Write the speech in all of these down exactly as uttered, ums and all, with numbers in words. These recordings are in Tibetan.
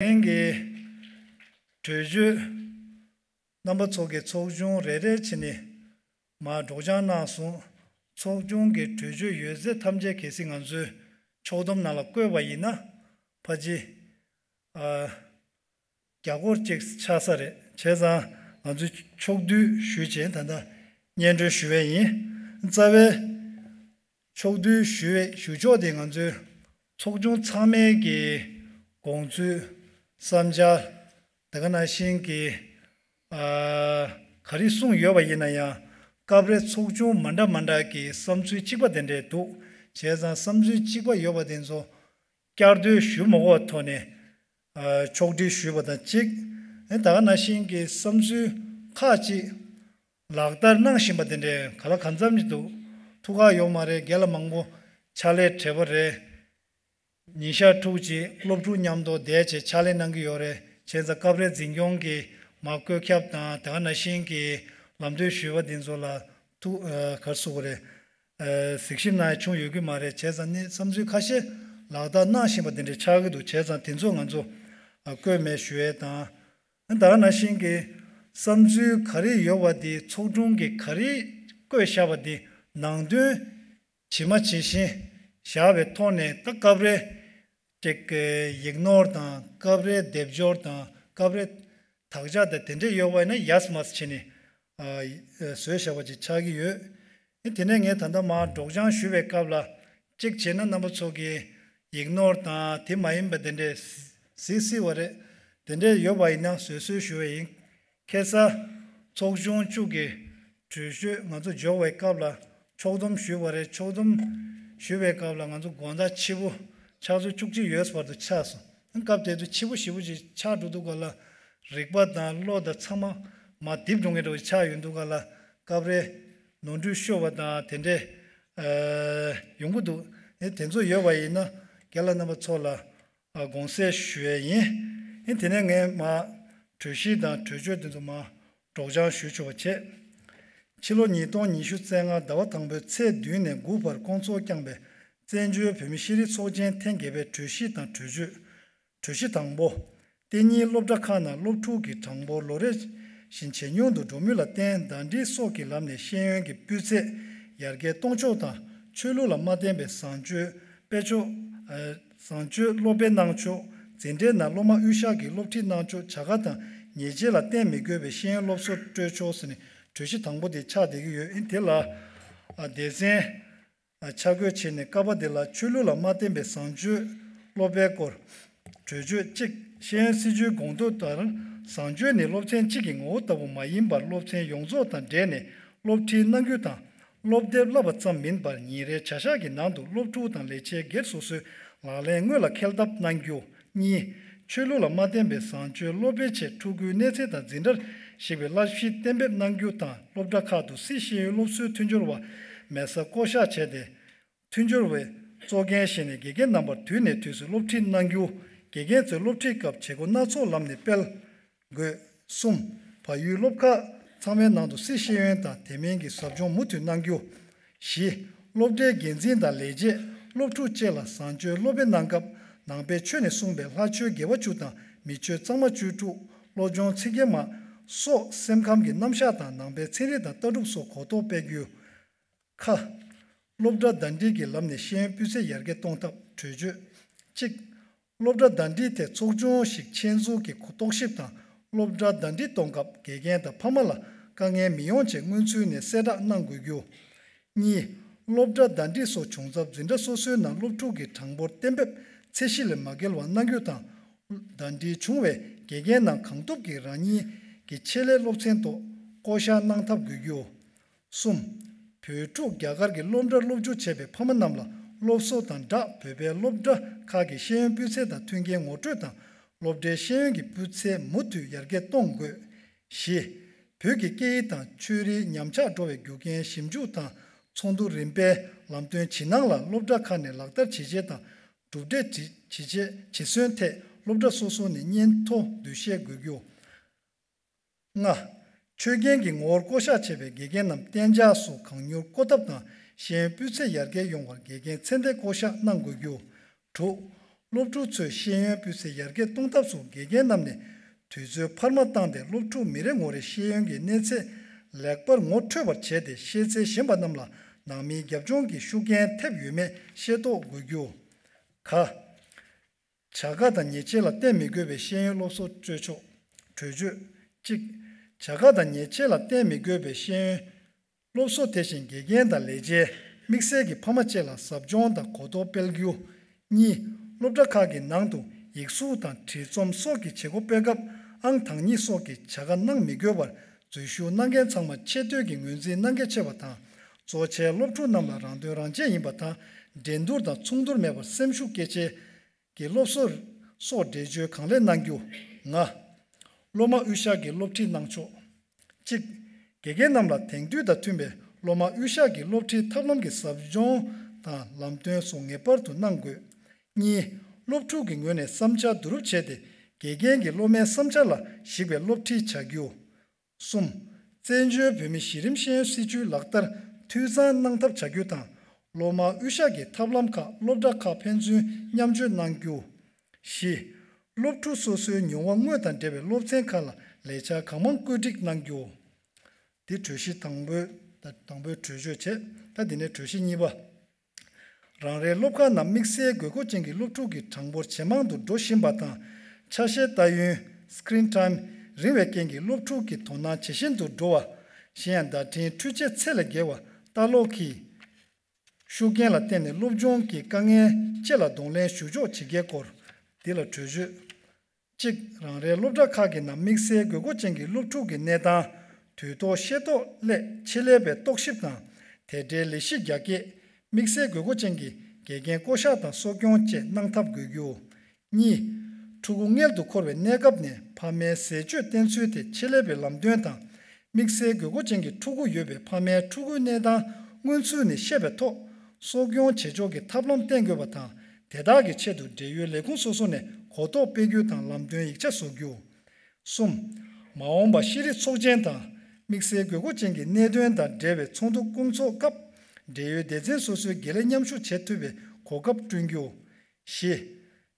ངན་གྱི་གྲོས་ཆོད་རྣམ་པ་ཚོ་གི་ཚོགས་ཆུང་རེ་རེ་བྱས་ནས་མར་སྒྲོག་སྦྱང་གནང་སོང་། ཚོགས་ཆུང་གི་གྲོས་ཆོད་ཡོད་ཚད་ཐམས་ཅད་གལ་སྲིད་ང་ཚོའི་ཕྱོགས་བསྡོམས་ནང་ལ་བཀོད་པ་ཡིན་ན་ཕལ་ཆེར་ཨ། རྒྱ་སྒོར་གཅིག་ཆགས་ས་རེད། བྱས་ཙང་ང་ཚོས་ཕྱོགས་བསྡུས་ཞུས་བྱས་ད་ལྟ་སྙན་སྒྲོན་ཞུ་བས་ཡིན། རྩ་བའི་ཕྱོགས་བསྡུས་ཞུ་བའི་ཞུ་ཕྱོགས་དེ་ང་ཚོའི་ཚོགས་ཆུང་ཚང་མའི་གི་དགོངས་ཚུལ་བསམ་འཆར་དེ་ག་ནང་བཞིན་གྱི་ཨ། ག་རེ་གསུངས་ཡོད་པ་ཡིན་ན་ཡང་སྐབས་རེ་ཚོགས་ཆུང་མ་འདྲ་མ་འདྲ་གི་བསམ་ཚུལ་གཅིག་པ་དེ་འདྲས་འདུག་བྱས་ཙང་བསམ་ཚུལ་གཅིག་པ་ཡོད་པ་དེ་ཚོ་བསྐྱར་ཟློས་ཞུ་མ་དགོས་པའི་ཐོག་ནས་ཨ། ཕྱོགས་སྒྲིག་ཞུས་པ་དང་གཅིག་ཨེ་ད་ག་ནང་བཞིན་གྱི་བསམ་ཚུལ་ཁག་ཅིག་ལག་བསྟར་གནང་བཞིན་པ་དེ་འདྲས་ག་ལ་གང་འཚམ་ཅིག་འདུག་ཐུགས་ཁག་ཡོད་མ་རེད། རྒན་ལགས་མང་པོ་ཕྱག་ལས་བྲེལ་བ་རེད། ཉིན་ཞག་དྲུག་ཅིག་སློབ་ཕྲུག་མཉམ་དུ་བསྡད་བྱས་ཕྱག་ལས་གནང་གི་ཡོད་རེད། བྱས་ཙང་སྐབས་རེ་འཛིན་སྐྱོང་གི་མ་བཀོད་ཁྱབ་དང་དེ་ག་ནང་བཞིན་གྱི་ལམ་སྟོན་ཞུས་པ་དེ་ཚོ་ལ་ཐུགས་ཨ། ག་རེ་ཟེར་དགོས་རེད། ཨ། གཟིགས་ཞིབ་གནང་ཡ་བྱུང་ཡོད་ཀྱི་མ་རེད། བྱས་ཙང་ནི་བསམ་ཚུལ་ཁ་ཤས་ལག་བསྟར་གནང་བཞིན་པ་དེ་འདྲ་ཆགས་ཀྱི་འདུག་བྱས་ཙང་དེ་ཚོ་ང་ཚོ་ཨ། བཀོད་མེད་ཞུ་ཡས་དང་། ཨ། དེ་ག་ནང་བཞིན་གྱི་བསམ་ཚུལ་ག་རེ་ཡོད་པ་དེ་ཚོགས་ཆུང་གིས་ག་རེ་བཀོད་བཞག་པ་དེ་ནང་དོན་ཇི་མ་ཇི་བཞིན་བཞག་པའི་ཐོག་ནས་ད་སྐབས་རེ་ཅིག་ཡིག་ནོར་དང་སྐབས་རེ་སྡེབ་སྦྱོར་དང་སྐབས་རེ་དག་ཆ་དང་དེ་འདྲས་ཡོད་པ་ཡིན་ན་ཡས་མས་བྱས་ནས་ཨ། བཟོས་བཞག་པ་ཅིག་ཆགས་ཀྱི་ཡོད། ཨེ་དེ་ནས་ངས་ད་ལྟ་མར་སྒྲོག་སྦྱང་ཞུ་བའི་སྐབས་ལ་གཅིག་བྱས་ན་རྣམ་པ་ཚོ་གིས་ཡིག་ནོར་དང་དེ་མ་ཡིན་པ་དེ་འདྲས་གཟིགས་སྲིད་པ་རེད། དེ་འདྲས་ཡོད་པ་ཡིན་ན་བཟོད་གསོལ་ཞུ་བ་ཡིན། ཁ་སང་ཚོགས་ཆུང་བཅུ་གི་གྲོས་ཆོད་ང་ཚོ་འཇོག་པའི་སྐབས་ལ་ཕྱོགས་བསྡོམས་ཞུས་པ་རེད། ཕྱོགས་བསྡོམས་ཞུས་པའི་སྐབས་ལ་ང་ཚོ་དགོང་དག་ཕྱི་པོ་ཕྱག་ཚོད་བཅུ་གཅིག་ཡོལ་བར་དུ་ཆགས་སོང་། སྐབས་དེ་དུས་ཕྱི་པོ་ཞེ་པོ་ཅིག་ཆགས་འགྲོ་དུས་ག་ལ་རིག་པ་དང་བློ་དང་ཚང་མ་མར་རྡིབ་འགྲོ་མཁན་འདྲ་བོ་ཆགས་ཡོང་དུས་ག་ལ་སྐབས་རེ་ནོར་འཁྲུལ་ཤོར་བ་དང་དེ་འདྲས་ཨ། ཡོང་གི་འདུག་ཨེ་དེ་ཚོ་ཡོད་པ་ཡིན་ན་རྒན་ལགས་རྣམ་པ་ཚོ་ལ་ཨ། དགོངས་སེལ་ཞུ་ཡས་ཡིན། ཨེ་དེ་ནས་ངས་མར་གྲོས་གཞི་དང་གྲོས་ཆོད་དེ་ཚོ་མར་སྒྲོག་སྦྱང་ཞུ་ཆོག་པ་བྱེད། ཕྱི་ལོ་ཉིས་སྟོང་ཉི་ཤུ་རྩ་ལྔ་ཟླ་བ་དང་པོའི་ཚེས་བདུན་ནས་དགུ་བར་སྐོང་ཚོགས་བསྐྱངས་པའི་བཙན་བྱོལ་བོད་མིའི་ཤེས་རིག་ཚོགས་ཆེན་ཐེངས་བརྒྱད་པའི་གྲོས་གཞི་དང་གྲོས་ཆོད། གྲོས་གཞི་དང་པོ། གཏན་ཉིན་སློབ་གྲྭ་ཁག་ནང་སློབ་ཕྲུག་གི་གྲངས་འབོར་ལོ་རེ་བཞིན་ཇེ་ཉུང་དུ་འགྲོ་མུས་ལ་བརྟེན་ཟླ་སྒྲིལ་སོགས་ཀྱི་ལམ་ནས་ཤེས་ཡོན་གྱི་སྤུས་ཚད་ཡར་རྒྱས་གཏོང་ཕྱོགས་དང་ཆོས་ལུགས་ལ་མ་བརྟེན་པའི་བཟང་སྤྱོད་སྤེལ་ཕྱོགས། ཨ། བཟང་སྤྱོད་སློབ་སྤེལ་གནང་ཕྱོགས། འཛིན་གྲྭའི་ནང་སློབ་མ་དབུས་ཤར་གྱི་སློབ་ཁྲིད་གནང་ཕྱོགས། བྱ་དགའ་དང་ཉེས་ཆད་ལ་བརྟེན་མི་དགོས་པའི་ཤེས་ཡོན་སློབ་གསོ་སྤྲོད་ཕྱོགས་ཟེར་ནས་གྲོས་གཞི་དང་པོ་དེ་ཆགས་བསྡད་ཀྱི་ཡོད། ཨིན་དེ་ལ་ཨ། སྡེ་ཚན་ཨ། ཆ་བགོས་བྱས་ནས་ཀ་པ་དེ་ལ་ཆོས་ལུགས་ལ་མ་བརྟེན་པའི་བཟང་སྤྱོད་སློབ་སྤེལ་སྐོར་གྲོས་ཆོད་གཅིག་ཤེས་ཡོན་སྲིད་བྱུས་དགོངས་དོན་ལྟར་བཟང་སྤྱོད་ནི་སློབ་ཚན་གཅིག་གི་ངོ་བོ་ལྟ་བུ་མ་ཡིན་པར་སློབ་ཚན་ཡོངས་རྫོགས་དང་འབྲེལ་ནས་སློབ་ཁྲིད་གནང་རྒྱུ་དང་། སློབ་དེབ་བསླབ་པ་ཙམ་མིན་པར་ཉིན་རེའི་བྱ་གཞག་གི་ནང་དུ་སློབ་ཕྲུག་དང་ལས་བྱེད་སྒེར་སོ་སོའི་ལག་ལེན་དངོས་ལ་འཁེལ་ཐབས་གནང་རྒྱུ། གཉིས། ཆོས་ལུགས་ལ་མ་བརྟེན་པའི་བཟང་སྤྱོད་སློབ་སྤེལ་ཆེད་ཕྲུ་གུའི་གནས་ཚད་དང་འཛིན་གྲྭར་གཞིགས་པའི་བསླབ་གཞི་གཏན་འབེབས་གནང་རྒྱུ་དང་སློབ་གྲྭ་ཁག་ཏུ་སྲིད་ཤེས་ཡོན་སློབ་གསོའི་མཐུན་སྦྱོར་བ་མེད་སར་བསྐོ་གཞག་བྱས་ཏེ། མཐུན་སྦྱོར་བས་གཙོ་འགན་བཞེས་ནས་དགེ་རྒན་རྣམ་པར་དུས་ནས་དུས་སུ་སློབ་ཁྲིད་གནང་རྒྱུ། དགེ་རྒན་ཚོས་སློབ་ཁྲིད་སྐབས་བྱེད་སྒོ་སྣ་ཚོགས་ལམ་ནས་སྤེལ་དགོས། གསུམ། བལ་ཡུལ་སློབ་ཁག་ཚང་མའི་ནང་དུ་སྲིད་ཤེས་ཡོན་དང་དེ་མིན་གྱི་ཟབ་སྦྱོང་མུ་མཐུད་གནང་རྒྱུ། བཞི། སློབ་གྲྭའི་འགན་འཛིན་དང་ལས་བྱེད་སློབ་ཕྲུག་བཅས་ལ་བཟང་སྤྱོད་སློབ་སྤེལ་གནང་སྐབས་ནང་པའི་ཆོས་ནས་གསུངས་པའི་ལྷ་ཆོས་དགེ་བ་བཅུ་དང་མི་ཆོས་གཙང་མ་བཅུ་དྲུག་བློ་སྦྱོང་ཚིག་བརྒྱད་མ་སོགས་སེམས་ཁམས་ཀྱི་རྣམ་གཞག་དང་ནང་པའི་ཚན་རིག་དང་ལྟ་གྲུབ་སོགས་གོ་རྟོགས་སྤེལ་རྒྱུ། ཁ། སློབ་གྲྭ་ཟླ་སྒྲིལ་གྱི་ལམ་ནས་ཤེས་ཡོན་སྤུས་ཚད་ཡར་རྒྱས་གཏོང་ཐབས་གྲོས་ཆོད། གཅིག་སློབ་གྲྭ་ཟླ་སྒྲིལ་ཐད་ཚོགས་ཆུང་ཞིག་ཆེད་འཛུགས་ཀྱིས་རྟོག་ཞིབ་དང་སློབ་གྲྭ་ཟླ་སྒྲིལ་གཏོང་སྐབས་དགེ་རྒན་དང་ཕ་མ་ལ་དཀའ་ངལ་མི་ཡོང་ཆེད་སྔོན་ཚུད་ནས་གསལ་བསྒྲགས་གནང་དགོས་རྒྱུ། གཉིས། སློབ་གྲྭ་ཟླ་སྒྲིལ་སོགས་བྱུང་ཚབ་འཛིན་གྲྭ་སོ་སོའི་ནང་སློབ་ཕྲུག་གི་གྲངས་འབོར་གཏན་འབེབས་ཚད་གཞི་ལས་མ་བརྒལ་བ་གནང་རྒྱུ་དང་། ཟླ་སྒྲིལ་བྱུང་བའི་དགེ་རྒན་རྣམས་གང་ཐུབ་ཀྱིས་རང་ཉིད་ཀྱི་ཆེད་ལས་སློབ་ཚན་ཐོག་བསྐོ་གཞག་གནང་ཐབས་དགོས་རྒྱུ། གསུམ། བོད་ཕྲུག་རྒྱ་གར་གྱི་སློབ་གྲྭར་སློབ་འཇུག་བྱས་པའི་ཕ་མ་རྣམས་ལ་སློབ་གསོ་དང་སྦྲགས་བོད་པའི་སློབ་གྲྭ་ཁག་གི་ཤེས་ཡོན་སྤུས་ཚད་དང་མཐུན་རྐྱེན་ངོ་སྤྲོད་དང་སློབ་གྲྭའི་ཤེས་ཡོན་གྱི་སྤུས་ཚད་མུ་མཐུད་ཡར་རྒྱས་གཏོང་དགོས། བཞི། བོད་ཀྱི་སྐད་ཡིག་དང་ཆོས་རིག་ཉམས་ཆག་འགྲོ་བའི་རྒྱུ་རྐྱེན་ཞིབ་འཇུག་དང་ཚོགས་འདུ་རིམ་པའི་ལམ་སྟོན་ཇི་གནང་ལ་སློབ་གྲྭ་ཁག་ནས་ལག་བསྟར་ཇི་བྱེད་དང་གྲུབ་འབྲས་ཇི་བྱེད་ཇི་སོན་ཐད་སློབ་གྲྭ་སོ་སོ་ནས་སྙན་ཐོ་འབུལ་བཤད་དགོས་རྒྱུ། ལྔ། ཆོས་རྒྱན་གྱི་ངོ་བོར་བསྐོ་གཞག་བྱས་པའི་དགེ་རྒན་རྣམས་གཏན་འཇགས་སུ་གང་མྱུར་བསྐོ་ཐབས་དང་ཤེས་ཡོན་སྤུས་ཚད་ཡར་རྒྱས་ཡོང་བར་དགེ་རྒན་ཚད་ལྡན་བསྐོ་གཞག་གནང་དགོས་རྒྱུ། དྲུག་སློབ་ཕྲུག་ཚོའི་ཤེས་ཡོན་སྤུས་ཚད་ཡར་རྒྱས་གཏོང་ཐབས་སུ་དགེ་རྒན་རྣམས་ནས་དུས་ཚོད་འཕར་མ་བཏང་སྟེ་སློབ་ཕྲུག་མི་རེ་ངོ་རེའི་ཤེས་ཡོན་གྱི་གནས་ཚད་ལེགས་པར་ངོ་འཕྲོད་པར་བྱས་ཏེ། ཤེས་ཚད་ཞན་པ་རྣམས་ལ་ནང་མིའི་རྒྱབ་ལྗོངས་ཀྱི་ཤུགས་རྐྱེན་ཐེབས་ཡོད་མེད་ཤེས་རྟོགས་དགོས་རྒྱུ། ག་བྱ་དགའ་དང་ཉེས་ཆད་ལ་བརྟེན་མི་དགོས་པའི་ཤེས་ཡོན་སློབ་གསོ་སྤྲོད་ཕྱོགས། གྲོས་ཆོད། གཅིག་བྱ་དགའ་དང་ཉེས་ཆད་ལ་བརྟེན་མི་དགོས་པའི་ཤེས་ཡོན་སློབ་གསོ་དེ་བཞིན་དགེ་རྒན་དང་ལས་བྱེད། དམིགས་བསལ་གྱི་ཕ་མ་བཅས་ལ་ཟབ་སྦྱོང་དང་གོ་རྟོགས་སྤེལ་རྒྱུ། གཉིས། སློབ་གྲྭ་ཁག་གི་ནང་དུ་ཡིག་གཟུགས་དང་བྲིས་རྩོམ་སོགས་ཀྱི་བྱེད་སྒོ་སྤེལ་སྐབས་ཨང་དང་གཉིས་སོགས་ཀྱི་བྱ་དགའ་གནང་མི་དགོས་པར། འཛུལ་ཞུགས་གནང་མཁན་ཚང་མ་ཆེ་བསྟོད་ཀྱི་ངོས་འཛིན་གནང་གལ་ཆེ་བ་དང་། གཙོ་ཆེ་སློབ་ཕྲུག་རྣམས་ལ་རང་དོན་རང་གཅེས་ཡིན་པ་དང་། འགྲན་བསྡུར་དང་མཚུངས་བསྡུར་མེད་པར་སེམས་ཤུགས་སྐྱེད་ཆེད་ཀྱི་སློབ་གསོ་སོགས་འགྲེལ་བརྗོད་གང་ལེགས་གནང་རྒྱུ། ལྔ། སློབ་མ་དབུས་ཤར་གྱི་སློབ་ཁྲིད་གནང་ཕྱོགས། གཅིག་དགེ་རྒན་རྣམས་ལ་དེང་དུས་དང་མཐུན་པའི་སློབ་མ་དབུས་ཤར་གྱི་སློབ་ཁྲིད་ཐབས་ལམ་གྱི་ཟབ་སྦྱོང་དང་ལམ་སྟོན་སོགས་ངེས་པར་དུ་གནང་དགོས། གཉིས། སློབ་ཕྲུག་གི་ངོས་ནས་བསམ་འཆར་བསྡུ་རུབ་བྱས་ཏེ། དགེ་རྒན་གྱིས་སློབ་མའི་བསམ་འཆར་ལ་གཞིགས་པའི་སློབ་ཁྲིད་བྱ་རྒྱུ། གསུམ། བཙན་བྱོལ་བོད་མིའི་གཞི་རིམ་ཤེས་ཡོན་སྲིད་བྱུས་ལག་བསྟར་འཐུས་ཚང་གནང་ཐབས་བྱ་རྒྱུ་དང་། སློབ་མ་དབུས་ཤར་གྱི་ཐབས་ལམ་ཁག་སློབ་གྲྭ་ཁག་ཕན་ཚུན་མཉམ་སྤྱོད་གནང་རྒྱུ། བཞི། སློབ་ཕྲུག་སོ་སོའི་མྱོང་བ་དངོས་དང་འབྲེལ་བའི་སློབ་ཚན་ཁག་ལ་ལས་འཆར་གང་མང་བཀོད་སྒྲིག་གནང་རྒྱུ། འདི་གྲོས་གཞི་དང་པོའི་དང་པོའི་གྲོས་ཆོད་བྱས། ད་འདི་ནས་གྲོས་གཞི་གཉིས་པ། རང་རེའི་སློབ་ཁག་ནང་དམིགས་བསལ་དགོས་མཁོ་ཅན་གྱི་སློབ་ཕྲུག་གི་གྲངས་འབོར་ཇེ་མང་དུ་འགྲོ་བཞིན་པ་དང་། ཆ་ཤས་ལྟ་ཡུན་screen time རིང་བའི་རྐྱེན་གྱིས་སློབ་ཕྲུག་གི་དོ་སྣང་ཇེ་ཞན་དུ་འགྲོ་བ། གཞན་ཡང་བརྡ་འཕྲིན་འཕྲུལ་ཆས་ཚད་ལས་བརྒལ་བ་ལྟ་ཀློག་གི་ཤུགས་རྐྱེན་ལ་བརྟེན་ནས་སློབ་སྦྱོང་གི་དཀའ་ངལ་བཅས་ལ་གདོང་ལེན་ཞུ་ཕྱོགས་ཇི་དགེའི་སྐོར། འདི་ལ་གྲོས་ཆོད། གཅིག་རང་རེའི་སློབ་གྲྭ་ཁག་གི་ནང་དམིགས་བསལ་དགོས་མཁོ་ཅན་གྱི་སློབ་ཕྲུག་གི་གནས་སྟངས་དུས་ཐོག་ཤེས་རྟོགས་སླད་ཆེད་ལས་པའི་རྟོག་ཞིབ་དང་དེ་འབྲེལ་ལས་གཞི་རྒྱ་སྐྱེད། དམིགས་བསལ་དགོས་མཁོ་ཅན་གྱི་དགེ་རྒན་བསྐོ་གཞག་དང་གསོ་སྐྱོང་བཅས་གནང་ཐབས་དགོས་རྒྱུ། གཉིས། ཕྲུ་གུ་མངལ་དུ་འཁོར་བའི་གནས་སྐབས་ནས་ཕ་མའི་ཟས་སྤྱོད་བསྟེན་ཚུལ་དེ་ཆེད་ལས་པའི་ལམ་སྟོན་དང་། དམིགས་བསལ་དགོས་མཁོ་ཅན་གྱི་ཕྲུ་གུ་ཡོད་པའི་ཕ་མའི་ཕྲུ་གུའི་གནས་སྟངས་སྔོན་ཚུད་ནས་ཤེས་པའི་ཐོག་གསོ་སྐྱོང་བྱེད་ཕྱོགས་ཀྱི་ཐབས་ལམ་བསྟེན་དགོས་པ་དང་། དེ་དག་གི་ཆེད་དུ་འབྲེལ་ཡོད་ལས་ཁུངས་སོ་སོ་ནས་གོ་རྟོགས་སྤེལ་རྒྱུ་དང་ལམ་སྟོན་ཡིག་ཆ་བཟོ་རྒྱུ། གསུམ། མ་འོངས་པ་ཤེས་རིག་ཚོགས་ཆེན་དང་དམིགས་བསལ་དགོས་མཁོ་ཅན་གྱི་གནད་དོན་དང་འབྲེལ་བའི་ཚོགས་འདུ་སྐོང་ཚོགས་སྐབས་འབྲེལ་ཡོད་སྡེ་ཚན་སོ་སོའི་དགེ་ལས་མཉམ་ཞུགས་བྱེད་ཐུབ་པའི་གོ་སྐབས་བསྐྲུན་རྒྱུ། བཞི།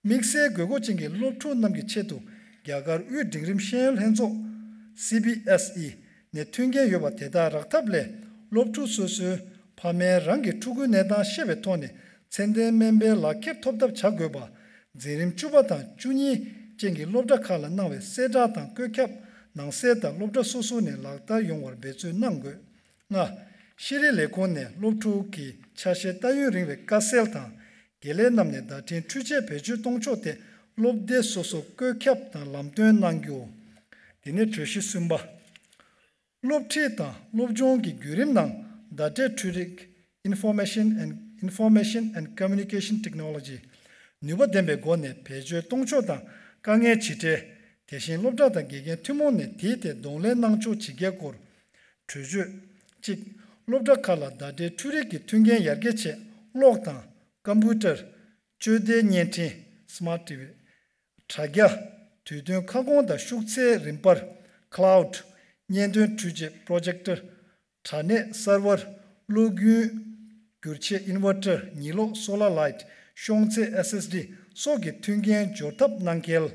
དམིགས་བསལ་དགོས་མཁོ་ཅན་གྱི་སློབ་ཕྲུག་རྣམས་ཀྱི་ཆེད་དུ་རྒྱ་གར་དབུས་འབྲིང་རིམ་ཤེས་ཡོན་ལྷན་ཚོགས་སི་བི་ཨེས་ཨི་ནས་མཐུན་རྐྱེན་ཡོད་པ་དེ་དག་རག་ཐབས་སླད། སློབ་ཕྲུག་སོ་སོའི་ཕ་མས་རང་གི་ཕྲུ་གུའི་གནས་སྟངས་ཤེས་པའི་ཐོག་ནས་ཚད་ལྡན་སྨན་པའི་ལག་ཁྱེར་ཐོབ་ཐབས་བྱ་དགོས་པ། འཛིན་རིམ་བཅུ་པ་དང་བཅུ་གཉིས་ཅན་གྱི་སློབ་གྲྭ་ཁག་ལ་གནང་བའི་གསལ་བསྒྲགས་དང་བཀོད་ཁྱབ་ནང་གསལ་ལྟར་སློབ་གྲྭ་སོ་སོ་ནས་ལག་བསྟར་ཡོང་བར་འབད་བརྩོན་གནང་དགོས། ལྔ། ཤེས་རིག་ལས་ཁུངས་ནས་སློབ་ཕྲུག་གི་ཆ་ཤས་ལྟ་ཡུན་རིང་བའི་དཀའ་སེལ་དང་། དགེ་ལས་རྣམས་ནས་བརྡ་འཕྲིན་འཕྲུལ་ཆས་བེད་སྤྱོད་གཏོང་ཕྱོགས་དེ་སློབ་སྡེ་སོ་སོ་བཀོད་ཁྱབ་དང་ལམ་སྟོན་གནང་རྒྱུ། དེ་ནས་གྲོས་གཞི་གསུམ་པ། སློབ་ཁྲིད་དང་སློབ་སྦྱོང་གི་བརྒྱུད་རིམ་ནང་བརྡ་སྤྲོད་འཕྲུལ་རིག Information and Information and Communication Technology ནུས་པ་ལྡན་པའི་སྒོ་ནས་བེད་སྤྱོད་གཏོང་ཕྱོགས་དང་དཀའ་ངལ་ཇི་འཕྲད། དེ་བཞིན་སློབ་གྲྭ་དང་དགེ་རྒན་ཐུན་མོང་ནས་དེའི་ཐད་གདོང་ལེན་གནང་ཕྱོགས་ཇི་དགེའི་སྐོར། གྲོས་ཆོད། གཅིག་སློབ་གྲྭ་ཁག་ལ་བརྡ་སྤྲོད་འཕྲུལ་རིག་གི་མཐུན་རྐྱེན་ཡར་རྒྱས་ཆེད་གློག་དང་། ཀམ་པུ་ཊར། སྤྱོད་བདེའི་བརྙན་འཕྲིན་Smart T V། དྲ་རྒྱ། དུས་སྟོན་ཁ་སྐོང་དང་ཤུགས་ཚད་རིམ་སྤར་Cloud། བརྙན་སྟོན་འཕྲུལ་ཆས་Projector། དྲ་གནས་Server། གློག་རྒྱུན་སྒྱུར་ཆས་Inverter། ཉི་གློག་Solar Light། ཤོང་ཚད་S S D སོགས་ཀྱི་མཐུན་རྐྱེན་སྦྱོར་ཐབས་གནང་གལ།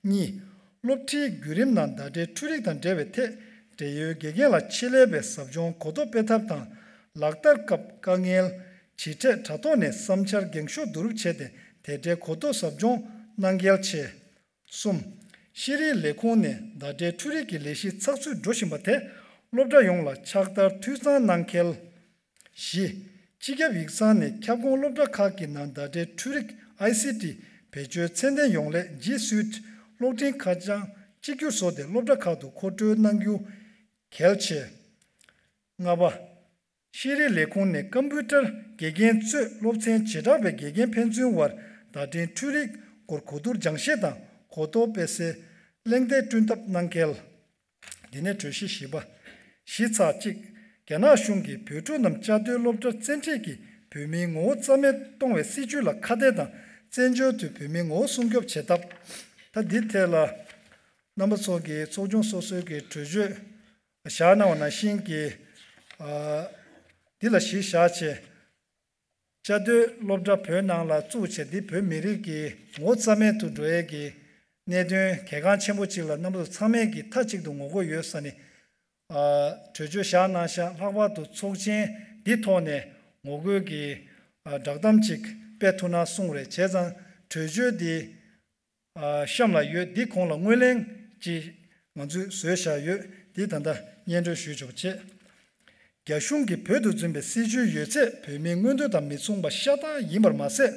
གཉིས། སློབ་ཁྲིད་བརྒྱུད་རིམ་ནང་བརྡ་སྤྲོད་འཕྲུལ་རིག་དང་འབྲེལ་བའི་ཐད་འབྲེལ་ཡོད་དགེ་རྒན་ལ་ཆེད་ལས་པའི་ཟབ་སྦྱོང་གོ་རྟོགས་སྤེལ་ཐབས་དང་། ལག་བསྟར་སྐབས་དཀའ་ངལ་ཇི་འཕྲད་དྲ་ཐོག་ནས་བསམ་འཆར་འགེངས་ཤོག་བསྡུ་རུབ་བྱས་ཏེ་དེ་འབྲེལ་གོ་རྟོགས་ཟབ་སྦྱོང་གནང་གལ་ཆེ། གསུམ། ཤེས་རིག་ལས་ཁུངས་ནས་བརྡ་སྤྲོད་འཕྲུལ་རིག་གི་ལས་གཞི་ཚགས་ཚུད་འགྲོ་བཞིན་པ་དེ་སློབ་གྲྭ་ཡོངས་ལ་ཕྱག་བསྟར་འཐུས་ཚང་གནང་གལ། བཞི། སྤྱི་ཁྱབ་ཡིག་ཚང་ནས་ཁྱབ་ཁོངས་སློབ་གྲྭ་ཁག་གི་ནང་བརྡ་སྤྲོད་འཕྲུལ་རིག I C T བེད་སྤྱོད་ཚད་ལྡན་ཡོང་སླད་G Suite གློག་འཕྲིན་ཁ་བྱང་གཅིག་གྱུར་བཟོ་སྟེ་སློབ་གྲྭ་ཁག་ཏུ་མཁོ་སྤྲོད་གནང་རྒྱུ་གལ་ཆེ། ལྔ་པ། ཤེས་རིག་ལས་ཁུངས་ནས་ཀམ་པུ་ཊར་དགེ་རྒན་གཙོས་སློབ་ཚན་བྱེ་བྲག་པའི་དགེ་རྒན་ཕན་ཚུན་དབར་བརྡ་འཕྲིན་འཕྲུལ་རིག་སྐོར་གོ་བསྡུར་སྦྱང་བཤད་དང་གོ་རྟོགས་སྤེལ་སའི་གླེང་སྟེགས་བསྐྲུན་ཐབས་གནང་གལ། འདི་ནས་གྲོས་གཞི་བཞི་པ། བཞི་ཚེག་གཅིག་རྒྱ་ནག་གཞུང་གིས་བོད་ཕྲུག་རྣམས་བཅའ་སྡོད་སློབ་གྲྭར་བཙན་ཁྲིད་ཀྱིས་བོད་མིའི་ངོ་བོ་རྩ་མེད་གཏོང་བའི་སྲིད་བྱུས་ལ་ཁ་གཏད་དང་བཙན་བྱོལ་དུ་བོད་མིའི་ངོ་བོ་སྲུང་སྐྱོབ་བྱེད་ཐབས། ད་འདི་ཐད་ལ་རྣམ་པ་ཚོ་གིས་ཚོགས་ཆུང་སོ་སོའི་གི་གྲོས་ཆོད་བཞག་གནང་བ་ནང་བཞིན་གྱི་ཨ་འདི་ལ་གཞི་བཞག་བྱས། བཅའ་སྡོད་སློབ་གྲྭ་བོད་ནང་ལ་བཙུགས་བྱས་འདི་བོད་མི་རིགས་ཀྱི་ངོ་བོ་རྩ་མེད་དུ་འགྲོ་ཡས་ཀྱི་གནད་དོན་གལ་འགངས་ཆེན་པོ་གཅིག་ལ་རྣམ་པ་ཚོ་ཚང་མས་ཀྱི་མཐའ་གཅིག་ཏུ་ངོ་རྒོལ་ཡོད་ས་ནི། ཨ། གྲོས་ཆོད་བཞག་གནང་ཤག་ལྷག་པར་དུ་ཚོགས་ཆེན་འདི་ཐོག་ནས་ངོ་རྒོལ་གྱི་ཨ་བསྒྲགས་གཏམ་ཅིག་སྤེལ་ཐུབ་ན་གསུངས་རེད། བྱས་ཙང་གྲོས་ཆོད་འདི་ཨ་གཤམ་ལ་ཡོད། འདི་གོང་ལ་ངོས་ལེན་ཅིག་ང་ཚོས་བཟོས་བཞག་ཡོད། འདི་ད་ལྟ་སྙན་སྒྲོན་ཞུས་ཆོག་པ་བྱེད། རྒྱ་གཞུང་གིས་བོད་དུ་འཛིན་པའི་སྲིད་བྱུས་ཡོད་ཚད་བོད་མིའི་མངོན་འདོད་དང་མི་མཚུངས་པ་ཤ་སྟག་ཡིན་པར་མ་ཟད།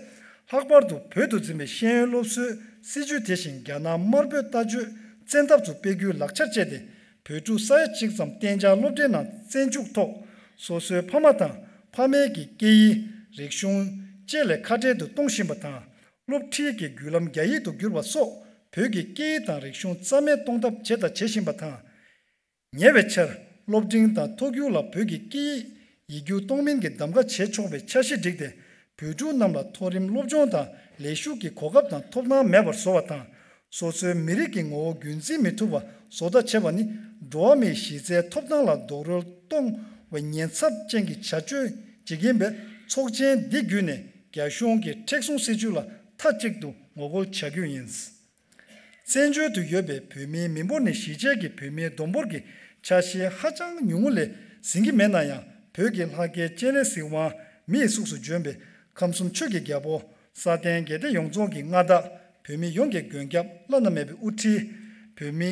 ལྷག་པར་དུ་བོད་དུ་འཛིན་པའི་ཤེས་ཡོན་སློབ་གསོའི་སྲིད་བྱུས་དེ་བཞིན་རྒྱ་ནག་དམར་པོས་ལྟ་སྤྱོད་བཙན་ཐབས་སུ་སྤེལ་རྒྱུའི་ལག་ཆར་སྤྱད་དེ། བོད་ཕྲུག་ས་ཡ་གཅིག་ཙམ་གཏན་འཇགས་སློབ་གྲྭའི་ནང་བཙན་འཇུག་ཐོག་སོ་སོའི་ཕ་མ་དང་ཕ་མེས་ཀྱི་སྐད་ཡིག་རིག་གཞུང་བཅས་ལས་ཁ་བྲལ་དུ་གཏོང་བཞིན་པ་དང་། སློབ་ཁྲིད་ཀྱི་བརྒྱུད་ལམ་རྒྱ་ཡིག་ཏུ་བསྒྱུར་བ་སོགས་བོད་ཀྱི་སྐད་ཡིག་དང་རིག་གཞུང་རྩ་མེད་གཏོང་ཐབས་བྱས་དང་བྱེད་བཞིན་པ་དང་། ཉེ་བའི་ཆར་སློབ་འབྲིང་དང་མཐོ་རྒྱུགས་ལ་བོད་ཀྱི་སྐད་ཡིག་ཡིག་རྒྱུགས་གཏོང་མིན་གྱི་གདམ་ག་བྱེད་ཆོག་པའི་འཆར་གཞི་བསྒྲིགས་ཏེ། བོད་ཕྲུག་རྣམས་ལ་མཐོ་རིམ་སློབ་སྦྱོང་དང་ལས་ཞུགས་ཀྱི་གོ་སྐབས་དང་ཐོབ་ཐང་མེད་པར་བཟོ་བ་དང་། སོ་སོའི་མི་རིགས་ཀྱི་ངོ་བོ་རྒྱུན་འཛིན་མི་ཐུབ་པ་བཟོ་ལྟ་བྱེད་པ་ནི་འགྲོ་བ་མིའི་གཞི་རྩའི་ཐོབ་ཐང་ལ་རྡོག་རོལ་གཏོང་བའི་ཉེན་ཚབས་ཅན་གྱི་བྱ་སྤྱོད་ཅིག་ཡིན་པས། ཚོགས་ཆེན་འདི་བརྒྱུད་ནས་རྒྱ་གཞུང་གི་མཁྲེགས་བཟུང་སྲིད་བྱུས་ལ་མཐའ་གཅིག་ཏུ་ངོ་རྒོལ་བྱ་རྒྱུ་ཡིན། བཙན་བྱོལ་དུ་ཡོད་པའི་བོད་མིའི་མི་འབོར་ནི་གཞིས་བྱེས་ཀྱི་བོད་མིའི་བསྡོམས་འབོར་གྱི་ཆ་ཤས་ཧ་ཅང་ཉུང་ངུ་ལས་ཟིན་གྱི་མེད་ན་ཡང་། བོད་ཀྱི་ལྷ་སྐལ་སྤྱན་རས་གཟིགས་དབང་མིའི་གཟུགས་སུ་བྱོན་པའི་ཁམས་གསུམ་ཆོས་ཀྱི་རྒྱལ་པོ། ས་སྟེང་རྒྱལ་བསྟན་ཡོངས་རྫོགས་ཀྱི་མངའ་བདག། བོད་མི་ཡོངས་ཀྱི་མགོན་སྐྱབས། བླ་ན་མེད་པའི་དབུ་ཁྲིད། བོད་མི།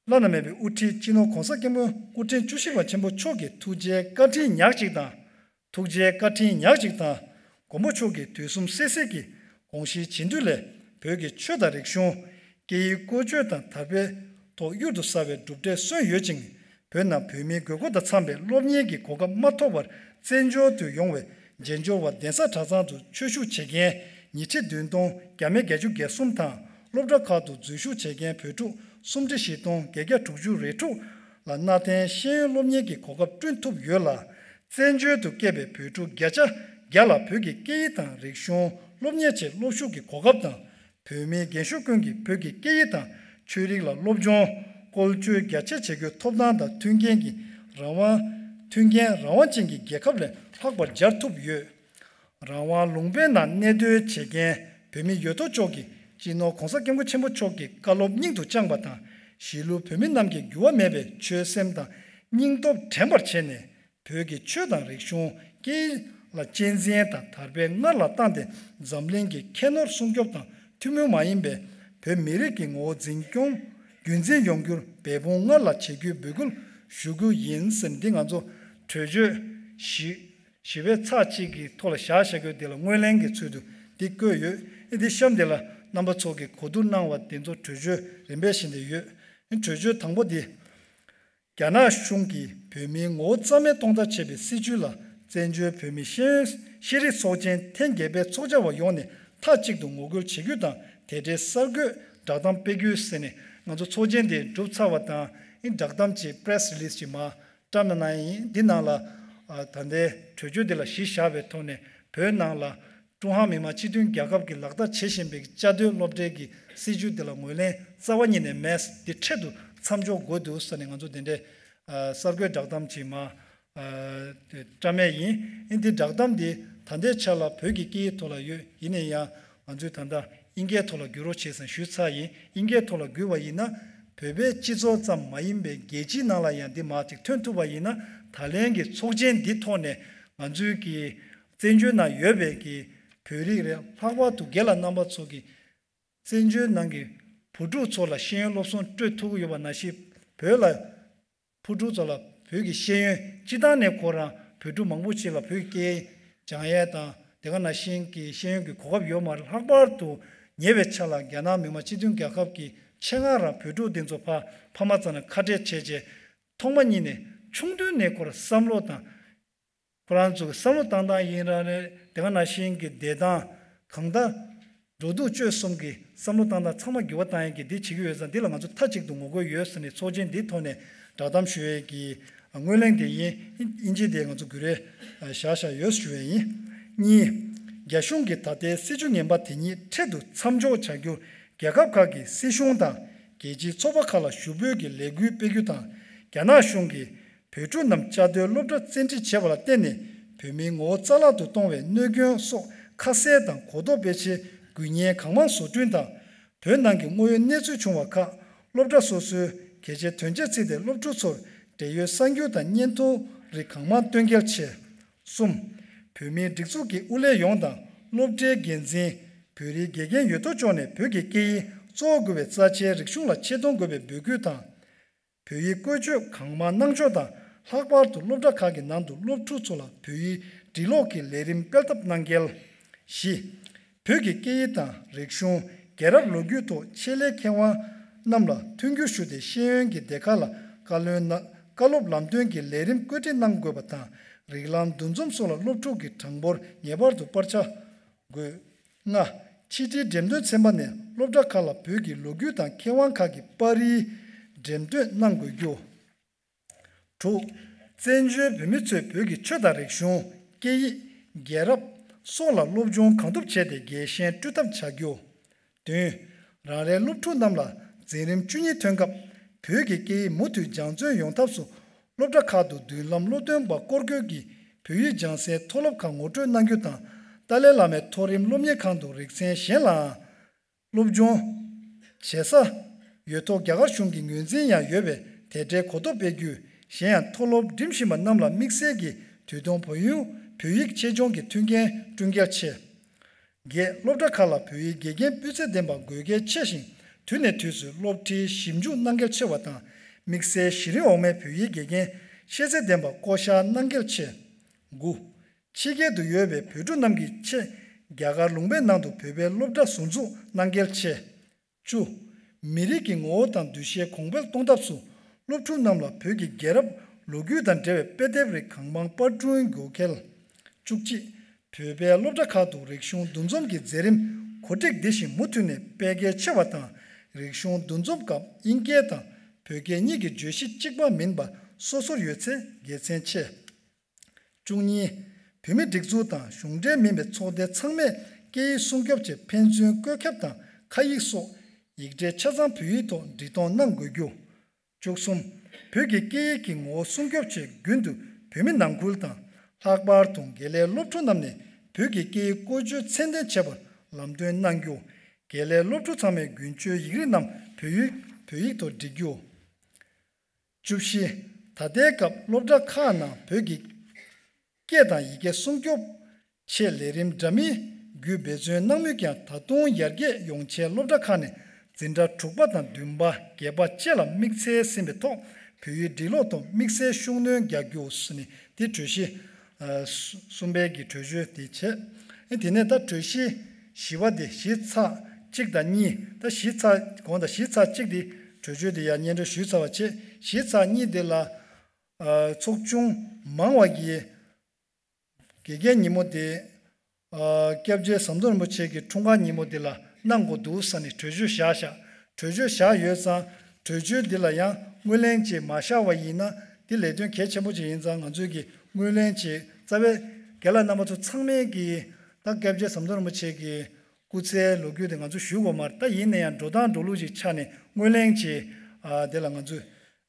བླ་ན་མེད་པའི་དབུ་ཁྲིད་སྤྱི་ནོར་༸གོང་ས་༸སྐྱབས་མགོན་སྐུ་ཕྲེང་བཅུ་བཞི་པ་ཆེན་པོ་མཆོག་གི་ཐུགས་རྗེའི་བཀའ་དྲིན་ཉག་གཅིག་དང་། ཐུགས་རྗེའི་བཀའ་དྲིན་ཉག་གཅིག་དང་། མགོན་པོ་མཆོག་གི་དུས་གསུམ་བསིལ་བསིལ་གྱི་དགོངས་གཞིའི་བྱིན་མཐུ་ལས། བོད་ཀྱི་ཆོས་དང་རིག་གཞུང་། སྐད་ཡིག་བཀོལ་སྤྱོད་དང་དར་སྤེལ་ཐོག་གཡུར་དུ་ཟ་བའི་གྲུབ་འབྲས་སོན་ཡོད་ཅིང་། བོད་ནང་བོད་མིའི་དགོས་མཁོ་དང་འཚམ་པའི་སློབ་གཉེར་གྱི་གོ་སྐབས་མ་ཐོབ་པར་བཙན་བྱོལ་དུ་ཡོང་བའི་རྗེས་འབྱོར་བ་གདན་ས་གྲྭ་ཚང་དུ་ཆོས་ཞུགས་བྱེད་མཁན་ཉིས་ཁྲི་བདུན་སྟོང་བརྒྱ་མེད་བརྒྱད་ཅུ་གྱ་གསུམ་དང་། སློབ་གྲྭ་ཁག་ཏུ་འཛུལ་ཞུགས་བྱེད་མཁན་བོད་ཕྲུག་སུམ་ཁྲི་བཞི་སྟོང་བརྒྱད་བརྒྱ་དྲུག་ཅུ་རེ་དྲུག་ལ་གནའ་དེང་ཤེས་ཡོན་སློབ་གཉེར་གྱི་གོ་སྐབས་བསྐྲུན་ཐུབ་ཡོད་ལ། བཙན་བྱོལ་དུ་སྐྱེས་པའི་བོད་ཕྲུག་བརྒྱ་ཆ་བརྒྱ་ལ་བོད་ཀྱི་སྐད་ཡིག་དང་རིག་གཞུང་སློབ་གཉེར་ཆེད་སློབ་ཞུགས་ཀྱི་གོ་སྐབས་དང་། བོད་མིའི་རྒན་ཤོས་ཀུན་གྱིས་བོད་ཀྱི་སྐད་ཡིག་དང་ཆོས་རིག་ལ་སློབ་སྦྱོང་བཀོལ་སྤྱོད་རྒྱ་ཆེར་བྱེད་རྒྱུའི་ཐོབ་ཐང་དང་མཐུན་རྐྱེན་གྱི་རང་དབང་། མཐུན་རྐྱེན་རང་དབང་ཅན་གྱི་རྒྱལ་ཁབ་ལས་ལྷག་པར་སྦྱར་ཐུབ་ཡོད། རང་དབང་ལུང་པའི་ནང་གནས་སྡོད་བྱེད་མཁན་བོད་མི་ཡོད་དོ་ཅོག་གིས་སྤྱི་ནོར་༸གོང་ས་༸སྐྱབས་མགོན་ཆེན་པོ་མཆོག་གི་བཀའ་སློབ་སྙིང་དུ་བཅངས་པ་དང་། གཞིས་ལུས་བོད་མི་རྣམས་ཀྱིས་འགྱུར་བ་མེད་པའི་ཆོད་སེམས་དང་སྙིང་སྟོབས་དྲན་པར་བྱས་ནས། བོད་ཀྱི་ཆོས་དང་རིག་གཞུང་སྐད་ཡིག་ལ་གཅེས་འཛིན་དང་དར་སྤེལ་སྔར་ལ་བཏང་སྟེ། འཛམ་གླིང་གི་ཁྱད་ནོར་སྲུང་སྐྱོབ་དང་ཐུན་མོང་མ་ཡིན་པའི་བོད་མི་རིགས་ཀྱི་ངོ་བོ་འཛིན་སྐྱོང་རྒྱུན་འཛིན་ཡོང་རྒྱུར་འབད་འབུངས་སྔར་ལ་བྱེད་རྒྱུའི་འབོད་སྐུལ་ཞུ་རྒྱུ་ཡིན་ཟེར། འདི་ང་ཚོ་གྲོས་ཆོད་བཞི་བཞི་པའི་ཚགས་གཅིག་གི་ཐོག་ལ་བཞག་བཞག་རྒྱུ་དེ་ལ་ངོས་ལེན་གྱི་ཚུལ་དུ་འདི་བཀོད་ཡོད། འདི་གཤམ་དེ་ལ་རྣམ་པ་ཚོ་གིས་གོ་བསྡུར་གནང་བ་དེ་ཚོ་གྲོས་ཆོད་རིམ་པས་བཞིན་དུ་ཡོད། གྲོས་ཆོད་དང་པོ་འདི། རྒྱ་ནག་གཞུང་གིས་བོད་མིའི་ངོ་བོ་རྩ་མེད་གཏོང་ཐབས་བྱེད་པའི་སྲིད་བྱུས་ལ་བཙན་བྱོལ་བོད་མིའི་ཤེས་ཡོན་ཤེས་རིག་ཚོགས་ཆེན་ཐེངས་བརྒྱད་པའི་ཚོགས་བཅར་བ་ཡོངས་ནས་མཐའ་གཅིག་ཏུ་ངོ་རྒོལ་བྱེད་རྒྱུ་དང་། དེ་འབྲེལ་གསར་འགོད་བསྒྲགས་གཏམ་སྤེལ་རྒྱུ་ཟེར་ནས་ང་ཚོ་ཚོགས་ཆེན་དེ་གྲུབ་ཚར་བ་དང་། ཨིན་བསྒྲགས་གཏམ་གྱི་པི་རེ་སི་རི་ལི་སི་ཅིག་མར་བཀྲམ་གནང་ཡིན། འདི་ནང་ལ་ཨ་ད་ལྟའི་གྲོས་ཆོད་འདི་ལ་གཞི་བཞག་པའི་ཐོག་ནས་བོད་ནང་ལ་ཀྲུང་ཧྭ་མི་དམངས་སྤྱི་མཐུན་རྒྱལ་ཁབ་ཀྱིས་ལག་བསྟར་བྱེད་བཞིན་པའི་བཅའ་སྡོད་སློབ་གྲྭའི་གི་སྲིད་བྱུས་འདི་ལ་ངོས་ལེན་རྩ་བ་ཉིད་ནས་མེད། འདི་འཕྲལ་དུ་མཚམས་འཇོག་དགོས་འདུག་ཟེར་ནས་ང་ཚོ་འདི་འདྲའི་ཨ་གསར་འགོད་བསྒྲགས་གཏམ་ཅིག་མར་ཨ་བཀྲམ་ཡས་ཡིན། ཨིན་འདི་བསྒྲགས་གཏམ་འདི་ད་ལྟའི་ཆ་ལ་བོད་ཀྱི་སྐད་ཡིག་ཐོག་ལ་ཡོད། ཡིན་ན་ཡང་ང་ཚོས་ད་ལྟ་དབྱིན་སྐད་ཐོག་ལ་བསྒྱུར་རོགས་བྱེད་ཟེར་ཞུས་ཚར་ཡིན། དབྱིན་སྐད་ཐོག་ལ་བསྒྱུར་བ་ཡིན་ན་བོད་པའི་སྤྱི་ཚོགས་ཙམ་མ་ཡིན་པའི་རྒྱལ་སྤྱིའི་ནང་ལ་ཡང་འདི་མར་ཅིག་ཐོན་ཐུབ་པ་ཡིན་ན། ད་ལན་གྱི་ཚོགས་ཆེན་འདི་ཐོག་ནས་ང་ཚོའི་གི་བཙན་བྱོལ་ནང་ཡོད་པའི་གི་བོད་རིགས་རེད། ལྷག་པར་དུ་རྒན་ལགས་རྣམ་པ་ཚོ་གི་བཙན་བྱོལ་ནང་གི་བུ་ཕྲུག་ཚོ་ལ་ཤེས་ཡོན་སློབ་སྦྱོང་སྤྲོད་ཐུབ་ཀྱི་ཡོད་པ་ནང་བཞིན། བོད་ལ་བུ་ཕྲུག་ཚོ་ལ་བོད་ཀྱི་ཤེས་ཡོན། སྤྱིར་བཏང་ནས་ཁོ་རང་བོད་ཕྲུག་མང་པོ་ཅིག་ལ་བོད་ཀྱི་སྐད་སྦྱང་ཡས་དང་དེ་ག་ནང་བཞིན་གྱི་ཤེས་ཡོན་གྱི་གོ་སྐབས་ཡོད་མ་རེད། ལྷག་པར་དུ་ཉེ་བའི་ཆར་ལ་རྒྱ་ནག་མི་དམངས་སྤྱི་མཐུན་རྒྱལ་ཁབ་ཀྱི་ཆེད་མངགས་རང་བོད་ཕྲུག་འདི་ཚོ་ཕ་ཕ་མ་ཚོ་ནས་ཁ་བྲལ་བྱས་རྗེས། ཐོག་མ་ཉིད་ནས་ཆུང་དུས་ནས་ཁོ་རང་བསམ་བློ་དང་། ཁོ་རང་ཚོ་གི་བསམ་བློ་བཏང་སྟངས་ཡིན་ར་རེད། དེ་ག་ནང་བཞིན་གྱི་བསྡད་སྟངས། གང་ལྟར་འགྲོ་འདུག་སྤྱོད་གསུམ་གྱི་བསམ་བློ་བཏང་སྟངས་ཚང་མ་འགྱུར་བ་བཏང་ཡས་ཀྱི་འདི་བྱེད་ཀྱི་ཡོད་ཙང་། འདི་ལ་ང་ཚོ་མཐའ་གཅིག་ཏུ་ངོ་རྒོལ་ཡོད་ཟེར་ནས་ཚོགས་ཆེན་འདིའི་ཐོག་ནས་བསྒྲགས་གཏམ་ཞུ་ཡས་ཀྱི་ངོས་ལེན་དེ་ཡིན། དབྱིན་ཇི་དེ་ང་ཚོ་གུ་རེ་བཞག་བཞག་ཡོད་ཞུ་ཡས་ཡིན། གཉིས། རྒྱ་གཞུང་གིས་ད་ལྟའི་སྲིད་བྱུས་ངན་པ་དེ་ཉིད་འཕྲལ་དུ་མཚམས་འཇོག་བྱ་རྒྱུར་རྒྱལ་ཁབ་ཁག་གི་སྲིད་གཞུང་དང་རྒྱལ་སྤྱིའི་ཚོགས་པ་ཁག་ལ་ཞུ་འབོད་ཀྱི་ལས་འགུལ་སྤེལ་རྒྱུ་དང་། རྒྱ་ནག་གཞུང་གིས་བོད་ཕྲུག་རྣམས་བཅའ་སྡོད་སློབ་གྲྭར་བཙན་ཁྲིད་བྱས་པ་ལ་བརྟེན་ནས་ བོད་མིའི་ངོ་བོ་རྩ་བརླག་ཏུ་གཏོང་བའི་གནོད་སྐྱོན་སོགས་ཁ་གསལ་དང་གོ་རྟོགས་སྤེལ་ཆེད་དགོས་ངེས་གང་མང་བཟོ་སྐྲུན་དང་། བོད་ནང་གི་དངོས་ཡོད་གནས་ཚུལ་བྱུང་བ་ཁག་སློབ་གྲྭ་སོ་སོའི་གལ་ཆེའི་དོན་ཆེད་བརྩིས་ཏེ་སློབ་ཕྲུག་ཚོར་འབྲེལ་ཡོད་གསར་འགྱུར་དང་བརྙན་ཐུང་རིགས་གང་མང་སྟོན་སྐྱེལ་ཆེད། གསུམ། བོད་མིའི་སྒྲིག་འཛུགས་ཀྱི་དབུ་ལས་ཡོངས་དང་སློབ་གྲྭའི་འགན་འཛིན། བོད་རིགས་དགེ་རྒན་ཡོད་དོ་ཅོག་ནས་བོད་ཀྱི་སྐད་ཡིག་གཙོ་བོ་དགོས་པའི་རྩ་ཆེའི་རིག་གཞུང་ལ་ཆེ་མཐོང་དགོས་པའི་འབོད་སྐུལ་དང་། བོད་ཡིག་བཀོལ་སྤྱོད་གང་མང་གནང་ཕྱོགས་དང་། ལྷག་པར་དུ་སློབ་གྲྭ་ཁག་གི་ནང་དུ་སློབ་ཕྲུག་ཚོ་ལ་བོད་ཡིག་འབྲི་ཀློག་གི་ལས་རིམ་སྤེལ་ཐབས་གནང་གལ། བཞི། བོད་ཀྱི་སྐད་ཡིག་དང་རིག་གཞུང་། རྒྱལ་རབས་ལོ་རྒྱུས་ཐོག་ཆེད་ལས་མཁས་དབང་རྣམས་ལ་མཐུན་འགྱུར་ཞུས་ཏེ། ཤེས་ཡོན་གྱི་སྡེ་ཁག་ལ་བཀའ་བློན་ན་བཀའ་སློབ་ལམ་སྟོན་གྱི་ལས་རིམ་བཀོད་སྒྲིག་གནང་དགོས་པ་དང་། རིགས་ལམ་འདུ་འཛོམས་སོགས་ལ་སློབ་ཕྲུག་གི་གྲངས་འབོར་ངེས་པར་དུ་སྤར་ཆ་དགོས། ལྔ། ཕྱི་དྲིལ་འགྲེམས་སྟོན་ཚན་པ་ནས་སློབ་གྲྭ་ཁག་ལ་བོད་ཀྱི་ལོ་རྒྱུས་དང་མཁས་དབང་ཁག་གི་པར་རིས་འགྲེམས་སྟོན་གནང་དགོས་རྒྱུ། དྲུག། བཙན་བྱོལ་བོད་མི་ཚོས་བོད་ཀྱི་ཆོས་དང་རིག་གཞུང་། སྐད་ཡིག་རྒྱལ་རབས་སོགས་ལ་སློབ་སྦྱོང་གང་ཐུབ་བྱས་ཏེ་རྒྱལ་ཞེན་སྤྲོད་ཐབས་བྱ་རྒྱུ། བདུན། རང་རེའི་སློབ་ཕྲུག་རྣམས་ལ་འཛིན་རིམ་བཅུ་གཉིས་ཐོན་སྐབས་བོད་ཀྱི་སྐད་ཡིག་མུ་མཐུད་སྦྱང་བརྩོན་ཡོང་ཐབས་སུ། སློབ་གྲྭ་ཁག་ཏུ་མདུན་ལམ་སློབ་སྟོན་པ་སྐོར་སྐྱོད་ཀྱིས་བོད་ཡིག་སྦྱང་སའི་མཐོ་སློབ་ཁག་ངོ་སྤྲོད་གནང་རྒྱུ་དང་། ཏཱ་ལའི་བླ་མའི་མཐོ་རིམ་སློབ་གཉེར་ཁང་དུ་རིག་ཚན་གཞན་ལའང་སློབ་སྦྱོང་བྱེད་ས་ཡོད་ཐོག་རྒྱ་གར་གཞུང་གི་ངོས་འཛིན་ཡང་ཡོད་པས་དེ་འབྲེལ་གོ་རྟོགས་སྤེལ་རྒྱུ། གཞན་ཡང་མཐོ་སློབ་འགྲིམ་བཞིན་པ་རྣམས་ལ་དམིགས་བསལ་གྱི་དུས་ཐུང་བོད་ཡིག་བོད་ཡིག་ཆེད་སྦྱོང་གི་མཐུན་རྐྱེན་བསྐྲུན་གལ་ཆེ། བརྒྱད། སློབ་གྲྭ་ཁག་ལ་བོད་ཡིག་དགེ་རྒན་སྤུས་ཚད་ལྡན་པ་དགོས་གལ་ཆེ་ཞིང་། དུས་ནས་དུས་སུ་སློབ་ཁྲིད་ཞིབ་འཇུག་གནང་གལ་ཆེ་བ་དང་། དམིགས་བསལ་གཞི་རིམ་འོག་མའི་བོད་ཡིག་དགེ་རྒན་ཤེས་ཚད་ལྡན་པ་བསྐོ་གཞག་གནང་གལ་ཆེ། དགུ། ཕྱི་རྒྱལ་དུ་ཡོད་པའི་བོད་ཕྲུག་རྣམས་ཀྱི་ཆེད་རྒྱ་གར་ལུང་པའི་ནང་དུ་བོད་པའི་སློབ་གྲྭ་ཟུར་འཛུགས་གནང་གལ་ཆེ། བཅུ། མི་རིགས་ཀྱི་ངོ་བོ་དང་འདུ་ཤེས་གོང་འཕེལ་གཏོང་ཐབས་སུ་སློབ་ཕྲུག་རྣམས་ལ་བོད་ཀྱི་རྒྱལ་རབས་ལོ་རྒྱུས་དང་འབྲེལ་བའི་དཔེ་དེབ་རིགས་གང་མང་པར་སྐྲུན་དགོས་གལ། བཅུ་གཅིག། བོད་པའི་སློབ་གྲྭ་ཁག་ཏུ་རིག་གཞུང་འདུ་འཛོམས་ཀྱི་མཛད་རིམ་གོ་སྒྲིག་འདི་བཞིན་མུ་མཐུད་ནས་སྤེལ་གལ་ཆེ་བ་དང་། རིག་གཞུང་འདུ་འཛོམས་སྐབས་དབྱིན་སྐད་དང་བོད་སྐད་གཉིས་ཀྱི་བརྗོད་གཞི་གཅིག་པ་མིན་པ་སོ་སོར་ཡོད་ཚེ་དགེ་མཚན་ཆེ། བཅུ་གཉིས། བོད་མི་སྒྲིག་འཛུགས་དང་གཞུང་འབྲེལ་མིན་པའི་ཚོགས་སྡེ་ཚང་མས་སྐད་ཡིག་སྲུང་སྐྱོབ་ཆེད་ཕན་ཚུན་བཀོད་ཁྱབ་དང་ཁ་ཡིག་སོགས་ཡིག་ཕྲད་ཆ་ཚང་བོད་ཡིག་ཐོག་འབྲི་གཏོང་གནང་དགོས་རྒྱུ། བཅུ་གསུམ། བོད་ཀྱི་སྐད་ཡིག་གི་ངོ་བོ་སྲུང་སྐྱོབ་ཆེད་རྒྱུན་དུ་བོད་མི་ནང་ཁུལ་དང་། ལྷག་པར་དུ་དགེ་ལས་སློབ་ཕྲུག་རྣམས་ནས་བོད་ཀྱི་སྐད་ཡིག་བཀོལ་སྤྱོད་ཚད་ལྡན་བྱེད་པར་ལམ་སྟོན་གནང་རྒྱུ། དགེ་ལས་སློབ་ཕྲུག་ཚང་མས་རྒྱུན་སྤྱོད་ཡིག་རིགས་རྣམས་བོད་ཡིག་བོད་ཡིག་ཐོག་འབྲི་རྒྱུ། བཅུ་བཞི། ད་ལྟའི་སྐབས་སློབ་གྲྭ་ཁག་ནང་བོད་ཀྱི་སྐད་དང་ཡི་གེ་སྲུང་སྐྱོབ་ཆེད་ལས་རིམ་འདྲ་མིན་བརྒྱུད་འབད་བརྩོན་གནང་མུས་ཀྱང་། ད་དུང་ཡར་རྒྱས་ཡོང་ཆེད་སློབ་གྲྭ་ཁག་ནས་འཛིན་གྲྭ་དྲུག་པ་དང་བདུན་པ་བརྒྱད་པ་བཅས་ལ་དམིགས་བསལ་ཟིན་པའི་ཐོག་བོད་ཡིག་འབྲི་ཀློག་ཐོག་དམིགས་བསལ་ཤུགས་སྣོན་རྒྱག་རྒྱུ་ཟེར་ནས་འདི་གྲོས་གཞི་ཨ་གསུམ་པའི་གི་གྲོས་ཆོད་དེ་བྱས། ཨེ་དེ་ནས་ད་གྲོས་གཞི་བཞི་པ་དེ་བཞི་ཚེག་གཅིག་དང་གཉིས། ད་བཞི་ཚེག་གོང་དང་བཞི་ཚེག་གཅིག་དེ་གྲོས་ཆོད་དེ་ཡང་སྙན་སྒྲོན་ཞུས་ཚར་བ་བྱས། བཞི་ཚེག་གཉིས་དེ་ལ་ཨ་ཚོགས་ཆུང་མང་བ་གིས་དགེ་རྒན་ཉིན་མོ་དེ་ཨ་སྐྱབས་རྗེ་ཟམ་གདོང་རིན་པོ་ཆེ་གི་འཁྲུངས་སྐར་ཉིན་མོ་དེ་ལ་གནང་དགོས་འདུག་ཟེར་ནས་གྲོས་ཆོད་བཞག་བཞག་གྲོས་ཆོད་བཞག་ཡོད་ཙང་། གྲོས་ཆོད་འདི་ལ་ཡང་དངོས་ལན་ཅིག་མ་བཞག་པ་ཡིན་ན། འདི་ལས་དོན་གལ་ཆེན་པོ་ཅིག་ཡིན་ཙང་། ང་ཚོས་ཀྱི་དངོས་ལན་ཅིག་རྩ་བའི་རྒན་ལགས་རྣམ་པ་ཚོ་ཚང་མས་ཀྱི་ད་སྐྱབས་རྗེ་ཟམ་གདོང་རིན་པོ་ཆེ་གི་སྐུ་ཚེའི་ལོ་རྒྱུས་དེ་ང་ཚོ་ཞུ་དགོས་མ་རེད། ད་ཡིན་ན་ཡང་འགྲོ་སྟངས་འགྲོ་ལུགས་ཅིག་ཆ་ནས་དངོས་ལན་ཅིག་ཨ་དེ་ལ་ང་ཚོས་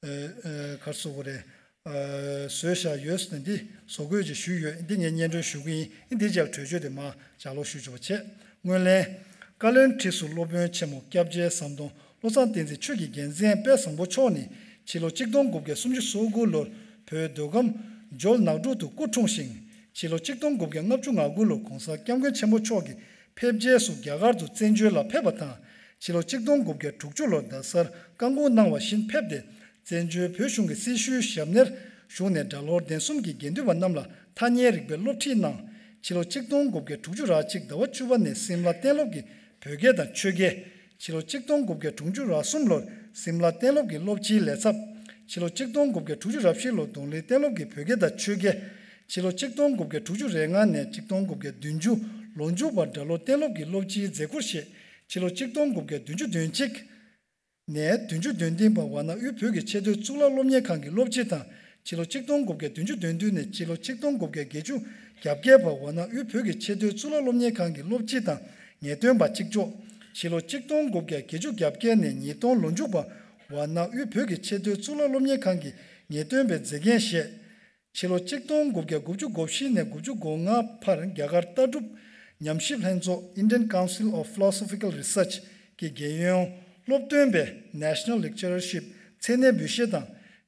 ཨ་ཨ་ག་རེ་ཟེར་དགོས་རེད། ཨ་བཟོས་བཞག་ཡོད་ཟེར་ནས་འདི་བཟོ་འགོད་ཅིག་ཞུས་ཡོད། འདི་ངས་སྙན་སྒྲོན་ཞུ་གི་ཡིན། འདི་རྗེས་ལ་གྲོས་ཆོད་དེ་མར་ལྗགས་ཀློག་ཞུ་ཆོག་པ་བྱས། དངོས་ལན། བཀའ་བློན་ཁྲི་ཟུར་སློབ་དཔོན་ཆེན་མོ་སྐྱབས་རྗེ་ཟམ་གདོང་བློ་བཟང་བསྟན་འཛིན་ཆོས་ཀྱི་རྒྱལ་མཚན་དཔལ་བཟང་པོ་མཆོག་ནི་ཕྱི་ལོ་ཆིག་སྟོང་དགུ་བརྒྱ་སུམ་ཅུ་སོ་དགུ་ལོར་བོད་མདོ་ཁམས་ཇོ་ནག་འབྲུག་ཏུ་སྐུ་འཁྲུངས་ཤིང་། ཕྱི་ལོ་ཆིག་སྟོང་དགུ་བརྒྱ་ལྔ་བཅུ་ང་དགུ་ལོར་གོང་ས་སྐྱབས་མགོན་ཆེན་པོ་མཆོག་གི་ཕེབས་རྗེས་སུ་རྒྱ་གར་དུ་བཙན་བྱོལ་ལ་ཕེབས་པ་དང་། ཕྱི་ལོ་ཆིག་སྟོང་དགུ་བརྒྱ་དྲུག་ཅུ་ལོར་རྡ་སར་བཀའ་འཁུར་གནང་བ་བཞིན་ཕེབས་ཏེ། བཙན་བྱོལ་བོད་གཞུང་གི་སྲི་ཞུའི་ཞབས་གནས་ཞུགས་ནས་སྒྲ་ལྷོ་གདན་གསུམ་གྱི་དགེ་འདུན་པ་རྣམས་ལ་ཐ་སྙད་རིག་པའི་སློབ་ཁྲིད་གནང་། ཕྱི་ལོ་ཆིག་སྟོང་དགུ་བརྒྱ་དྲུག་ཅུ་རེ་གཅིག་ཟླ་བ་བཅུ་པ་ནས་སིམ་ལ་གཏན་སློབ་ཀྱི་བོད་སྐད་དང་ཆོས་སྐད། ཕྱི་ལོ་ཆིག་སྟོང་དགུ་བརྒྱ་དྲུག་ཅུ་རེ་གསུམ་ལོར་སིམ་ལ་གཏན་སློབ་ཀྱི་སློབ་སྤྱིའི་ལས་ཚབ། ཕྱི་ལོ་ཆིག་སྟོང་དགུ་བརྒྱ་དྲུག་ཅུ་རེ་བཞི་ལོར་ལྡོང་ལི་གཏན་སློབ་ཀྱི་བོད་སྐད་དང་ཆོས་སྐད། ཕྱི་ལོ་ཆིག་སྟོང་དགུ་བརྒྱ་དྲུག་ཅུ་རེ་ལྔ་ནས་ཆིག་སྟོང་དགུ་བརྒྱ་བདུན་ཅུ་ལོ་མཇུག་བར་སྒྲ་ལྷོ་གཏན་སློབ་ཀྱི་སློབ་སྤྱིའི་མཛད་ཁུར་བཞེས། ཕྱི་ལོ་ཆིག་སྟོང་དགུ་བརྒྱ་བདུན་ཅུ་དོན་གཅིག་ནས་བདུན་ཅུ་དོན་བདུན་བར་ཝཱ་ཎ་དབུས་བོད་ཀྱི་ཆེས་མཐོའི་གཙུག་ལག་སློབ་གཉེར་ཁང་གི་སློབ་སྤྱི་དང་། ཕྱི་ལོ་ཆིག་སྟོང་དགུ་བརྒྱ་བདུན་ཅུ་དོན་བདུན་ནས་ཕྱི་ལོ་ཆིག་སྟོང་དགུ་བརྒྱ་བརྒྱད་ཅུ་གྱ་བརྒྱད་བར་ཝཱ་ཎ་དབུས་བོད་ཀྱི་ཆེས་མཐོའི་གཙུག་ལག་སློབ་གཉེར་ཁང་གི་སློབ་སྤྱི་དང་ངེས་སྟོན་པ་གཅིག་ལྕོགས། ཕྱི་ལོ་ཆིག་སྟོང་དགུ་བརྒྱ་བརྒྱད་ཅུ་གྱ་བརྒྱད་ནས་ཉིས་སྟོང་ལོ་མཇུག་བར་ཝཱ་ཎ་དབུས་བོད་ཀྱི་ཆེས་མཐོའི་གཙུག་ལག་སློབ་གཉེར་ཁང་གི་ངེས་སྟོན་པའི་མཛད་འགན་བཞེས། ཕྱི་ལོ་ཆིག་སྟོང་དགུ་བརྒྱ་དགུ་བཅུ་གོ་བཞི་ནས་དགུ་བཅུ་གོ་ལྔ་བར་རྒྱ་གར་ལྟ་གྲུབ་ཉམས་ཞིབ་ལྷན་ཚོགས་Indian Council of Philosophical Research གི་རྒྱལ་ཡོངས་སློབ་སྟོན་པའི་National Lecturership མཚན་གནས་འབུལ་བཞེས་དང་།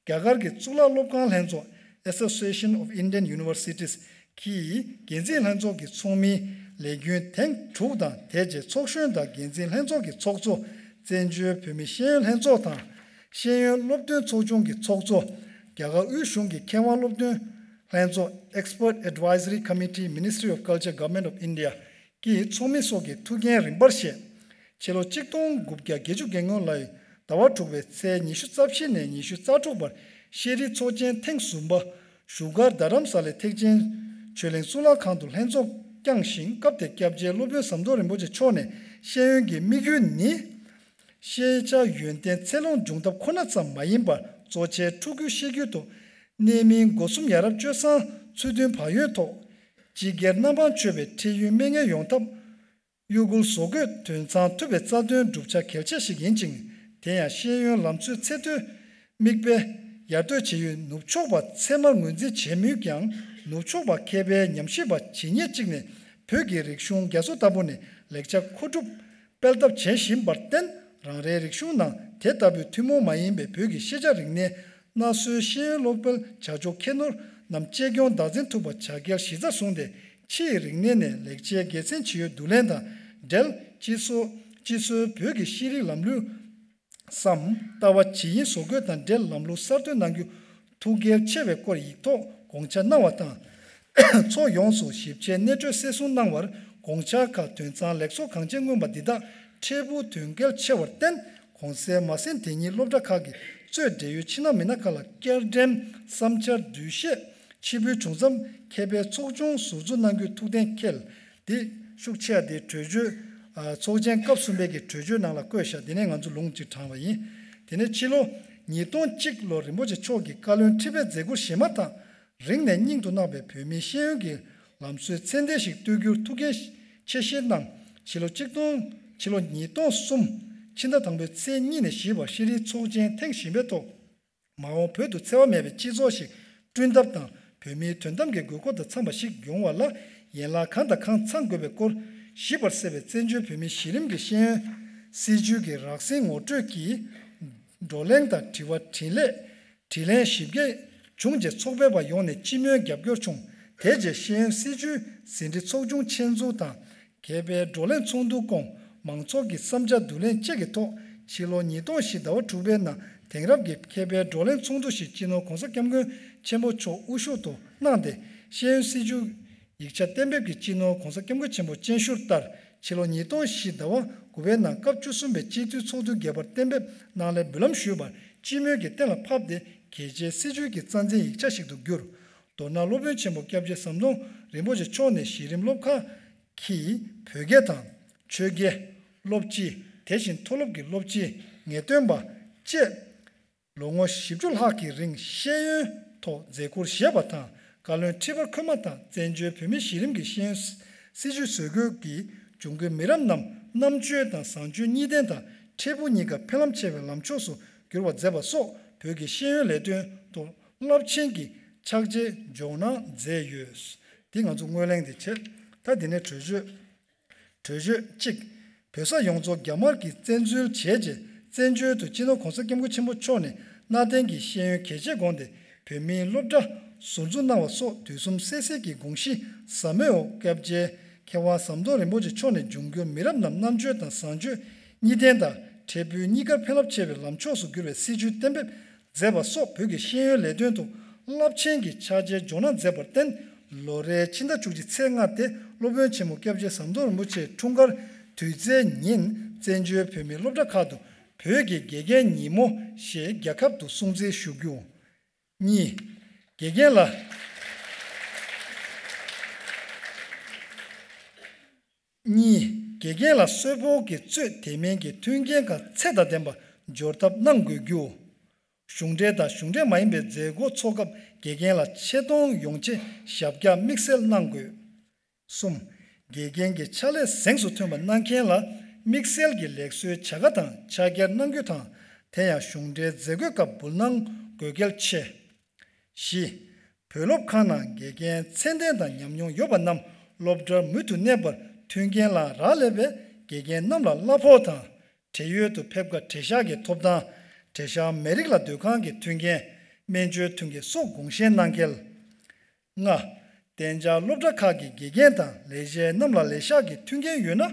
རྒྱ་གར་གྱི་གཙུག་ལག་སློབ་ཁང་ལྷན་ཚོགས་Association of Indian Universities གི་འགན་འཛིན་ལྷན་ཚོགས་ཀྱི་ཚོགས་མིའི་ལས་རྒྱུན་ཐེངས་དྲུག་དང་། དེ་རྗེས་ཚོགས་གཞོན་དང་འགན་འཛིན་ལྷན་ཚོགས་ཀྱི་ཚོགས་གཙོ། བཙན་བྱོལ་བོད་མིའི་ཤེས་ཡོན་ལྷན་ཚོགས་དང་། ཤེས་ཡོན་སློབ་སྟོན་ཚོགས་ཆུང་གི་ཚོགས་གཙོ། རྒྱ་གར་དབུས་གཞུང་གི་མཁས་དབང་སློབ་སྟོན་ལྷན་ཚོགས་Expert Advisory Committee, Ministry of Culture, Government of India གི་ཚོགས་མི་སོགས་ཀྱི་ཐུགས་འགན་རིམ་པར་བཞེས། ཕྱི་ལོ་ཆིག་སྟོང་དགུ་བརྒྱ་བརྒྱད་ཅུ་གྱ་ལྔ་ལོའི་ཟླ་བ་དྲུག་པའི་ཚེས་ཉི་ཤུ་རྩ་བཞི་ནས་ཉི་ཤུ་རྩ་དྲུག་བར་ཤེས་རིག་ཚོགས་ཆེན་ཐེངས་གསུམ་པ་བཞུགས་སྒར་རྡ་རམ་ས་ལའི་ཐེག་ཆེན་ཆོས་གླིང་གཙུག་ལག་ཁང་དུ་ལྷན་ཚོགས་བསྐྱངས་ཤིང་། སྐབས་དེར་སྐྱབས་རྗེ་སློབ་དཔོན་ཟམ་གདོང་རིན་པོ་ཆེ་མཆོག་ནས་ཤེས་ཡོན་གྱི་དམིགས་ཡུལ་ནི། ཤེས་བྱ་ཡོན་ཏན་ཚད་ལོངས་འབྱུང་ཐབས་ཁོ་ན་ཙམ་མ་ཡིན་པར། གཙོ་ཆེའི་ཕྲུ་གུའི་ཤེས་རྒྱུད་དུ་གནད་སྨིན་སྒོ་གསུམ་ཡ་རབས་སྤྱོད་བཟང་ཚུལ་མཐུན་བག་ཡོད་ཐོག་སྤྱི་སྒེར་རྣམ་པར་དཔྱོད་པའི་འཕྲལ་ཡུན་མེད་མཁན་ཡོང་ཐབས། གཡོ་འགུལ་བཟོ་དགོས་དོན་ཚང་ཐུབ་པའི་རྩ་དོན་བསྒྲུབ་བྱ་གལ་ཆེ་ཞིག་ཡིན་ཅིང་། དེ་ཡང་ཤེས་ཡོན་ལམ་སྲོལ་ཚད་མཐོའི་མིག་དཔེ་ཡར་གཏོད་བྱེད་ཡུལ་ནུབ་ཕྱོགས་པ་ཚད་མར་ངོས་འཛིན་བྱེད་མུས་ཀྱང་། ནུབ་ཕྱོགས་པ་མཁས་པའི་ཉམས་ཞིབ་པ་ཇི་སྙེད་ཅིག་ནས་བོད་ཀྱི་རིག་གཞུང་རྒྱ་མཚོ་ལྟ་བུ་ནས་ལེགས་ཆ་མཁོ་སྒྲུབ་སྤེལ་ཐབས་བྱེད་བཞིན་པར་བརྟེན། རང་རེའི་རིག་གཞུང་ནང་དེ་ལྟ་བུའི་ཐུན་མོང་མ་ཡིན་པའི་བོད་ཀྱི་ཤེས་བྱ་རིག་གནས་སྣ་ཚོགས་ཤེས་ཡོན་སློབ་སྤེལ་བྱ་ཕྱོགས་ཁྱད་ནོར་རྣམས་གཅེས་སྐྱོང་བདག་འཛིན་ཐུབ་པ་བྱ་གལ་གཞི་རྩར་བཟུང་སྟེ། ཕྱིའི་རིག་གནས་ནས་ལེགས་ཆའི་དགེ་མཚན་ཇི་ཡོད་བསྡུ་ལེན་དང་འབྲེལ། སྤྱི་སོ་སྤྱི་སོའི་བོད་ཀྱི་ཤེས་རིག་ལམ་ལུགས་སམ་ལྟ་བ་ཇི་ཡིན་བཟོ་འགོད་དང་འབྲེལ་ལམ་ལུགས་གསར་གཏོད་གནང་རྒྱུ་ཐུགས་གལ་ཆེ་བའི་སྐོར་ཡིག་ཐོག་དགོངས་འཆར་གནང་བ་དང་། ཕྱོགས་ཡོངས་སུ་ཞིབ་དཔྱད་གནད་སྤྲོད་གསལ་གསུང་གནང་བར་དགོངས་འཆར་ཁག་དོན་ཚང་ལེགས་གསོག་གང་ཆེ་མངོན་པ་འདི་དག་འཕྲལ་ཕུགས་དོན་གལ་ཆེ་བར་བརྟེན། གོང་གསལ་མ་ཟིན་དེ་ཉིད་སློབ་གྲྭ་ཁག་གི་གཙོས་འབྲེལ་ཡོད་ཕྱི་ནང་མི་སྣ་ཁག་ལ་བསྐྱར་འགྲེམས་བསམ་འཆར་འགྲུལ་བཞེས་ཕྱི་འབུལ་བྱུང་མཚམས་མཁས་པའི་ཚོགས་ཆུང་ཟུར་འཛུགས་གནང་རྒྱུའི་ཐུགས་གཏན་འཁེལ། འདི་ཤུགས་ཆེ་བ་དེ་གྲོས་ཆོད། ཨ། ཚོགས་ཆེན་སྐབས་གསུམ་པའི་གི་གྲོས་ཆོད་ནང་ལ་བཀོད་བཞག་འདི་ནས་ང་ཚོ་ལུང་གཅིག་དྲངས་པ་ཡིན། དེ་ནས་ཕྱི་ལོ་ཉིས་སྟོང་གཅིག་ལོར་རིན་པོ་ཆེ་མཆོག་གིས་བཀའ་བློན་ཁྲི་པའི་མཛད་ཁུར་བཞེས་མ་ཐག་རིང་ནས་སྙིང་དུ་བརྣག་པའི་བོད་མིའི་ཤེས་ཡོན་གྱི་ལམ་སྲོལ་ཚད་ལྡན་ཞིག་གཏོད་རྒྱུར་ཐུགས་འགན་ཆེ་བཞེས་གནང་། ཕྱི་ལོ་གཅིག་སྟོང་ཕྱི་ལོ་ཉིས་སྟོང་གསུམ་ཕྱི་ཟླ་དང་པོའི་ཚེས་གཉིས་ནས་བཞི་བར་ཤེས་རིག་ཚོགས་ཆེན་ཐེངས་བཞི་པའི་ཐོག་མ་འོངས་བོད་དུ་འཚེ་བ་མེད་པའི་སྤྱི་ཚོགས་ཤིག་བསྐྲུན་ཐབས་དང་། བོད་མིའི་དོན་དམ་གྱི་དགོས་མཁོ་དང་འཚམས་པ་ཞིག་ཡོང་བ་ལ་ཡན་ལག་གང་དང་གང་ཚང་དགོས་པའི་སྐོར་ཞིབ་པར་གསལ་བའི་བཙན་བྱོལ་བོད་མིའི་གཞི་རིམ་གྱི་ཤེས་ཡོན་སྲིད་བྱུས་ཀྱི་རགས་ཟིན་ངོ་སྤྲོད་ཀྱིས་བགྲོ་གླེང་དང་དྲི་བ་དྲིས་ལན། དྲིས་ལན་ཞིབ་རྒྱས་བྱུང་རྗེས་ཚོགས་པའི་བར་ཡོངས་ནས་སྤྱི་མོས་རྒྱབ་སྐྱོར་བྱུང་། དེ་རྗེས་ཤེས་ཡོན་སྲིད་བྱུས་ཟིན་བྲིས་ཚོགས་ཆུང་ཆེད་འཛུགས་དང་། མཁས་པའི་བགྲོ་གླེང་ཚོགས་འདུ་སྐོང་། མང་ཚོགས་ཀྱི་བསམ་འཆར་བསྡུ་ལེན་བཅས་ཀྱི་ཐོག་ཕྱི་ལོ་ཉིས་སྟོང་བཞི་ཟླ་བ་དྲུག་པའི་ནང་དེང་རབས་ཀྱི་མཁས་པའི་བགྲོ་གླེང་ཚོགས་འདུ་ཞིག་སྤྱི་ནོར་༧གོང་ས་༧སྐྱབས་མགོན་ཆེན་པོ་མཆོག་དབུ་བཞུགས་ཐོག་གནང་སྟེ། ཤེས་ཡོན་སྲིད་བྱུས་ཡིག་ཆ་གཏན་འབེབས་ཀྱི་སྤྱི་ནོར་༧གོང་ས་༧སྐྱབས་མགོན་ཆེན་པོ་སྤྱན་ཞུར་ལྟར། ཕྱི་ལོ་ཉིས་སྟོང་བཞི་ཟླ་བ་དགུ་པའི་ནང་སྐབས་བཅུ་གསུམ་པའི་སྤྱི་འཐུས་ཚོགས་འདུའི་སྒེར་པར་གཏན་འབེབས་གནང་སླད་འབུལ་ལམ་ཞུས་པར་སྤྱི་མོས་ཀྱིས་གཏན་ལ་ཕབ་སྟེ། གལ་ཆེའི་སྲིད་བྱུས་ཀྱི་རྩ་འཛིན་ཡིག་ཆ་ཞིག་ཏུ་གྱུར། མདོར་ན། སློབ་དཔོན་ཆེན་པོ་སྐྱབས་རྗེ་ཟམ་གདོང་རིན་པོ་ཆེ་མཆོག་ནས་གཞི་རིམ་སློབ་ཁག་གི་བོད་དགེ་དང་། ཆོས་དགེ། སློབ་སྤྱི། དེ་བཞིན་མཐོ་སློབ་ཀྱི་སློབ་སྤྱི། ངེས་སྟོན་པ་བཅས་ལོ་ངོ་བཞི་བཅུ་ལྷག་གི་རིང་ཤེས་ཡོན་ཐོག་མཛད་ཁུར་བཞེས་པ་དང་། བཀའ་བློན་ཁྲི་པར་འཁོད་མ་ཐག་བཙན་བྱོལ་བོད་མིའི་གཞི་རིམ་གྱི་ཤེས་ཡོན་སྲིད་བྱུས་བཟོ་འགོད་ཀྱིས་འབྱུང་འགྱུར་མི་རབས་རྣམས་རྣམ་དཔྱོད་དང་བཟང་སྤྱོད་གཉིས་ལྡན་དང་། འཕྲལ་ཕུགས་གཉིས་ཀ་ཕན་ལམ་ཆེ་བའི་ལམ་ཕྱོགས་སུ་འགྱུར་བར་མཛད་པ་སོགས་བོད་ཀྱི་ཤེས་ཡོན་ལས་དོན་ཐོག་རླབས་ཆེན་གྱི་ཕྱག་རྗེས་འཇོག་གནང་མཛད་ཡོད། འདི་ང་ཚོ་སྔོན་གླེང་དེ་བྱས། ད་འདི་ནས་གྲོས་ཆོད། གྲོས་ཆོད་གཅིག་བོད་ས་ཡོངས་རྫོགས་རྒྱ་དམར་གྱིས་བཙན་འཛུལ་བྱས་རྗེས། བཙན་བྱོལ་དུ་སྤྱི་ནོར་༧གོང་ས་༧སྐྱབས་མགོན་ཆེན་པོ་མཆོག་ནས་གནའ་དེང་གི་ཤེས་ཡོན་གལ་ཆེར་དགོངས་ཏེ། བོད་མིའི་སློབ་གྲྭ་ཟུར་འཛུགས་གནང་བ་སོགས་དུས་གསུམ་གསལ་གསལ་གྱི་དགོངས་གཞི་ཟབ་མོའི་འོག་སྐྱབས་རྗེ་མཁས་དབང་ཟམ་གདོང་རིན་པོ་ཆེ་མཆོག་ནས་འབྱུང་འགྱུར་མི་རབས་རྣམས་རྣམ་དཔྱོད་དང་བཟང་སྤྱོད་གཉིས་ལྡན་དང་། འཕྲལ་ཕུགས་གཉིས་ཀར་ཕན་རླབས་ཆེ་བའི་ལམ་ཕྱོགས་སུ་འགྱུར་བའི་སྲིད་བྱུས་གཏན་འབེབས་མཛད་པ་སོགས་བོད་ཀྱི་ཤེས་ཡོན་ལས་དོན་དུ་རླབས་ཆེན་གྱི་ཕྱག་རྗེས་འཇོག་གནང་མཛད་པར་བརྟེན། ལོ་རེའི་ཕྱི་ཟླ་བཅུ་གཅིག་ཚེས་ལྔ་སྟེ། སློབ་དཔོན་ཆེན་མོ་སྐྱབས་རྗེ་ཟམ་གདོང་རིན་པོ་ཆེའི་འཁྲུངས་སྐར་དུས་ཚེས་ཉིན་བཙན་བྱོལ་བོད་མིའི་སློབ་གྲྭ་ཁག་ཏུ་བོད་ཀྱི་དགེ་རྒན་ཉིན་མོ་ཞེས་རྒྱལ་ཁབ་ཏུ་སྲུང་བརྩི་ཞུ་རྒྱུ། གཉིས། དགེ་རྒན་ལ། གཉིས། དགེ་རྒན་ལ་གསོལ་ཕོགས་ཀྱི་གཙོས་དེ་མིན་གྱི་མཐུན་རྐྱེན་ཁག་ཚད་དང་ལྡན་པ་འབྱོར་ཐབས་གནང་དགོས་རྒྱུ། གཞུང་འབྲེལ་དང་གཞུང་འབྲེལ་མ་ཡིན་པའི་མཛད་སྒོ་འཚོགས་སྐབས་དགེ་རྒན་ལ་ཆེ་མཐོང་ཡོང་ཆེད་ཞབས་བཀྱག་དམིགས་བསལ་གནང་དགོས། གསུམ། དགེ་རྒན་གྱི་ཕྱག་ལས་གཟེངས་སུ་ཐོན་པ་གནང་མཁན་ལ་དམིགས་བསལ་གྱི་ལེགས་གསོའི་བྱ་དགའ་དང་ཕྱག་འཁྱེར་གནང་རྒྱུ་དང་། དེ་ཡང་གཞུང་འབྲེལ་མཛད་སྒོའི་སྐབས་འབུལ་གནང་དགོས་གལ་ཆེ། བཞི། བོད་སློབ་ཁང་ནང་དགེ་རྒན་མཚན་ལྡན་དང་ཉམས་མྱོང་ཡོད་པ་རྣམས་སློབ་གྲྭར་མུ་མཐུད་གནས་པར་མཐུན་རྐྱེན་ལ་རག་ལས་པས་དགེ་རྒན་རྣམས་ལ་གླ་ཕོགས་དང་། བགྲེས་ཡོལ་དུ་ཕེབས་སྐབས་གྲལ་ཤག་གི་ཐོབ་ཐང་། གྲལ་ཤག་མི་རིགས་ལ་སྡོད་ཁང་གི་མཐུན་རྐྱེན། སྨན་བཅོས་མཐུན་རྐྱེན་སོགས་དགོངས་བཞེས་གནང་གལ། ལྔ། གཏན་འཇགས་སློབ་གྲྭ་ཁག་གི་དགེ་རྒན་དང་ལས་བྱེད་རྣམས་ལ་ལས་ཤག་གི་མཐུན་རྐྱེན་ཡོད་ན་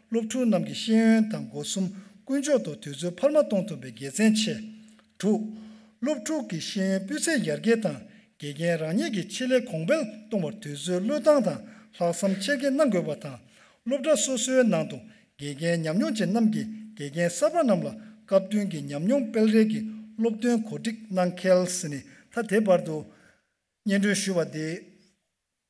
སློབ་ཕྲུག་རྣམས་ཀྱི་ཤེས་ཡོན་དང་སྒོ་གསུམ་ཀུན་སྤྱོད་དུ་དུས་ཚོད་འཕར་མ་གཏོང་ཐུབ་པའི་དགེ་མཚན་ཆེ། དྲུག། སློབ་ཕྲུག་གི་ཤེས་ཡོན་སྤུས་ཚད་ཡར་རྒྱས་དང་དགེ་རྒན་རང་ཉིད་ཀྱི་ཆེད་ལས་གོང་འཕེལ་གཏོང་བར་དུས་ཚོད་བློས་བཏང་དང་ལྷག་བསམ་ཆེར་བསྐྱེད་གནང་དགོས་པ་དང་། སློབ་གྲྭ་སོ་སོའི་ནང་དུ་དགེ་རྒན་ཉམས་མྱོང་ཅན་རྣམས་ཀྱིས་དགེ་རྒན་གསར་པ་རྣམས་ལ་སྐབས་བསྟུན་གྱི་ཉམས་མྱོང་སྤེལ་རེས་ཀྱི་སློབ་སྟོན་གོ་སྒྲིག་གནང་གལ་ཟེར་ནས། ད་དེ་བར་དུ་སྙན་སྒྲོན་ཞུས་པ་དེ།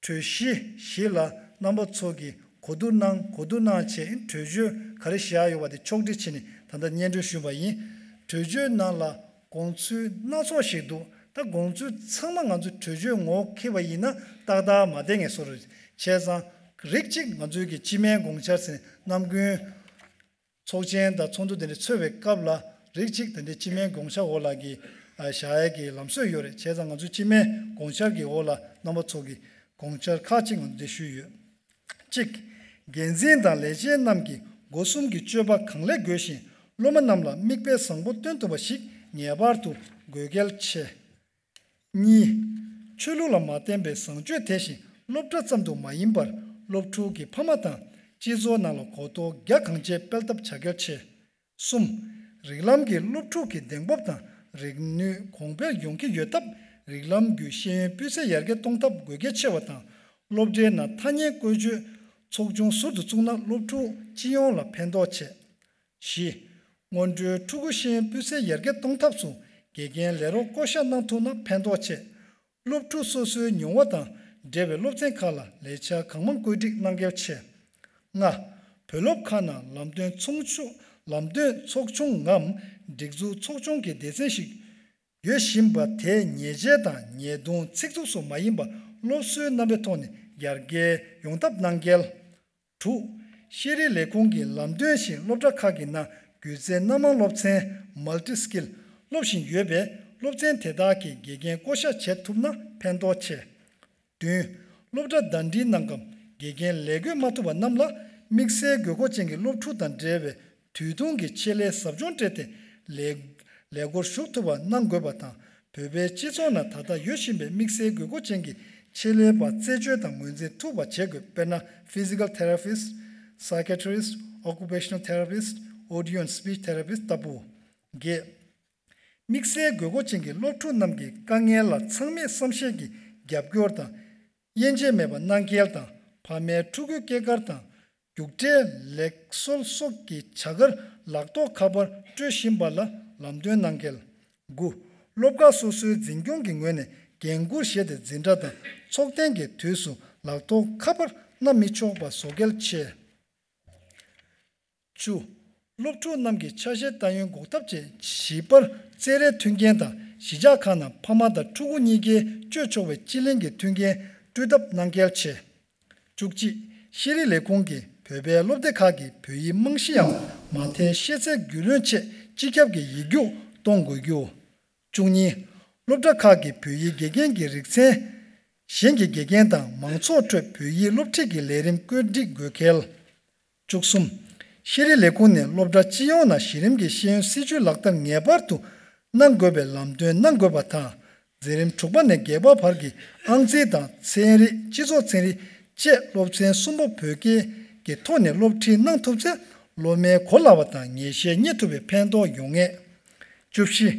གྲོས་གཞི་བཞི་ལ་རྣམ་པ་ཚོ་གིས་གོ་བསྡུར་གནང་གོ་བསྡུར་གནང་བྱས་གྲོས་ཆོད་ག་རེ་བཞག་ཡོད་པ་དེ་ཕྱོགས་སྒྲིག་བྱས་ནས་ད་ལྟ་སྙན་སྒྲོན་ཞུས་པ་ཡིན། གྲོས་ཆོད་ནང་ལ་དགོངས་ཚུལ་སྣ་ཚོགས་ཤིག་འདུག་ད་དགོངས་ཚུལ་ཚང་མ་ང་ཚོས་གྲོས་ཆོད་ངོ་འཁྱེར་བ་ཡིན་ན་ཏག་ཏག་མ་བསྡད་ངེས་སོ་རེད། བྱས་ཙང་རིགས་གཅིག་ང་ཚོའི་གི་སྤྱི་སྨན་དགོངས་འཆར་ཟེར་ནས་ནམ་རྒྱུན་ཚོགས་ཆེན་དང་ཚོགས་འདུ་དེ་འདྲ་ཚོགས་པའི་སྐབས་ལ་རིགས་གཅིག་དེ་འདྲའི་སྤྱི་སྨན་དགོངས་འཆར་འོག་ལ་གི་ཨ་བཞག་ཡས་ཀྱི་ལམ་སྲོལ་ཡོད་རེད། བྱས་ཙང་ང་ཚོའི་སྤྱི་སྨན་དགོངས་འཆར་གྱི་འོག་ལ་རྣམ་པ་ཚོ་གི་དགོངས་འཆར་ཁག་ཅིག་ང་ཚོས་ཞུས་ཡོད། གཅིག་འགན་འཛིན་དང་ལས་བྱེད་རྣམས་ཀྱིས་སྒོ་གསུམ་གྱི་སྤྱོད་པ་གང་ལེགས་སྒོས་ཤིང་སློབ་མ་རྣམས་ལ་མིག་དཔེ་བཟང་པོ་སྟོན་ཐུབ་པ་ཞིག་ངེས་པར་དུ་དགོས་གལ་ཆེ། གཉིས། ཆོས་ལུགས་ལ་མ་བརྟེན་པའི་བཟང་སྤྱོད་དེ་བཞིན་སློབ་གྲྭ་ཙམ་དུ་མ་ཡིན་པར་སློབ་ཕྲུག་གི་ཕ་མ་དང་སྤྱི་ཚོགས་ནང་ལ་གོ་རྟོགས་རྒྱ་གང་ཆེ་སྤེལ་ཐབས་བྱ་གལ་ཆེ། གསུམ། རིགས་ལམ་གྱིས་སློབ་ཕྲུག་གི་གདེང་སྤོབས་དང་རིག་ནུས་གོང་འཕེལ་ཡོང་གི་ཡོད་སྟབས་རིགས་ལམ་བརྒྱུད་ཤེས་ཡོན་སྤུས་ཚད་ཡར་རྒྱས་གཏོང་ཐབས་དགོས་གལ་ཆེ་བ་དང་། སློབ་གྲྭའི་ནང་ཐ་སྙད་བཀོལ་སྤྱོད་ཚོགས་ཆུང་ཟུར་དུ་བཙུགས་ན་སློབ་ཕྲུག་སྤྱི་ཡོངས་ལ་ཕན་ཐོགས་ཆེ། བཞི། སྔོན་འགྲོའི་ཕྲུ་གུ་ཤེས་ཡོན་སྤུས་ཚད་ཡར་རྒྱས་གཏོང་ཐབས་སུ་དགེ་རྒན་ལས་རོགས་བསྐོ་བཞག་གནང་ཐུབ་ན་ཕན་ཐོགས་ཆེ། སློབ་ཕྲུག་སོ་སོའི་མྱོང་བ་དང་འབྲེལ་བའི་སློབ་ཚན་ཁག་ལ་ལས་འཆར་གང་མང་བཀོད་སྒྲིག་གནང་གལ་ཆེ། ལྔ། བོད་སློབ་ཁག་ནང་ལམ་སྟོན་ཚོགས་ཆུང་ལམ་སྟོན་ཚོགས་ཆུང་ངམ་སྒྲིག་འཛུགས་ཚོགས་ཆུང་གི་སྡེ་ཚན་ཞིག་ཡོད་བཞིན་པ་དེ་ཉེས་ཆད་དང་ཉེས་རྡུང་ཚིག་རྩུབ་སོགས་མ་ཡིན་པར་སློབ་གསོའི་རྣམ་པའི་ཐོག་ནས་ཡར་རྒྱས་ཡོང་ཐབས་གནང་གལ། དྲུག་ཤེས་རིག་ལས་ཁུངས་ཀྱི་ལམ་སྟོན་བཞིན་སློབ་གྲྭ་ཁག་གི་ནང་སྒྱུ་རྩལ་སྣ་མང་སློབ་ཚན་Multi Skill སློབ་བཞིན་ཡོད་པས་སློབ་ཚན་དེ་དག་གི་དགེ་རྒན་བསྐོ་གཞག་བྱེད་ཐུབ་ན་ཕན་ཐོགས་ཆེ། བདུན། སློབ་གྲྭ་ཟླ་སྒྲིལ་གནང་སྐབས་དགེ་རྒན་ལས་བགོས་མ་ཐུབ་པ་རྣམས་ལ་དམིགས་བསལ་དགོས་མཁོ་ཅན་གྱི་སློབ་ཕྲུག་དང་འབྲེལ་བའི་དུས་ཐུང་གི་ཆེད་ལས་ཟབ་སྦྱོང་སྤྲད་དེ་ལས་ལས་སྒོར་ཞུགས་ཐུབ་པ་གནང་དགོས་པ་དང་། བོད་པའི་སྤྱི་ཚོགས་ནང་ད་ལྟ་ཡོད་བཞིན་པའི་དམིགས་བསལ་དགོས་མཁོ་ཅན་གྱི་ཆེད་ལས་པ་རྩད་གཅོད་དང་ངོས་འཛིན་ཐུབ་པ་བྱེད་དགོས། དཔེར་ན། Physical Therapist, Psychiatrist, Occupational Therapist, Audio and Speech Therapist ལྟ་བུ། བརྒྱད། དམིགས་བསལ་དགོས་མཁོ་ཅན་གྱི་སློབ་ཕྲུག་རྣམས་ཀྱི་དཀའ་ངལ་ལ་ཚང་མས་བསམ་ཤེས་ཀྱིས་རྒྱབ་སྐྱོར་དང་། དབྱེ་འབྱེད་མེད་པར་གནང་གལ་དང་། ཕ་མའི་ཕྲུ་གུའི་སྐྱེས་སྐར་དང་། རྒྱུགས་སྤྲོད་ལེགས་གསོལ་སོགས་ཀྱི་བྱ་དགར་ལག་ཐོགས་ཁ་པར་སྤྲོད་བཞིན་པ་ལ་ལམ་སྟོན་གནང་གལ། དགུ། སློབ་ཁག་སོ་སོའི་འཛིན་སྐྱོང་གི་ངོས་ནས་འགན་འཁུར་བཞེས་ཏེ་འཛིན་གྲྭ་དང་ཚོགས་ཐེངས་ཀྱི་དུས་སུ་ལག་ཐོགས་ཁ་པར་གནང་མི་ཆོག་པ་བཟོ་གལ་ཆེ། བཅུ། སློབ་ཕྲུག་རྣམས་ཀྱི་ཆ་ཤས་ལྟ་ཡོན་འགོག་ཐབས་བཅས་བྱིས་པར་རྩེད་རའི་མཐུན་རྐྱེན་དང་གཞིས་ཆགས་ཁག་ནང་ཕ་མ་དང་ཕྲུ་གུ་གཉིས་ཀས་སྤྱོད་ཆོག་པའི་སྤྱི་གླིང་གི་མཐུན་རྐྱེན་སྤྲོད་ཐབས་གནང་གལ་ཆེ། བཅུ་གཅིག་ཤེས་རིག་ལས་ཁུངས་ཀྱིས་བོད་པའི་སློབ་སྡེ་ཁག་གི་བོད་ཡིག་རྨང་གཞིའམ་མ་མཐའི་ཤེས་ཚད་རྒྱུས་ལོན་ཆེད་སྤྱི་ཁྱབ་ཀྱི་ཡིག་རྒྱུགས་གཏོང་དགོས་རྒྱུ། བཅུ་གཉིས། སློབ་གྲྭ་ཁག་གི་བོད་ཡིག་དགེ་རྒན་གྱི་རིག་ཚན། གཞན་གྱི་དགེ་རྒན་དང་མང་ཚོགས་ཁྲོད་བོད་ཡིག་སློབ་ཁྲིད་ཀྱི་ལས་རིམ་བཀོད་སྒྲིག་དགོས་གལ། བཅུ་གསུམ། ཤེས་རིག་ལས་ཁུངས་ནས་སློབ་གྲྭ་སྤྱི་ཡོངས་ནང་གཞི་རིམ་གྱི་ཤེས་ཡོན་སྲིད་བྱུས་ལག་བསྟར་ངེས་པར་དུ་གནང་དགོས་པའི་ལམ་སྟོན་གནང་དགོས་པ་དང་། འཛིན་རིམ་དྲུག་པ་ནས་བརྒྱད་པ་བར་གྱི་ཨང་རྩིས་དང་ཚན་རིག་སྤྱི་ཚོགས་ཚན་རིག་བཅས་སློབ་ཚན་གསུམ་པོ་བོད་སྐད་ཀྱི་ཐོག་ནས་སློབ་ཁྲིད་གནང་ཐུབ་ཚེ་སློབ་མའི་གོ་སླ་བ་དང་ངེས་ཤེས་རྙེད་ཐུབ་པའི་ཕན་ཐོགས་ཡོང་ངེས། བཅུ་བཞི།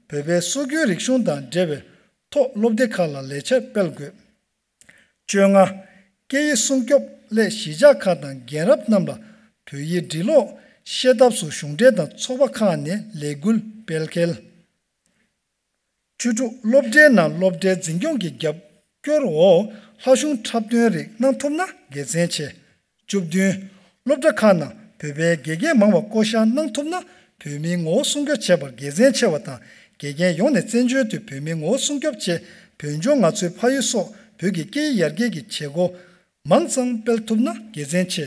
བོད་པའི་སྲོལ་རྒྱུན་རིག་གཞུང་དང་འབྲེལ་བའི་ཐོག་སློབ་སྡེ་ཁག་ལ་ལས་འཆར་སྤེལ་དགོས། བཅོ་ལྔ། སྐད་ཡིག་སྲུང་སྐྱོབ་སླད་གཞིས་ཆགས་ཁག་དང་རྒན་རབས་རྣམས་ལ་བོད་ཡིག་འབྲི་ཀློག་ཤེས་ཐབས་སུ་གཞུང་འབྲེལ་དང་ཚོགས་པ་ཁག་ནས་ལས་འགུལ་སྤེལ་གལ། བཅུ་དྲུག་སློབ་གྲྭའི་ནང་སློབ་གྲྭའི་འཛིན་སྐྱོང་གི་རྒྱབ་སྐྱོར་འོག་ལྷ་གཞུང་འཁྲབ་སྟོན་རིགས་གནང་ཐུབ་ན་དགེ་མཚན་ཆེ། བཅུ་བདུན། སློབ་གྲྭ་ཁག་ནང་བོད་པའི་དགེ་རྒན་མང་བ་བསྐོ་གཞག་གནང་ཐུབ་ན་བོད་མིའི་ངོ་བོ་སྲུང་སྐྱོབ་བྱེད་པར་དགེ་མཚན་ཆེ་བ་དང་། དགེ་རྒན་ཡོངས་ནས་བཙན་བྱོལ་དུ་བོད་མིའི་ངོ་བོ་སྲུང་སྐྱོབ་ཆེད་བོད་ལྗོངས་ང་ཚོའི་ཕ་ཡུལ་སོགས་བོད་ཀྱི་སྐད་ཡིག་ཡར་རྒྱས་ཀྱི་བྱེད་སྒོ་མང་ཙམ་སྤེལ་ཐུབ་ན་དགེ་མཚན་ཆེ།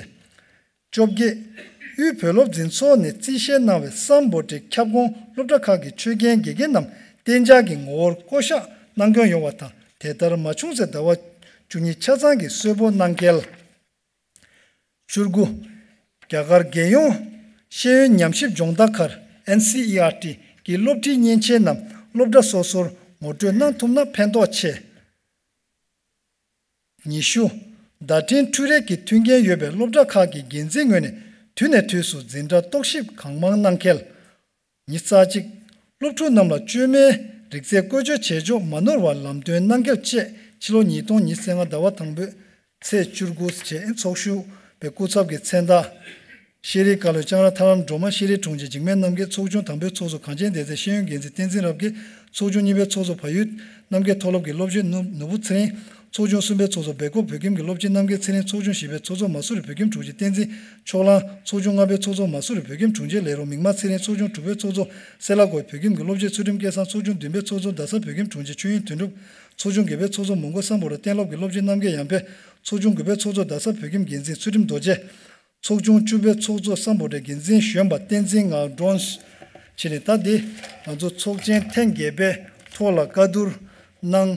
བཅོ་བརྒྱད། དབུས་བོད་སློབ་འཛིན་ཚོགས་ནས་རྩིས་བཞེས་གནང་བའི་སམ་བྷོ་ཊའི་ཁྱབ་ཁོངས་སློབ་གྲྭ་ཁག་གི་ཆོས་རྒན་དགེ་རྒན་རྣམས་གཏན་འཇགས་ཀྱི་ངོ་བོར་བསྐོ་གཞག་གནང་སྐྱོང་ཡོང་བ་དང་ དེ་ལྟར་མ་བྱུང་ཚེ་ཟླ་བ་བཅུ་གཉིས་ཆ་ཚང་གི་གསོལ་ཕོགས་གནང་གལ། བཅུ་དགུ། རྒྱ་གར་རྒྱལ་ཡོངས་ཤེས་ཡོན་ཉམས་ཞིབ་སྦྱོང་བརྡར་ཁང་NCERT གི་སློབ་ཁྲིད་མཉེན་ཆས་རྣམས་སློབ་གྲྭ་སོ་སོར་ངོ་སྤྲོད་གནང་ཐུབ་ན་ཕན་ཐོགས་ཆེ། ཉི་ཤུ། བརྡ་འཕྲིན་འཕྲུལ་རིག་གི་མཐུན་རྐྱེན་ཡོད་པའི་སློབ་གྲྭ་ཁག་གི་འགན་འཛིན་ངོས་ནས་དུས་ནས་དུས་སུ་འཛིན་གྲྭ་རྟོག་ཞིབ་གང་མང་གནང་གལ། ཉི་ཤུ་རྩ་གཅིག། སློབ་ཕྲུག་རྣམས་ལ་བཅོས་མའི་རིག་རྩལ་བཀོལ་སྤྱོད་བྱེད་ཕྱོགས་མ་ནོར་བར་ལམ་སྟོན་གནང་གལ་བཅས་ཕྱི་ལོ་ཉིས་སྟོང་ཉི་ཤུ་རྩ་ལྔ་ཟླ་བ་དང་པོའི་ཚེས་བཅུ་དགུ་བཅས་ཚོགས་ཞུགས་པའི་སྐུ་ཚབ་ཀྱི་མཚན་རྟགས། ཤེས་རིག་བཀའ་བློན་ལྕང་ར་ཐར་ལམ་སྒྲོལ་མ། ཤེས་རིག་དྲུང་ཆེ་འཇིགས་མེད་རྣམ་རྒྱལ། ཚོགས་ཆུང་དང་པོའི་ཚོགས་གཙོ་གངས་ཅན་བདེ་རྩའི་ཤེས་ཡོན་འགན་འཛིན་བསྟན་འཛིན་རབ་རྒྱས། ཚོགས་ཆུང་གཉིས་པའི་ཚོགས་གཙོ་བལ་ཡུལ་རྣམ་རྒྱལ་མཐོ་སློབ་ཀྱི་སློབ་སྤྱི་ནུ་ནོར་བུ་ཚེ་རིང་། ཚོགས་ཆུང་གསུམ་པའི་ཚོགས་གཙོ་སྦེལ་ཀོབ་བོད་ཁྱིམ་གྱི་སློབ་སྤྱི་རྣམ་རྒྱལ་ཚེ་རིང་། ཚོགས་ཆུང་བཞི་པའི་ཚོགས་གཙོ་མ་སུ་རི་བོད་ཁྱིམ་དྲུང་ཆེ་བསྟན་འཛིན་ཕྱོགས་གླང་། ཚོགས་ཆུང་ལྔ་པའི་ཚོགས་གཙོ་མ་སུ་རི་བོད་ཁྱིམ་དྲུང་ཆེ་ལས་རོགས་མིག་དམར་ཚེ་རིང་། ཚོགས་ཆུང་དྲུག་པའི་ཚོགས་གཙོ་སེ་ལ་ཀོ་བོད་ཁྱིམ་གྱི་སློབ་སྤྱི་ཚུལ་ཁྲིམས་སྐལ་བཟང་། ཚོགས་ཆུང་བདུན་པའི་ཚོགས་གཙོ་རྡ་ས་བོད་ཁྱིམ་དྲུང་ཆེ་ཆོས་དབྱིངས་དོན་གྲུབ། ཚོགས་ཆུང་བརྒྱད་པའི་ཚོགས་གཙོ་མོན་གྷོ་སམ་བྷོ་ཊ་གཏན་སློབ་ཀྱི་སློབ་སྤྱི་རྣམ་རྒྱལ་ཡར་འཕེལ། ཚོགས་ཆུང་དགུ་པའི་ཚོགས་གཙོ་རྡ་ས་བོད་ཁྱིམ་འགན་འཛིན་ཚུལ་ཁྲིམས་རྡོ་རྗེ། ཚོགས་ཆུང་བཅུ་པའི་ཚོགས་གཙོ་སམ་བྷོ་ཊའི་འགན་འཛིན་གཞོན་པ་བསྟན་འཛིན་ངག་སྒྲོན། བྱས་ནས་ད་འདི་ང་ཚོ་ཚོགས་ཆེན་ཐེངས་བརྒྱད་པའི་ཐོག་ལ་བཀའ་བསྡུར་གནང་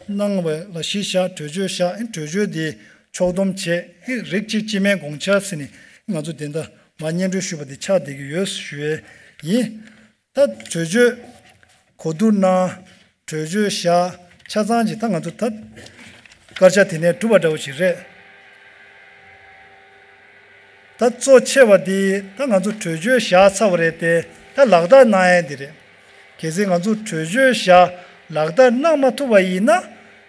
གནང་བ་ལ་གཞི་བཞག་གྲོས་ཆོད་བཞག་གྲོས་ཆོད་འདི་ཕྱོགས་བསྡོམས་བྱས་རིགས་གཅིག་སྤྱི་མིའི་དགོངས་འཆར་ཟེར་ནས་ང་ཚོ་དེ་འདྲ་མར་སྙན་སྒྲོན་ཞུས་པ་འདི་ཆགས་བསྡད་ཀྱི་ཡོད་ཞུ་ཡས་ཡིན། ད་གྲོས་ཆོད་གོ་བསྡུར་གནང་། གྲོས་ཆོད་བཞག་ཆ་ཚང་ཅིག་ད་ང་ཚོ་ད་སྐར་ཆ་དེ་ནས་གྲུབ་པ་འདྲ་བོ་ཞིག་རེད། ད་གཙོ་ཆེ་བ་འདི་ད་ང་ཚོ་གྲོས་ཆོད་བཞག་ཚར་བ་རེད་དེ། ད་ལག་བསྟར་གནང་ཡས་འདི་རེད། གལ་སྲིད་ང་ཚོ་གྲོས་ཆོད་བཞག་ལག་བསྟར་གནང་མ་ཐུབ་པ་ཡིན་ན་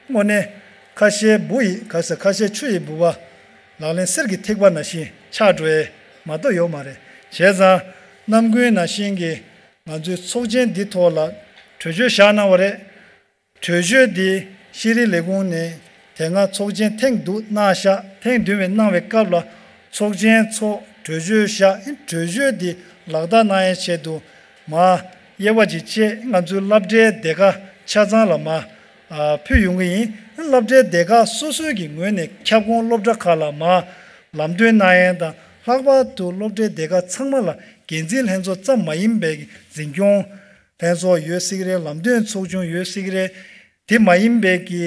དངོས་གནས་ཁ་ཤས་འབུ་ཡི་ག་ས་ཁ་ཤས་ཆུ་ཡི་ལྦུ་བ་ལག་ལེན་གསེར་གྱི་ཐིགས་པ་ནང་བཞིན་ཆགས་འགྲོ་ཡས་མ་གཏོགས་ཡོད་མ་རེད། བྱས་ཙང་ནམ་རྒྱུན་ནང་བཞིན་གྱི་ང་ཚོའི་ཚོགས་ཆེན་འདི་ཐོག་ལ་གྲོས་ཆོད་བཞག་གནང་བ་རེད། གྲོས་ཆོད་འདི་ཤེས་རིག་ལས་ཁུངས་ནས་དེ་སྔ་ཚོགས་ཆེན་ཐེངས་བདུན་གནང་བཞག་ཐེངས་བདུན་པའི་གནང་བའི་སྐབས་ལ་ཚོགས་ཆེན་ཚོགས་གྲོས་ཆོད་བཞག་གྲོས་ཆོད་འདི་ལག་བསྟར་གནང་ཡའི་ཆེད་དུ་མ་དབྱེ་བ་ཅིག་བཅད་ང་ཚོའི་སློབ་གྲྭའི་སྡེ་ཁག་ཆ་ཚང་ལ་མ་ཨ་ཕུལ་ཡོང་གི་ཡིན། སློབ་གྲྭའི་སྡེ་ཁག་སོ་སོའི་གི་ངོས་ནས་ཁྱབ་ཁོངས་སློབ་གྲྭ་ཁག་ལ་མ་ལམ་སྟོན་གནང་ཡས་དང་། ལྷག་པར་དུ་སློབ་གྲྭའི་སྡེ་ཁག་ཚང་མ་ལ་འགན་འཛིན་ལྷན་ཚོགས་ཙམ་མ་ཡིན་པའི་འཛིན་སྐྱོང་ལྷན་ཚོགས་ཡོད་སྲིད་ཀྱི་རེད། ལམ་སྟོན་ཚོགས་ཆུང་ཡོད་སྲིད་ཀྱི་རེད། དེ་མ་ཡིན་པའི་གི་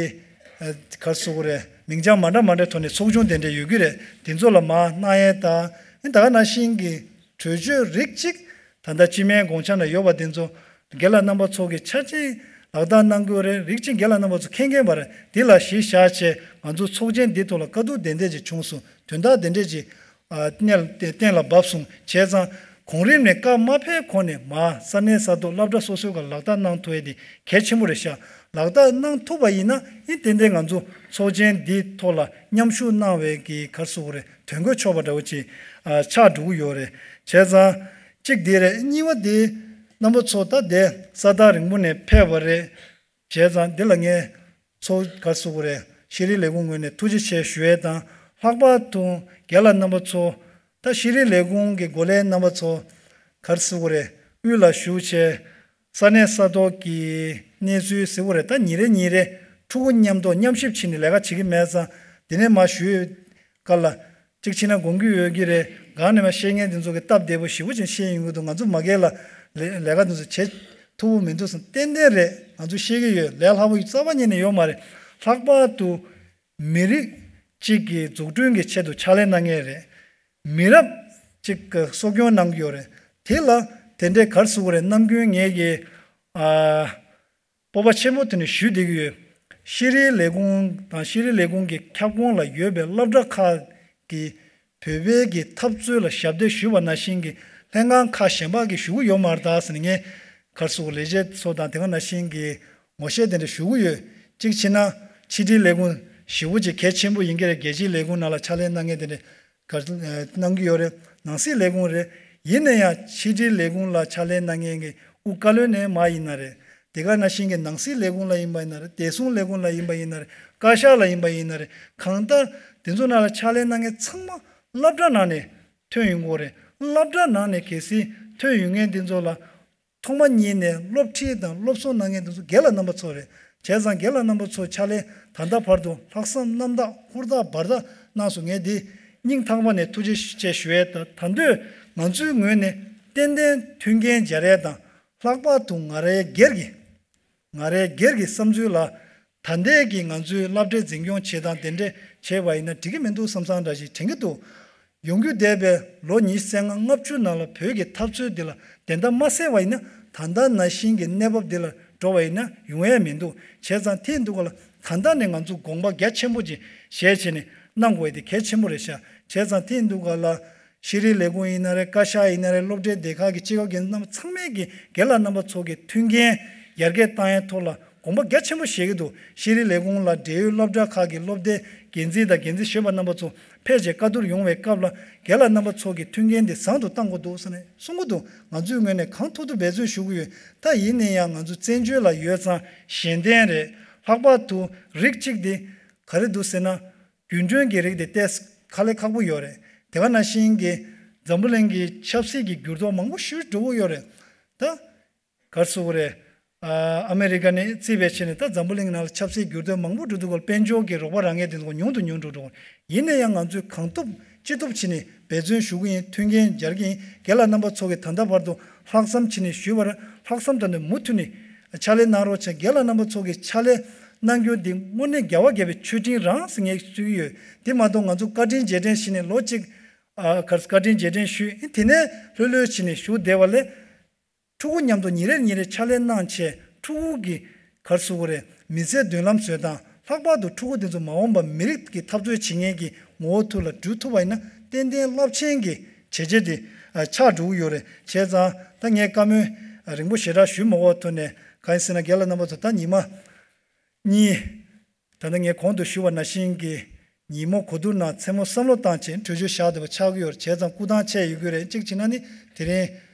ཨ་ག་རེ་ཟེར་དགོས་རེད། མིང་བྱང་མ་འདྲ་མ་འདྲ་ཐོག་ནས་ཚོགས་ཆུང་དེ་འདྲ་ཡོད་ཀྱི་རེད། དེ་ཚོ་ལ་མ་གནང་ཡས་དང་། ཨ་ད་ག་ནང་བཞིན་གྱི་གྲོས་ཆོད་རིགས་གཅིག་ད་ལྟ་སྤྱི་མིའི་དགོངས་འཆར་ནང་ཡོད་པ་དེ་ཚོ་རྒན་ལགས་རྣམ་པ་ཚོ་གིས་ཆ་ཚང་ལག་བསྟར་གནང་དགོས་རེད། རིགས་གཅིག་རྒན་ལགས་རྣམ་པ་ཚོ་མཁྱེན་མཁྱེན་པ་རེད། དེ་ལ་གཞི་བཞག་བྱས་ང་ཚོ་ཚོགས་ཆེན་འདི་ཐོག་ལ་བཀའ་བསྡུར་དེ་འདྲས་ཅིག་བྱུང་སོང་། དོན་དག་དེ་འདྲས་ཅིག་ཨ་གནས་གཏན་ལ་བབས་སོང་། བྱས་ཙང་གོང་རིམ་ནས་བཀའ་མ་ཕེབས་གོང་ནས་མ་ས་གནས་ས་ཐོག་སློབ་གྲྭ་སོ་སོའི་སྒང་ལག་བསྟར་གནང་ཐུབ་ཡས་དེ་གལ་ཆེན་པོ་རེད་ཤག་ལག་བསྟར་གནང་ཐུབ་པ་ཡིན་ན་ཨེ་ཏན་ཏན་ང་ཚོ་ཚོགས་ཆེན་འདིའི་ཐོག་ལ་མཉམ་ཞུགས་གནང་བའི་གི་ག་རེ་ཟེར་དགོས་རེད། དོན་གོ་ཆོད་པ་འདྲ་བོ་ཅིག་ཨ་ཆགས་འགྲོ་གི་ཡོད་རེད། བྱས་ཙང་གཅིག་འདི་རེད། གཉིས་པ་འདི་རྣམ་པ་ཚོ་ད་དེ་ས་ཐག་རིང་པོ་ནས་ཕེབས་པ་རེད། བྱས་ཙང་འདི་ལ་ངས་ཚོགས་ག་རེ་ཟེར་དགོས་རེད། ཤེས་རིག་ལས་ཁུངས་ངོས་ནས་ཐུགས་རྗེ་ཆེ་ཞུ་ཡས་དང་། ལྷག་པར་དུ་རྒན་ལགས་རྣམ་པ་ཚོ་ད་ཤེས་རིག་ལས་ཁུངས་ཀྱི་འགོ་ལས་རྣམ་པ་ཚོ་ག་རེ་ཟེར་དགོས་རེད། དབུས་ལ་བཞུགས་བྱས་ས་གནས་ས་ཐོག་གི་གནས་ཚུལ་ཟེར་དགོས་རེད། ད་ཉིན་རེ་ཉིན་རེ་ཕྲུ་གུ་མཉམ་དུ་མཉམ་གཤིབ་བྱས་ནས་ལས་ཀ་བྱེད་ཀྱི་མེད་ཙང་། དེ་ནས་མར་ཞུས་སྐབས་ལ་གཅིག་བྱས་ན་དགོངས་ཀྱི་ཡོད་ཀྱི་རེད། སྒང་ནས་མར་བཤད་མཁན་དེ་ཚོ་གི་སྟབས་བདེ་པོ་ཞེ་པོ་ཅིག་བཤད་ཡོང་གི་འདུག་ང་ཚོ་མ་གིར་ལ་ལས་ལས་ཀ་དེ་ཚོ་བྱེད་ཐུབ་པོ་མི་འདུག་ཟེར། ཏན་ཏན་རེད། ང་ཚོ་ཤེས་ཀྱི་ཡོད། ལས་སླ་པོ་རྩ་བ་ཉིད་ནས་ཡོད་མ་རེད། ལྷག་པར་དུ་མི་རིགས་གཅིག་གི་འཛུགས་སྐྲུན་གྱི་ཆེད་དུ་ཕྱག་ལས་གནང་མཁན་རེད། མི་རབས་གཅིག་གི་གསོ་སྐྱོང་གནང་གི་ཡོད་རེད། དེ་ལ་དེ་འདྲའི་ག་རེ་ཟེར་དགོས་རེད། ནམ་རྒྱུན་ངས་ཀྱི་ཨ། སྤོབས་པ་ཆེན་པོ་དེ་ནས་ཞུ་བསྡད་ཀྱི་ཡོད། ཤེས་རིག་ལས་ཁུངས་དང་ཤེས་རིག་ལས་ཁུངས་ཀྱི་ཁྱབ་ཁོངས་ལ་ཡོད་པའི་སློབ་གྲྭ་ཁག་གི་བོད་པའི་གི་འཐབ་རྩོད་ལ་ཞབས་འདེགས་ཞུས་པ་ནང་བཞིན་གྱི་ལྷན་ཁང་ཁག་གཞན་པ་གིས་ཞུ་གི་ཡོད་མ་རེད་ད་ཟེར་ནས། ངས་ག་རེ་ཟེར་དགོས། ལས་བྱེད་ཚོ་དང་དེ་ག་ནང་བཞིན་གྱི་ངོ་ཤེས་དེ་འདྲ་ཞུ་གི་ཡོད། གཅིག་བྱས་ན་ཕྱི་དྲིལ་ལས་ཁུངས་ཞེ་པོ་ཅིག་གལ་ཆེན་པོ་ཡིན་གྱི་རེད། རྒྱལ་སྤྱིའི་ལས་ཁུངས་ནང་ལ་ཕྱག་ལས་གནང་མཁན་དེ་འདྲ་ག་གནང་གི་ཡོད་རེད། ནང་སྲིད་ལས་ཁུངས་རེད། ཡིན་ན་ཡང་ཕྱི་དྲིལ་ལས་ཁུངས་ལ་ཕྱག་ལས་གནང་མཁན་གྱི་དབུ་བཀའ་བློན་ནས་མར་ཡིན་ན་རེད། དེ་ག་ནང་བཞིན་གྱི་ནང་སྲིད་ལས་ཁུངས་ལ་ཡིན་པ་ཡིན་ན་རེད། བདེ་སྲུང་ལས་ཁུངས་ལ་ཡིན་པ་ཡིན་ན་རེད། བཀའ་ཤག་ལ་ཡིན་པ་ཡིན་ན་རེད། གང་ལྟར་དེ་ཚོ་ནང་ལ་ཕྱག་ལས་གནང་མཁན་ཚང་མ་སློབ་གྲྭ་ནང་ནས་ཐོན་ཡོང་གི་ཡོད་རེད། སློབ་གྲྭ་ནང་ནས་གལ་སྲིད་ཐོན་ཡོང་མཁན་དེ་ཚོ་ལ་ཐོག་མ་ཉིད་ནས་སློབ་ཁྲིད་དང་སློབ་གསོ་གནང་མཁན་དེ་ཚོ་རྒན་ལགས་རྣམ་པ་ཚོ་རེད། བྱས་ཙང་རྒན་ལགས་རྣམ་པ་ཚོ་ཕྱག་ལས་ད་ལྟ་བར་དུ་ལྷག་བསམ་རྣམ་དག་ཧུར་ཐག་འབད་ཐག་གནང་སོང་། ངས་འདི་སྙིང་ཐག་པ་ནས་ཐུགས་རྗེ་ཆེ་ཞུ་ཡས་དང་། ད་དུང་ང་ཚོའི་ངོས་ནས་ཏན་ཏན་མཐུན་རྐྱེན་སྦྱར་ཡས་དང་། ལྷག་པར་དུ་ང་རའི་སྒེར་གྱི་ང་རའི་སྒེར་གྱི་བསམ་ཚུལ་ལ། ད་ ད་ལྟའི་གི་ང་ཚོའི་སློབ་གྲྭའི་འཛིན་སྐྱོང་བྱེད་སྟངས་དེ་འདྲས་བྱས་པ་ཡིན་ན་འགྲིག་གི་མི་འདུག་བསམ་བསམ་འདྲ་ཞིག་དྲན་གྱི་འདུག་ཡོང་རྒྱུ་བསྡད་པའི་ལོ་ཉི་ཤུ་རྩ་ལྔ་ལྔ་བཅུ་ནང་ལ་བོད་ཀྱི་འཐབ་རྩོད་འདི་ལ་བདེན་མཐའ་མ་གསལ་བ་ཡིན་ན། ད་ལྟ་ནང་བཞིན་གྱི་གནས་བབ་འདི་ལ་འགྲོ་བ་ཡིན་ན་ཡོང་ཡས་མི་འདུག་བྱས་ཙང་དེ་འདུག་ག་ལ། ད་ལྟ་ནས་ང་ཚོ་དགོངས་པ་རྒྱ་ཆེན་པོ་ཅིག་བཞེས་བྱས་ནས་གནང་དགོས་ཡས་དེ་གལ་ཆེན་པོ་རེད་ཤག་བྱས་ཙང་དེ་འདུག་ག་ལ། ཤེས་རིག་ལས་ཁུངས་ཡིན་ན་རེད། བཀའ་ཤག་ཡིན་ན་རེད། སློབ་གྲྭའི་སྡེ་ཁག་གི་སྤྱི་ཁྱབ་འགན་འཛིན་རྣམ་པ་ཚང་མས་ཀྱི་རྒན་ལགས་རྣམ་པ་ཚོ་གི་མཐུན་རྐྱེན་ཡར་རྒྱས་བཏང་ཡའི་ཐོག་ལ་དགོངས་པ་རྒྱ་ཆེན་པོ་བཞེས་ཀྱི་འདུག་ཤེས་རིག་ལས་ཁུངས་ལ་འབྲེལ་ཡོད་སློབ་གྲྭ་ཁག་གི་སློབ་སྡེ་འགན་འཛིན་དང་འགན་འཛིན་གཞོན་པ་རྣམ་པ་ཚོ་ཕལ་ཆེར་བཀའ་བསྡུར་ཡོང་བའི་སྐབས་ལ་རྒན་ལགས་རྣམ་པ་ཚོ་གི་མཐུན་རྐྱེན་དེ་བཟང་དུ་གཏང་དགོས་འདུག་ཟེར་ནས་གསུང་གི་འདུག་ང་ཚོའི་ངོས་ནས་གང་ཐུབ་ཐུབ་འབད་བརྩོན་ཞུ་གི་ཡོད། ད་ཡིན་ན་ཡང་ང་ཚོ་བཙན་བྱོལ་ལ་ཡོད་ཙང་གཞན་བརྟེན་རེད། ལྷག་པར་དུ་རིགས་གཅིག་དེ་ག་རེ་འདུག་ཟེར་ན། རྒྱུན་གྲོན་གྱི་རིགས་དེ་ཏོག་ཙམ་དཀའ་ལས་ཁག་པོ་ཡོད་རེད། དེ་ག་ནང་བཞིན་གྱི་འཛམ་བུ་གླིང་གི་ཆབ་སྲིད་ཀྱི་འགྱུར་ལྡོག་མང་པོ་ཞིག་འགྲོ་གི་ཡོད་རེད། ད་ག་རེ་ཟེར་དགོས་རེད། ཨ་ཨ་མེ་རི་ཀ་ནས་རྩིས་པའི་ཆ་ནས་ད་འཛམ་བུ་གླིང་ནང་ལ་ཆབ་སྲིད་འགྱུར་ལྡོག་མང་པོ་འགྲོ་དུས་སྐབས་དཔལ་འབྱོར་གྱི་རོགས་པ་རག་མཁན་དེ་ཚོ་ཉུང་དུ་ཉུང་དུ་འགྲོ་གི་ཡོད་རེད། ཡིན་ན་ཡང་ང་ཚོས་གང་ཐུབ་ཅི་ཐུབ་བྱས་ནས་འབད་བརྩོན་ཞུ་གི་ཡིན། མཐུན་རྐྱེན་སྦྱར་གྱི་ཡིན། རྒན་ལགས་རྣམ་པ་ཚོ་གིས་ད་ལྟ་བར་དུ་ལྷག་བསམ་བྱས་ནས་ཞུས་པར་ལྷག་བསམ་དང་ནི་མུ་མཐུད་ནས་ཕྱག་ལས་གནང་རོགས་བྱས། རྒན་ལགས་རྣམ་པ་ཚོ་གིས་ཕྱག་ལས་གནང་རྒྱུ་འདི་དངོས་གནས་རྒྱལ་བ་དགྱེས་པའི་མཆོད་སྤྲིན་རང་ཟེར་ངས་ཞུ་གི་ཡོད། དེ་མ་གཏོགས་ང་ཚོ་བཀའ་དྲིན་རྗེས་དྲན་ཞུས་ནས་ལོ་གཅིག་ཨ་གར་བཀའ་དྲིན་རྗེས་དྲན་ཞུས། དེ་ནས་ལྷོད་ལྷོད་བྱས་ནས་བཞུགས་བསྡད་པ་ལས། ཕྲུ་གུ་མཉམ་དུ་ཉིན་རེར་ཉིན་རེར་ཕྱག་ལས་གནང་བྱས། ཕྲུ་གུ་གི་གར་སོ་གོ་རེ་མི་ཚེའི་མདུན་ལམ་བཟོས་དང་། ལྷག་པར་དུ་ཕྲུ་གུ་དེ་ཚོ་མ་འོངས་པ་མི་རིགས་ཀྱི་འཐབ་རྩོད་བྱེད་མཁན་གྱི་ངོ་བོ་ཐོག་ལ་འགྲོ་ཐུབ་པ་ཡིན་ན། ཏན་ཏན་རླབས་ཆེན་གྱི་བྱས་རྗེས་དེ་ཆགས་འགྲོ་གི་ཡོད་རེད། བྱས་ཙང་ད་ངས་བཀའ་མོལ་རིང་པོ་ཞེ་དྲག་ཞུ་མ་དགོས་པའི་ཐོག་ནས། གང་ཡིན་ཟེར་ན་རྒན་ལགས་རྣམ་པ་ཚོ་ད་ཉི་མ་གཉིས། ད་ལྟ་ངས་གོང་དུ་ཞུས་པ་ནང་བཞིན་གྱི་ཉིན་མོ་གོ་བསྡུར་ནང་མཚན་མོ་བསམ་བློ་བཏང་བྱས་གྲོས་ཆོད་བཞག་བསྡད་པ་ཆགས་ཀྱི་ཡོད་རེད། བྱས་ཙང་སྐུ་ཐང་ཆད་ཡོད་ཀྱི་རེད། གཅིག་བྱས་ན་ནི་དེ་རིང་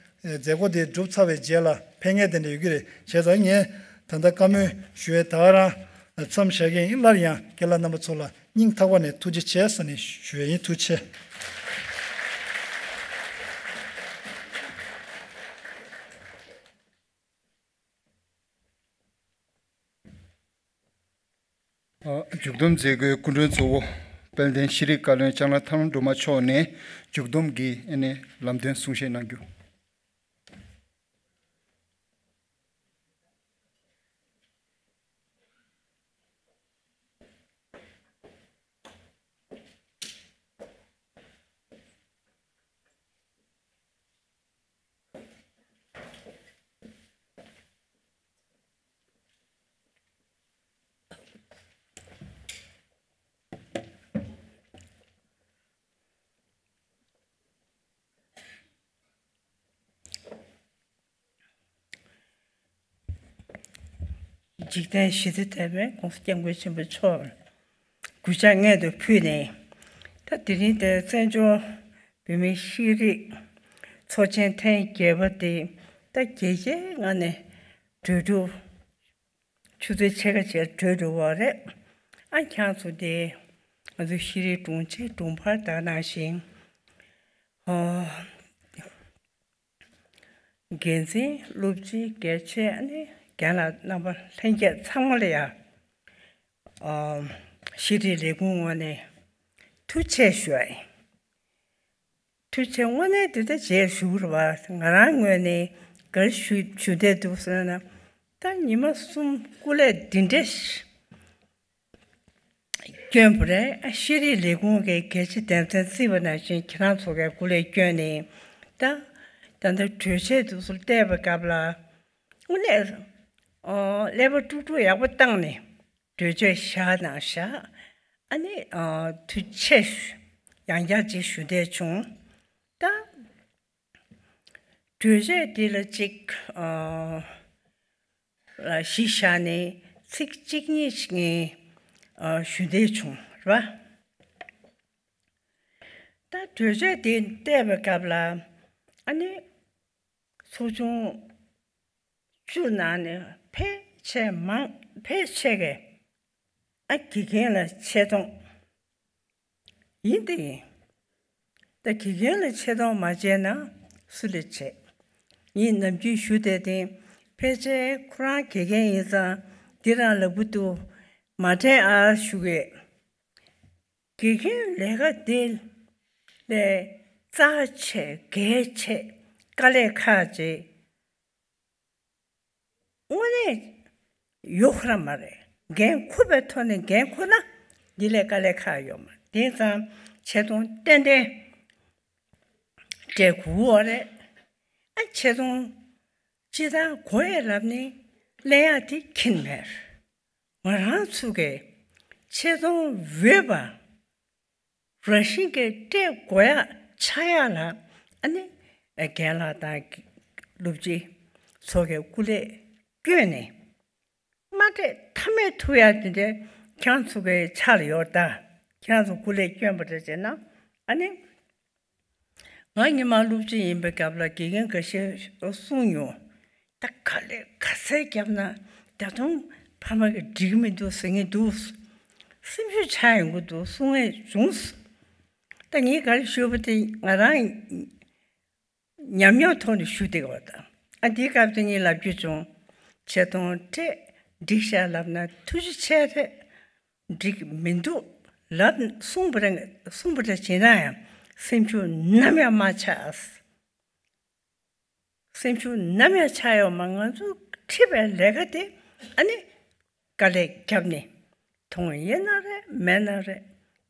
མཛད་སྒོ་དེ་གྲུབ་ཚར་བའི་རྗེས་ལ་ཕན་ངེས་དེ་འདྲ་ཡོད་ཀྱི་རེད། བྱས་ཙང་ངས་ད་ལྟ་བཀའ་མོལ་ཞུ་བའི་ད་ག་རང་མཚམས་བཞག་གི་ཡིན། སླར་ཡང་རྒན་ལགས་རྣམ་པ་ཚོ་ལ་སྙིང་ཐག་པ་ནས་ཐུགས་རྗེ་ཆེ་ཟེར་ནས་ཞུ་བ་ཡིན། ཐུགས་རྗེ་ཆེ། མཇུག་བསྡོམས་མཛད་སྒོའི་སྐུ་མགྲོན་གཙོ་བོ་དཔལ་ལྡན་ཤེས་རིག་བཀའ་བློན་ལྕང་ལ་ཐར་ལམ་སྒྲོལ་མ་མཆོག་ནས་མཇུག་བསྡོམས་ཀྱི་ཨ་ནི་ལམ་སྟོན་གསུང་བཤད་གནང་རྒྱུ། འཇིག་རྟེན་ཞི་བདེ་དེ་བས་༸གོང་ས་༸སྐྱབས་མགོན་ཆེན་པོ་མཆོག་གུས་ཕྱག་སྔོན་དུ་ཕུལ་ནས། ད་དེ་རིང་དེ་བཙན་བྱོལ་བོད་མིའི་ཤེས་རིག་ཚོགས་ཆེན་ཐེངས་བརྒྱད་པ་དེ་ད་རྒྱལ་སྤྱིའི་ངང་ནས་གྲོས་གྲུབ། ཆུ་ཚོད་ཕྱེད་ཀ་བྱས་གྲོལ་འགྲོ་བ་རེད། ཨ་ཁྱང་ཚོ་དེ་ང་ཚོ་ཤེས་རིག་དྲུང་ཆེ་དྲུང་འཕར་དག་ནང་བཞིན། ཨོ། འགན་འཛིན་སློབ་སྤྱི་དགེ་ཆེ་ཨ་ནི་རྒན་ལགས་རྣམ་པ་ལྷན་རྒྱས་ཚང་མ་ལ་ཡང་། ཨོ། ཤེས་རིག་ལས་ཁུངས་ངོས་ནས་ཐུགས་རྗེ་ཆེ་ཞུ་བ་ཡིན། ཐུགས་རྗེ་ཆེ། དངོས་གནས་འདི་ལྟར་བྱས་ཞུ་དགོས་རེད་པ། ང་རང་ངོས་ནས་ག་རེ་ཞུ་ཞུ་བསྡད་འདུག་ཟེར་ན། ད་ཉི་མ་གསུམ་སྐུ་ལས་འདི་འདྲས་བསྐྱོན་པ་རེད། ཤེས་རིག་ལས་ཁུངས་ཀྱི་གལ་ཆེ་དོན་ཚན་བརྩིས་པ་ནང་བཞིན་ཁྱེད་རང་ཚོ་གའི་སྐུ་ལས་བསྐྱོན་ནས། ད་ད་ལྟ་གྲོས་ཆོད་དེ་ཚོ་བལྟས་པའི་སྐབས་ལ་དངོས་གནས་ཀླད་པ་དཀྲུག་དཀྲུག་ཡག་པོ་བཏང་ནས། གྲོས་ཆོད་བཞག་དང་བཞག་ཨ་ནི་ཨ་ཐུགས་རྗེ་ཆེ་ཞུ། ཡང་བསྐྱར་ཅིག་ཞུ་འདོད་བྱུང་། ད་གྲོས་ཆོད་འདི་ལ་ཅིག་ཨ་ལ་གཞི་བཞག་ནས་ཚིག་གཅིག་གཉིས་ཤིག་ངས་ཨ་ཞུ་འདོད་བྱུང་རེད་པ། ད་གྲོས་ཆོད་འདི་བལྟས་པའི་སྐབས་ལ་ཨ་ནི། ཚོགས་ཆུང་བཅུ་ནང་ནས་ཕལ་ཆེར་མང་ཕལ་ཆེ་གེ་ཨ་དགེ་རྒན་ལ་ཆེ་མཐོང་ཡིན་དེ་ཡིན། ད་དགེ་རྒན་ལ་ཆེ་མཐོང་མ་བྱས་ན་སུ་ལ་བྱེད། ངས་ནམ་རྒྱུན་ཞུ་བསྡད་དེ། ཕལ་ཆེར་ཁོ་རང་དགེ་རྒན་ཡིན་ཙང་འདི་རང་ལབ་ཀྱི་འདུག་མ་དྲན་ཨ་ཞུ་གི། དགེ་རྒན་ལས་ཀ་དེ་ལས་རྩ་ཆེ་གལ་ཆེ་དཀའ་ལས་ཁག་ཆེ་དངོས་གནས་ཡོད་ཁ་མ་རེད། འགན་འཁུར་བའི་ཐོག་ནས་འགན་འཁུར་ན་འདི་ལས་དཀའ་ལས་ཁག་ཡོད་མ་རེད། དེ་ཙང་ཆེ་མཐོང་ཏན་ཏན་སྤྲད་དགོས་པ་རེད། ཨ་ཆེ་མཐོང་སྤྱི་བཏང་དགོས་ཡས་ལབ་ནས་གླེང་ཡག་དེ་ཁྱིན་མེད། ང་རང་ཚོ་གི་ཆེ་མཐོང་འོས་པ་རང་བཞིན་གྱིས་སྤྲད་དགོས་ཡག་ཆགས་ཡག་ལ་ཨ་ནི་རྒན་ལགས་དང་སློབ་སྤྱི་ཚོ་གི་སྐུ་ལས་བསྐྱོན་ནས། མ་སྤྲད་ཐབས་མེད་ཐུག་ཡག་དེ་འདྲའི་ཁྱེད་རང་ཚོ་གི་ཆ་ལ་ཡོད་ད། ཁྱེད་རང་ཚོ་སྐུ་ལས་བསྐྱོན་པ་འདྲ་བྱས་ན་ཨ་ནི། ང་ཉི་མ་སློབ་སྤྱི་ཡིན་པའི་སྐབས་ལ་དགེ་རྒན་འགའ་ཤས་གསུངས་མྱོང་། ད་ག་ལེ་ག་ཚད་བརྒྱབ་ན་ད་དུང་ཕ་མ་གིས་འགྲིག་མི་འདུག་ཟེར་མཁན་འདུག། སེམས་ཤུགས་ཆག་ཡོང་གི་འདུག་གསུང་མཁན་བྱུང་། ད་ངས་ག་རེ་ཞུས་པ་དེ་ང་རང་ཉམས་མྱོང་ཐོག་ནས་ཞུ་བསྡད་པ་དང་། ཨ་འདིའི་སྐབས་དེ་ངས་ལབ་རྒྱུ་བྱུང་། ཆེ་མཐོང་སྤྲད་འགྲིག་ཤག་ལབ་ན་ཐུགས་རྗེ་ཆེ་རེད། འགྲིག་མི་འདུག་ལབ་གསུངས་པ་རེད། གསུངས་པ་རེད་བྱས་ན་ཡང་སེམས་ཤུགས་ནམ་ཡང་མ་ཆག། སེམས་ཤུགས་ནམ་ཡང་ཆག་ཡོད་མ། ང་ཚོ་ཁྲིད་པའི་ལས་ཀ་དེ་ཨ་ནི་དཀའ་ལས་བརྒྱབ་ནས་མཐོང་ཡོད་ན་རེད་མེད་ན་རེད།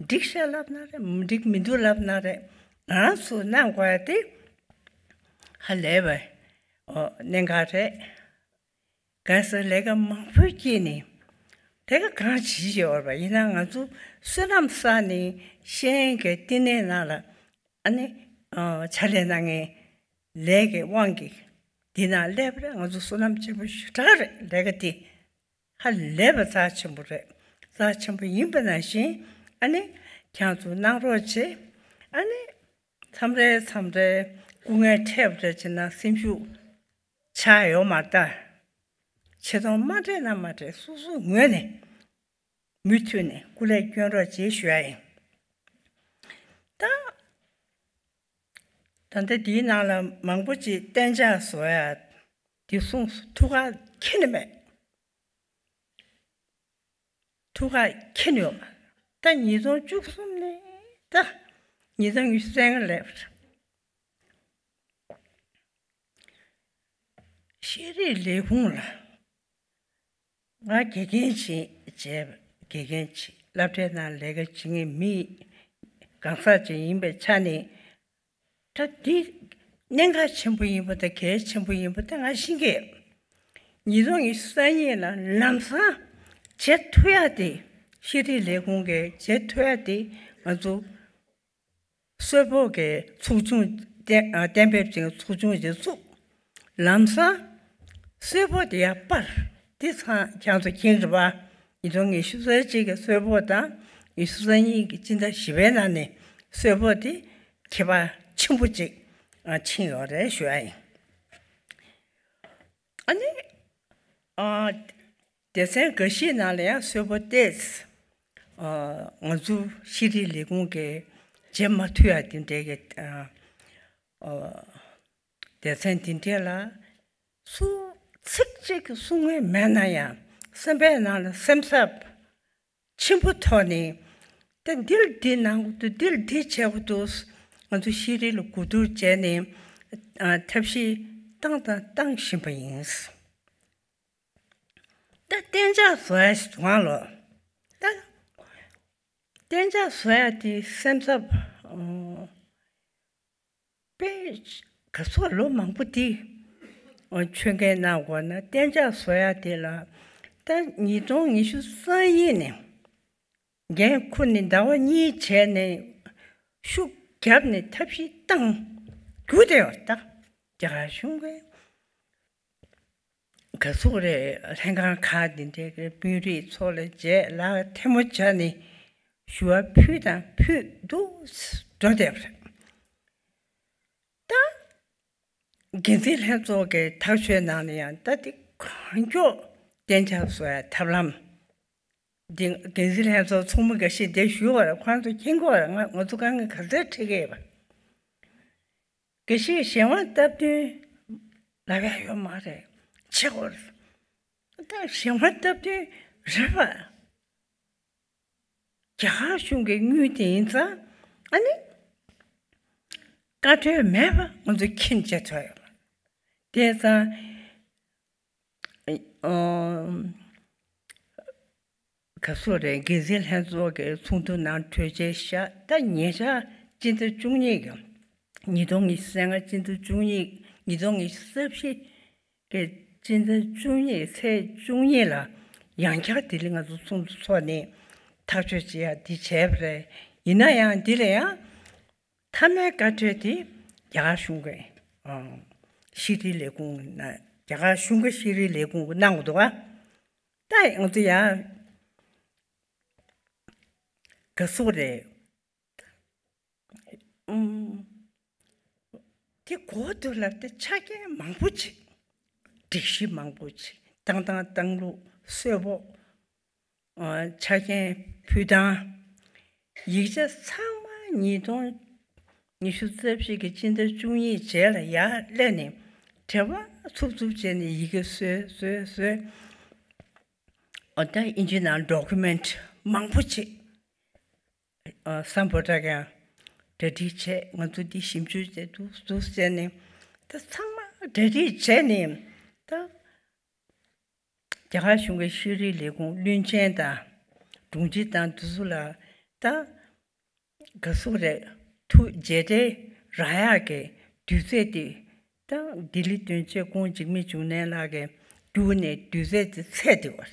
འགྲིག་ཤག་ལབ་ན་རེད་མི་འགྲིག་མི་འདུག་ལབ་ན་རེད། ང་རང་ཚོ་གནང་དགོས་ཡ་དེ་ཧ་ལས་པའི་ཨོ་གནད་འགག་རེད། གལ་སྲིད་ལས་ཀ་མང་པོ་བགྱིས་ནས་ལས་ཀ་གང་བྱེད་ཀྱི་ཡོད་རེད་པ། ཡིན་ན་ང་ཚོ་བསོད་ནམས་བསགས་ནས་ཤེས་ཡོན་གྱི་བསྟི་གནས་ནང་ལ་ཨ་ནི་ཨ་ཕྱག་ལས་གནང་མཁན་ལས་ཀྱི་དབང་གིས་འདི་ནང་སླེབས་པ་རེད། ང་ཚོ་བསོད་ནམས་ཆེན་པོ་ཞེ་དྲག་རེད། ལས་ཀ་འདི་ཧ་ལས་པ་རྩ་ཆེན་པོ་རེད། རྩ་ཆེན་པོ་ཡིན་པ་ནང་བཞིན་ཨ་ནི་ཁྱེད་ཚོ་གནང་རོགས་བྱེད། ཨ་ནི་མཚམས་རེ་མཚམས་རེ་སྐུ་ངལ་འཕྲད་པ་རེད་བྱས་ན་སེམས་ཤུགས་ཆག་ཡོད་མ་རེད་ད། ཆེ་མཐོང་མ་སྤྲད་ན་མ་སྤྲད་སོ་སོའི་ངོས་ནས་མུ་མཐུད་ནས་སྐུ་ལས་སྐྱོན་རོགས་བྱེད་ཞུ་ཡ་ཡིན། ད་ད་ལྟ་འདིའི་ནང་ལ་མང་པོ་ཅིག་གཏན་འཇགས་བཟོ་ཡ་དེ་གསུངས་སོང་། ཐུགས་ཁག་ཁྱེར་ནི་མེད། ཐུགས་ཁག་ཁྱེར་ནི་ཡོད་མ་རེད། ད་ཉིས་སྟོང་བཅུ་གསུམ་ནས་ད་ཉིས་སྟོང་ཉི་ཤུ་རྩ་ལྔ་སླེབས་རེད། ཤེས་རིག་ལས་ཁུངས་ལ་ང་དགེ་རྒན་བྱེད་བྱས་དགེ་རྒན་བྱེད་སློབ་གྲྭའི་ནང་ལས་ཀ་བྱེད་མཁན་མི་གང་ཟག་ཅིག་ཡིན་པའི་ཆ་ནས་ད་འདི་གནད་འགག་ཆེན་པོ་ཡིན་པ་དང་གལ་ཆེན་པོ་ཡིན་པ་ད་ང་ཤེས་ཀྱི་ཡོད། ཉིས་སྟོང་ཉི་ཤུ་རྩ་གཉིས་ལ་ལམ་སང་བྱེད་ཐུབ་ཡ་དེ་ཤེས་རིག་ལས་ཁུངས་ཀྱིས་བྱེད་ཐུབ་ཡ་དེ་ང་ཚོ་གསོལ་ཕོགས་ཀྱི་ཚོགས་ཆུང་གཏན་ཨ་གཏན་འབེབས་བྱས་ཚོགས་ཆུང་ཞིག་བཙུགས། ལམ་སང་གསོལ་ཕོགས་དེ་ཡར་སྤར། དེ་ཚང་ཁྱེད་ཚོ་མཁྱེན་རེད་པ། ཉིས་སྟོང་ཉི་ཤུ་རྩ་གཅིག་གི་གསོལ་ཕོགས་དང་ཉི་ཤུ་རྩ་གཉིས་ཀྱི་སྤྱི་ཟླ་བཞི་པའི་ནང་ནས་གསོལ་ཕོགས་དེ་ཁྱད་པར་ཆེན་པོ་ཅིག་ཨ་ཕྱིན་ཡོད་རེད་ཞུ་ཡ་ཡིན། ཨ་ནི་ཨ་སྡེ་ཚན་འགའ་ཤས་ནང་ལ་ཡང་གསོལ་ཕོགས་ཏོག་ཙམ་ཨ་ང་ཚོ་ཤེས་རིག་ལས་ཁུངས་ཀྱིས་བྱེད་མ་ཐུབ་ཡ་དེ་འདྲའི་གི་ཨ་ཨ་སྡེ་ཚན་དེ་འདྲའི་ལ་སུ་ཚིག་གཅིག་གསུང་མཁན་མེད་ན་ཡང་སེམས་པའི་ནང་ལ་སེམས་འཚབ་ཆེན་པོ་ཐོག་ནས་ད་འདི་ལ་འདི་གནང་དགོས་འདུག་འདི་ལ་འདི་བྱེད་དགོས་འདུག་ང་ཚོ་ཤེས་རིག་ལ་གོ་བསྡུར་བྱས་ནས་ཨ་ཐབས་ཤེས་བཏང་དང་བཏང་བཞིན་པ་ཡིན། ད་གཏན་འཇགས་བཟོ་ཡ་ཞིག་འདུག་ཨང་ལོ། ད་གཏན་འཇགས་བཟོ་ཡ་དེ་སེམས་འཚབ་ཨོ་དཔེ་ག་ཚོད་ལོ་མང་པོ་དེ་ཨོ་ཆོད་མཁན་གནང་དགོས་ན་གཏན་འཇགས་བཟོ་ཡ་དེ་ལ་ད་ཉིས་སྟོང་ཉི་ཤུ་རྩ་གཉིས་ནས་འགན་འཁུར་ནས་ཟླ་བ་གཉིས་བྱས་ནས་ཤུགས་བརྒྱབ་ནས་ཐབས་ཤེས་བཏང་རྒྱུ་དེ་ཡོད་ད། རྒྱ་གར་གཞུང་གིས་ག་ཚོད་རེད། ལྷན་ཁང་ཁག་འདི་འདྲའི་གི་དཔོན་རིགས་ཚོ་ལ་མཇལ་ལག་ཐལ་མོ་སྦྱར་ནས་ཞུ་བ་ཕུལ་དང་ཕུལ་འདུག་འགྲོ་བསྡད་པ་རེད། ད་འགན་འཛིན་ལྷན་ཚོགས་ཀྱི་ཐག་གཅོད་ནང་ནས་ཡང་ད་དེ་གང་མགྱོགས་གཏན་འཇགས་བཟོ་ཡ་ཐབས་ལམ་འདི་འགན་འཛིན་ལྷན་ཚོགས་ཚོགས་མི་འགའ་ཤས་འདིར་བཞུགས་པ་རེད། ཁོང་ཚོ་མཁྱེན་གྱི་ཡོད་རེད། ང་ང་ཚོ་དཀའ་ངལ་ག་ཚོད་འཕྲད་ཀྱི་ཡོད་པ། དགེ་བཤེས་གཞན་དབང་སྟབས་བསྟུན་ལབ་ཡ་ཡོད་མ་རེད། ཆེ་བོར་ད་གཞན་དབང་སྟབས་བསྟུན་རེད་པ། རྒྱ་གར་གཞུང་གི་དངུལ་དེ་ཡིན་ཙང་ཨ་ནི་བཀའ་འཁྲོལ་མེད་པ་ང་ཚོ་མཁྱེན་བྱེད་ཐུབ་ཡོད་མ་རེད། དེ་ཙང་ཨ་ ག་སོ་རེད། འགན་འཛིན་ལྷན་ཚོགས་ཀྱི་ཚོགས་འདུ་ནང་གྲོས་ཆོད་བཞག་ད་ཉེ་ཆར་སྤྱི་ཟླ་བཅུ་གཉིས་ཀྱི་ཉིས་སྟོང་ཉི་ཤུ་རྩ་ལྔ་སྤྱི་ཟླ་བཅུ་གཉིས་ཉིས་སྟོང་ཉི་ཤུ་རྩ་བཞི་གི་སྤྱི་ཟླ་བཅུ་གཉིས་ཚེས་བཅུ་གཉིས་ལ་ཡང་བསྐྱར་ལྡི་ལི་ང་ཚོ་ཚོགས་འདུ་ཚོགས་ནས་ཐག་གཅོད་བྱེད་ཡ་འདི་བྱས་པ་རེད། ཡིན་ན་ཡང་འདི་ལ་ཡང་མཐའ་མའི་བཀའ་འཁྲོལ་དེ་རྒྱ་གར་གཞུང་གི་ཨང་ཤེས་རིག་ལས་ཁུངས་ན་རྒྱ་གར་གཞུང་གི་ཤེས་རིག་ལས་ཁུངས་གནང་དགོས་འདུག་ག་ད་ང་ཚོ་ཡང་ག་སོ་རེད། ཨུམ། དེ་གོ་དུས་ལ་དེ་ཆ་རྐྱེན་མང་པོ་ཅིག་སྒྲིག་གཞི་མང་པོ་ཅིག་བཏང་སྟངས་བཏང་ལུགས་གསོལ་ཕོགས། ཨ། ཆ་རྐྱེན་ཕུལ་སྟངས། ཡིག་ཆ་ཚང་མ་ཉིས་སྟོང་ཉི་ཤུ་རྩ་བཞི་གི་སྤྱི་ཟླ་བཅུ་གཉིས་རྗེས་ལ་ཡར་སླེབས་ནས་དྲི་བ་ཚུབ་ཚུབ་བྱས་ནས་ཡི་གེ་བཟོས་བཟོས་བཟོས། ཨོ་ད་ཨིན་ཇི་ནང་ཌོ་ཀུ་མེན་ཊི་མང་པོ་ཅིག་ཨ། སམ་བྷོ་ཊ་ཀྱང་གྲ་སྒྲིག་བྱས། ང་ཚོ་འདི་ཞིབ་འཇུག་བྱས་འདུག་འདུག་བྱས་ནས་ད་ཚང་མ་གྲ་སྒྲིག་བྱས་ནས་ད་རྒྱ་གར་གཞུང་གི་ཤེས་རིག་ལས་ཁུངས་བློན་ཆེན་དང་དྲུང་ཆེ་དང་དེ་ཚོ་ལ་ད་ག་སོ་རེད། ཐུགས་རྗེས་དྲན་རག་ཡག་གི་དུས་ཚོད་དེ་ད་ལྡི་ལི་དོན་གཅོད་ཁོང་འཇིགས་མེད་འབྱུང་གནས་ལགས་ཀྱིས་བསྒྱུར་ནས་དུས་ཚོད་དེ་ཚད་དེ་བར།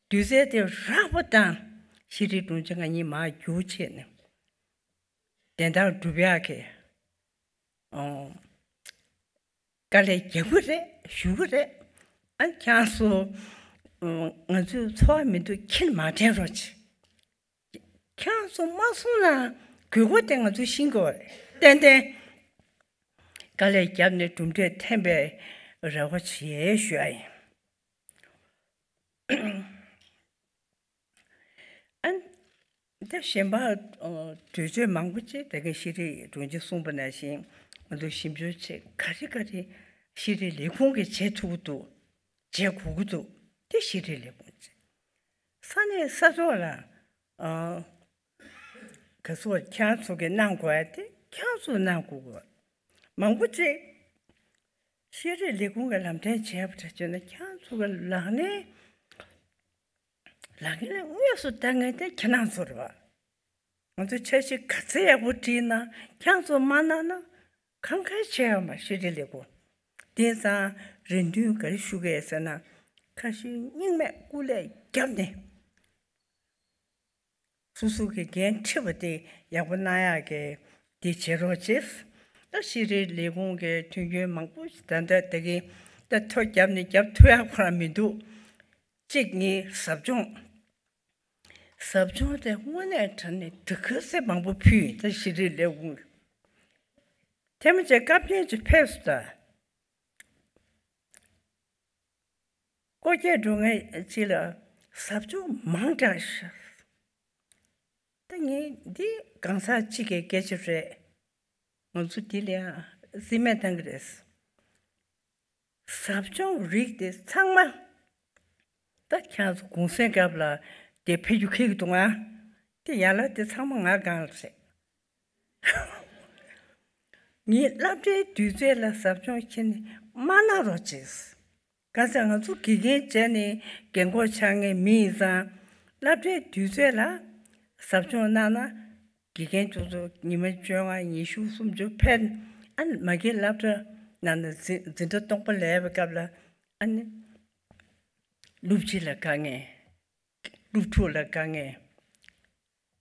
དུས་ཚོད་དེ་རག་པ་དང་ཤེས་རིག་དྲུང་ཆེ་ང་གཉིས་མར་རྒྱུགས་བྱས་ནས་བདེན་མཐའ་སྒྲུབ་ཡག་གི་ཨོ་དཀའ་ལས་རྒྱག་གི་རེད། ཞུ་གི་རེད། ཨ་ཁྱེད་ཚོ་ང་ཚོའི་འཚོ་བ་མི་འདུག་ཁྱེད་མ་དྲན་རོགས་གྱིས། ཁྱེད་ཚོ་མ་གསུངས་ན་དགོས་མཁོ་དེ་ང་ཚོས་ཤེས་དགོས་རེད། ཏན་ཏན་དཀའ་ལས་བརྒྱབ་ནས་གྲུབ་འབྲས་ཐོན་པའི་རེ་བ་བྱེད་ཞུ་ཡ་ཡིན། ཨ་ནི་ད་གཞན་པ་ཨ་གྲོས་ཆོད་མང་པོ་ཅིག་ད་གིན་ཤེས་རིག་དྲུང་ཆེས་གསུངས་པ་ནང་བཞིན་ང་ཚོ་ཞིབ་འཇུག་བྱེད། ག་རེ་ག་རེ་ཤེས་རིག་ལས་ཁུངས་ཀྱིས་བྱེད་ཐུབ་ཀྱི་འདུག་བྱེད་དགོས་ཀྱི་འདུག་དེ་ཤེས་རིག་ལས་ཁུངས་བྱེད། ས་གནས་ས་ཐོག་ལ་ཨ་ག་ཚོད་ཁྱེད་རང་ཚོ་གིས་གནང་དགོས་ཡ་དེ་ཁྱེད་རང་ཚོས་གནང་དགོས་ཀྱི། མང་པོ་ཅིག་ཤེས་རིག་ལས་ཁུངས་ཀྱི་ལམ་སྟོན་བྱས་པ་འདྲ་བྱས་ན་ཁྱེད་རང་ཚོ་གི་ལག་ལེན། ལག་ལེན་དངོས་སུ་བསྟར་མཁན་དེ་ཁྱེད་རང་ཚོ་རེད་པ། ང་ཚོ་འཆར་གཞི་ག་ཚད་ཡག་པོ་བྲིས་ན་ཁྱེད་རང་ཚོ་མ་གནང་ན་གང་ག་བྱས་ཡོད་མ་ཤེས་རིག་ལས་ཁུངས། དེང་སང་རེ་འདུན་ག་རེ་ཞུ་གི་ཡོད་ཟེར་ན། ཁ་ཞེ་གཉིས་མེད་སྐུ་ལས་བརྒྱབ་ནས་སོ་སོ་གི་འགན་འཁྲི་བ་དེ་ཡག་པོ་གནང་ཡག་གི་དེ་བྱེད་རོགས་བྱེད། ད་ཤེས་རིག་ལས་ཁུངས་ཀྱི་མཐུན་རྐྱེན་མང་པོ་ཞིག་ད་ལྟ་ད་གིན་ད་ཐོ་བརྒྱབ་ནས་བརྒྱབ་ཐུབ་ཡག་ཁོ་རང་མི་འདུག་གཅིག་ངའི་ཟབ་སྦྱོང་། ཟབ་སྦྱོང་དེ་དངོས་གནས་དྲང་གནས་སྡུག་ཁུར་ཚད་མང་པོ་ཕུལ་ཡིན། ད་ཤེས་རིག་ལས་ཁུངས་ཀྱི་ཐེངས་མ་ཅིག་བཀའ་བློན་ཅིག་ཕེབས་སོང་ད། སྐོར་སྐྱོད་འགྲོ་མཁན་ཅིག་ལ་ཟབ་སྦྱོང་མང་དྲགས་ཤག་ད་ངས་འདི་གང་ཟག་གཅིག་གི་སྐད་ཆ་རེད། ང་ཚོ་འདི་ལ་ཡང་རྩིས་མེད་བཏང་གི་རེད། ཟབ་སྦྱོང་རིགས་དེ་ཚང་མ་ད་ཁྱེད་ཚོ་གུང་སེང་སྐབས་ལ་དེ་ཕེབས་རྒྱུ་ཁེལ་གི་འདུག་ང་། དེ་ཡན་ལག་དེ་ཚང་མ་ང་སྒང་ལ་རེད། ངས་སློབ་གྲྭའི་དུས་ཚོད་ལ་ཟབ་སྦྱོང་ཁྱེར་ནས་མ་གནང་རོགས་བྱེད། གང་ཟེར་ང་ཚོ་དགེ་རྒན་བྱས་ནས་རྒན་གོག་ཆགས་མཁན་མི་ཡིན་ཙང་། སློབ་གྲྭའི་དུས་ཚོད་ལ་ཟབ་སྦྱོང་གནང་ན་དགེ་རྒན་ཚོ་ཚོ་ཉི་མ་བཅོ་ལྔ་ཉི་ཤུ་སུམ་ཅུ་ཕེབས། ཨ་ནི་མ་གི་སློབ་གྲྭ་ནང་ན་འཛིན་འཛིན་གྲྭ་སྟོང་པ་ལས་པའི་སྐབས་ལ་ཨ་ནི་སློབ་སྤྱི་ལ་དགའ་མཁན། སློབ་ཕྲུག་ལ་དགའ་མཁན།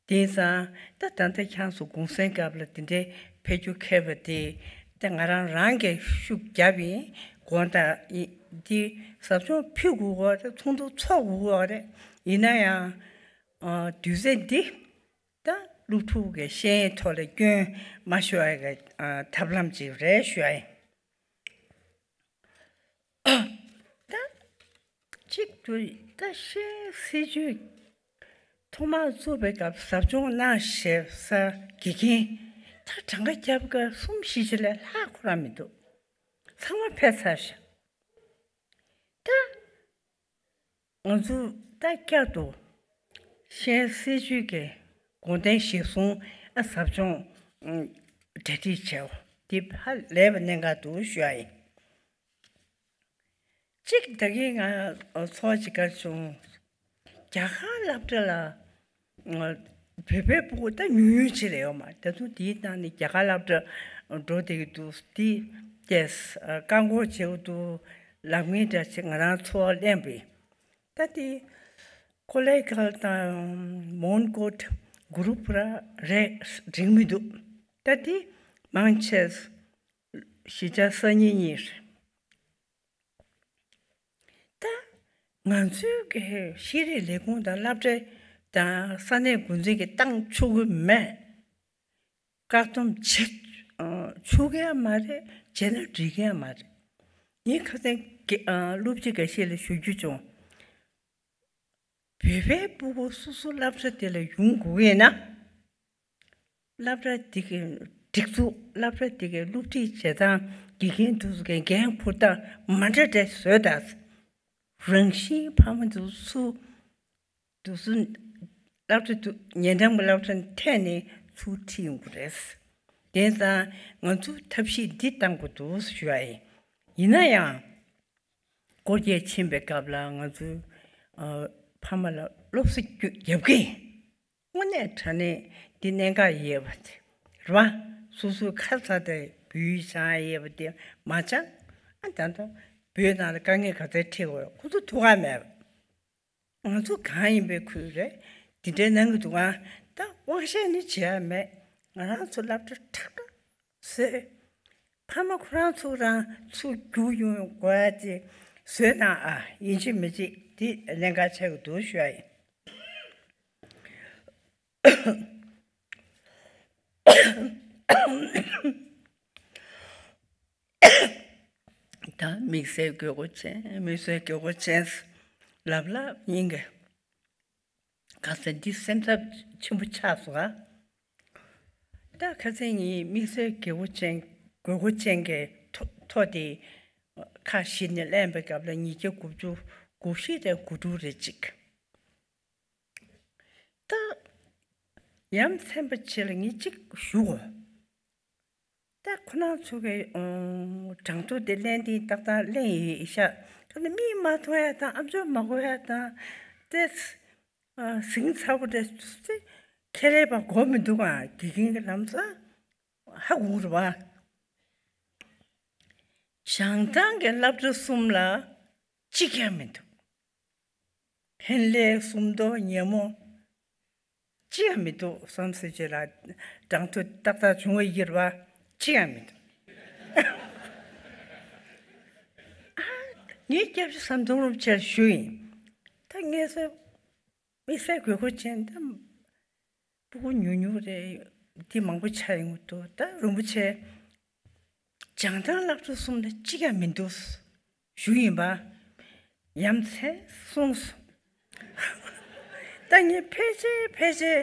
དེང་སང་ད་ད་ལྟ་ཁྱེད་ཚོ་གུང་སེང་སྐབས་ལ་དེ་འདྲའི་ཕེབས་རྒྱུ་ཁེལ་བ་དེ་ད་ང་རང་རང་གིས་ཤུགས་བརྒྱབ་ཡིན། དགོངས་དག་ཡིན། འདི་ཟབ་སྦྱོང་ཕུལ་དགོས་ཀྱི་རེད། ཚོགས་འདུ་ཚོགས་དགོས་ཀྱི་རེད། ཡིན་ན་ཡང་ཨ་དུས་ཚོད་འདི་ད་སློབ་ཕྲུག་གི་ཤེས་ཡོན་ཐོག་ལ་སྐྱོན་མ་ཤོར་བའི་གི་ཨ་ཐབས་ལམ་ཅིག་རེད་ཞུ་ཡ་ཡིན། ད་གཅིག་ཏུ་ད་ཤེས་སྲིད་ཇུས་ཐོག་མར་བཙུགས་པའི་སྐབས་ཟབ་སྦྱོང་གནང་ཞེས་ས་དགེ་རྒན་ད་གྲངས་ཀ་བརྒྱབ་ཀ་གསུམ་བཞི་ཅིག་ལས་ལྷག་ཁོ་རང་མི་འདུག་ཚང་མ་ཕེབས་ཚར་ཤག་ད་ང་ཚོ་ད་བསྐྱར་དུ་ཤེས་སྲིད་ཇུས་ཀྱི་དགོངས་དོན་གཞིར་བཟུང་ཨ་ཟབ་སྦྱོང་ཨ་གྲ་སྒྲིག་བྱས་པ་འདི་ཧ་ལས་པ་གནད་འགག་འདུག་ཞུ་ཡ་ཡིན། གཅིག་ད་གིན་ང་ཚོགས་ཅིག་བཀར་བྱུང་། རྒྱ་གར་སློབ་གྲྭ་ལ་ང་བོད་པའི་སྤུ་གུ་ད་ཉུང་ཉུང་ཅིག་རེད་ཡོད་མ་རེད། ད་དུང་དེའི་ནང་ནས་རྒྱ་གར་སློབ་གྲྭ་འགྲོ་བསྡད་ཀྱི་འདུག་དེ་བལྟས། བཀག་འགོག་བྱེད་དགོས་འདུག་ལབ་མཁན་འདྲ་ཅིག་ང་རང་ཚོར་བ་ལེན་པས། ད་དེ་ཀོ་ལེ་གྷལ་དང་མོན་གྷོ་གུ་རུ་པུ་ར་རེད། འགྲིག་མི་འདུག་ད་དེ་མང་ཆེ་གཞིས་ཆགས་གསར་རྙིང་གཉིས་རེད། ད་ང་ཚོའི་གི་ཤེས་རིག་ལས་ཁུངས་དང་སློབ་གྲྭ་དང་ས་གནས་འགོ་འཛིན་གྱིས་བཏང་ཆོག་གི་མེད། བཀག་སྡོམ་བྱེད་ཆོག་གི་ཡང་མ་རེད། བྱས་ན་འགྲིག་གི་ཡང་མ་རེད། ངས་ཁ་སང་དགེ་ཨ་སློབ་སྤྱི་འགའ་ཤས་ལ་ཞུ་རྒྱུ་བྱུང་། བོད་པའི་སྤུ་གུ་སོ་སོ་སློབ་གྲྭ་དེ་ལ་ཡོང་དགོས་ཀྱི་ཡིན་ན། སློབ་གྲྭ་དེ་གའི་སྒྲིག་འཛུགས། སློབ་གྲྭ་དེ་གའི་སློབ་ཁྲིད་བྱེད་སྟངས། དགེ་རྒན་དེ་ཚོ་གི་འགན་འཁུར་སྟངས་མ་འདྲ་འདྲ་བཟོས་དང་། རང་བཞིན་ཕ་མ་དེ་ཚོ་དེ་ཚོ་སློབ་གྲྭ་དེ་ཉེ་འགྲམ་གྱི་སློབ་གྲྭ་ནས་ཐད་ནས་ཚུར་ཁྲིད་ཡོང་གི་རེད། དེ་ཙང་ང་ཚོ་ཐབས་ཤེས་འདི་བཏང་དགོས་འདུག་ཞུ་ཡ་ཡིན། ཡིན་ན་ཡང་སྒོ་རྒྱག་ཕྱིན་པའི་སྐབས་ལ་ང་ཚོའི་ཨ་ཕ་མ་ལ་སློབ་གསོ་རྒྱུ་རྒྱབ་ཀྱི་ཡིན། དངོས་གནས་དྲང་གནས་འདི་གནད་འགག་ཡོད་པ་དེ་རེད་བ། སོ་སོའི་ཁ་ཚ་དེ་བོད་ཡིག་སྦྱང་ཡ་ཡོད་པ་དེ་མ་སྦྱང་། ཨ་ད་ལྟ་བོད་ནང་ལ་དཀའ་ངལ་ག་ཚད་འཕྲད་དགོས། ཁོ་ཚོ་ཐུག་ག་མེད་པ། ང་ཚོ་གང་ཡིན་པའི་ཁུལ་རེད། འདི་འདྲའི་གནང་གི་འདུག་ག་ད་དབང་ཤེད་ནི་བྱེད་ཡ་མེད། ང་རང་ཚོ་སློབ་གྲྭ་ཁྲག་ཁྲག་བཟོས། ཕ་མ་ཁོ་རང་ཚོ་རང་ཚུར་རྒྱུགས་ཡོང་དགོས་ཡ་ཅིག་བཟོས་ན་ཨ་ཡིན་གཅིག་མིན་གཅིག་འདི་གནད་འགག་ཆགས་ཀྱི་འདུག་ཞུ་ཡ་ཡིན། ད་དམིགས་བསལ་དགོས་མཁོ་ཅན། དམིགས་བསལ་དགོས་མཁོ་ཅན་ལབ་ལབ་ཡིན་གི། ཁ་སང་འདི་སེམས་འཚབ་ཆེན་པོ་ཆགས་སོང་ང་། ད་ཁ་སང་ངས་དམིགས་བསལ་དགོས་མཁོ་ཅན། དགོས་མཁོ་ཅན་གྱི་ཐོ་ཐོ་དེ་ཁ་ཞིག་ནས་གླེང་བའི་སྐབས་ལ་ཉིས་བརྒྱ་དགུ་བཅུ་གོ་བཞི་དང་གོ་དྲུག་རེད་ཅིག་ད་ཡ་མཚན་པ་ཆེ་ལ་ངས་གཅིག་ཞུ་གོ། ད་ཁོ་རང་ཚོ་གི་ཨང་གྲངས་ཐོ་དེ་གླེང་དེ་ཏག་ཏག་གླེང་ཡིན་ཤག་ད་ནི་མིག་མ་མཐོང་ཡ་དང་། ཨམ་ཅོག་མ་གོ་ཡ་དང་། དེ་ཨ་ཟིང་ཚ་པོ་དེ་ཚོ་ཁྱེད་རེ་བ་གོ་མི་འདུག་ཨ་དགེ་རྒན་གྱི་ལམ་སང་ཧ་གོ་རེད་བ། བྱང་ཐང་གི་སློབ་གྲྭ་གསུམ་ལ་གཅིག་ཀྱང་མི་འདུག་ཧན་ལེ་སུམ་མདོ་ཉེ་མོ་གཅིག་ཡང་མི་འདུག་བསམ་སྲིད་ཅེ་ལ་གྲངས་ཐོ་ཏག་ཏག་བྱུང་བ་ཡིར་བ་གཅིག་ཡང་མི་འདུག་ཨ་ངས་སྐྱབས་རྗེ་ཟམ་གདོང་རིན་པོ་ཆེར་ཞུ་ཡིན། ད་ངས་སོ་དམིགས་བསལ་དགོས་མཁོ་ཅན་ད་སྤུ་གུ་ཉུང་ཉུང་རེད། འདི་མང་པོ་ཆགས་ཡོང་གི་འདུག་ད་རིན་པོ་ཆེ་བྱང་ཐང་སློབ་གྲྭ་གསུམ་ལ་གཅིག་ཀྱང་མི་འདུག་ཞུ་ཡིན་པ། ཡ་མཚན་གསུངས་སོང་། ད་ངས་ཕལ་ཆེར་ཕལ་ཆེར་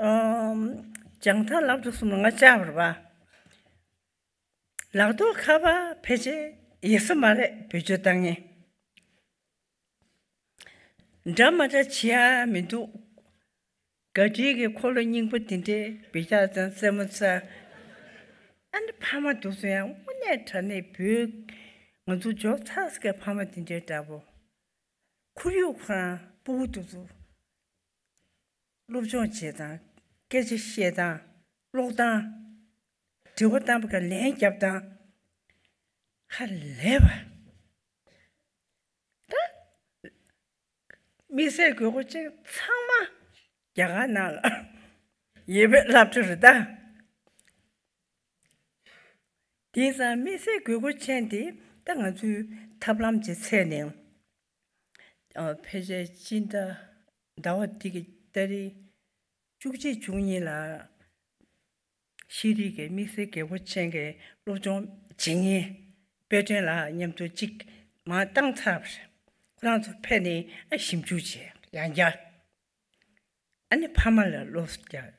ཨམ་བྱང་ཐང་སློབ་གྲྭ་གསུམ་ལ་ང་བཅར་བ་རེད་པ། ལག་ཐོག་ཁ་པར་ཕལ་ཆེར་ཡོད་ས་མ་རེད། བེད་སྤྱོད་བཏང་མཁན། འདྲ་མ་འདྲ་བྱེད་ཡ་མི་འདུག་ག་སྒྲིག་གི་འཁོར་ལོ་རྙིང་པ་དེ་འདྲའི་བེད་སྤྱོད་ཙང་རྩེད་མོ་རྩེ། ཨ་ནི་ཕ་མ་འདུག་སེ་ཡང་དངོས་གནས་དྲང་གནས་བོད་ང་ཚོ་འབྱོར་ཚར་ཟེར་གི་ཕ་མ་དེ་འདྲའི་འདྲ་པོ། ཁོར་ཡུག་ཁོ་རང་སྤུ་གུ་དེ་ཚོ་སློབ་སྦྱོང་བྱེད་སྟངས། སྐད་ཆ་བཤད་སྟངས། ཀློག་སྟངས། དྲི་བ་བཏང་པ་ག་ལན་རྒྱབ་སྟངས། ཧ་ལས་པ། ད་དམིགས་བསལ་དགོས་མཁོ་ཅན་ཚང་མ་རྒྱ་གར་ནང་ལ་ཡོད་པའི་སློབ་གྲྭ་རེད་ད། དེང་སང་དམིགས་བསལ་དགོས་མཁོ་ཅན་དེ་ད་ང་ཚོའི་ཐབས་ལམ་གྱི་ཚད་ནས་ཨ་ཕལ་ཆེར་སྤྱི་ཟླ་ཟླ་བ་འདི་གི་ཏ་རིག་བཅུ་གཅིག་བཅུ་གཉིས་ལ་ཤེས་རིག་གི་དམིགས་བསལ་དགོས་མཁོ་ཅན་གྱི་སློབ་སྦྱོང་བྱེད་མཁན་དཔལ་སྒྲོན་ལགས་མཉམ་དུ་གཅིག་མར་བཏང་ཚར་བ་རེད། ཁོ་རང་ཚོ་ཕེབས་ནས་ཨ་ཞིབ་འཇུག་བྱས་ཡང་བསྐྱར། ཨ་ནི་ཕ་མ་ལ་བློ་རྒྱག་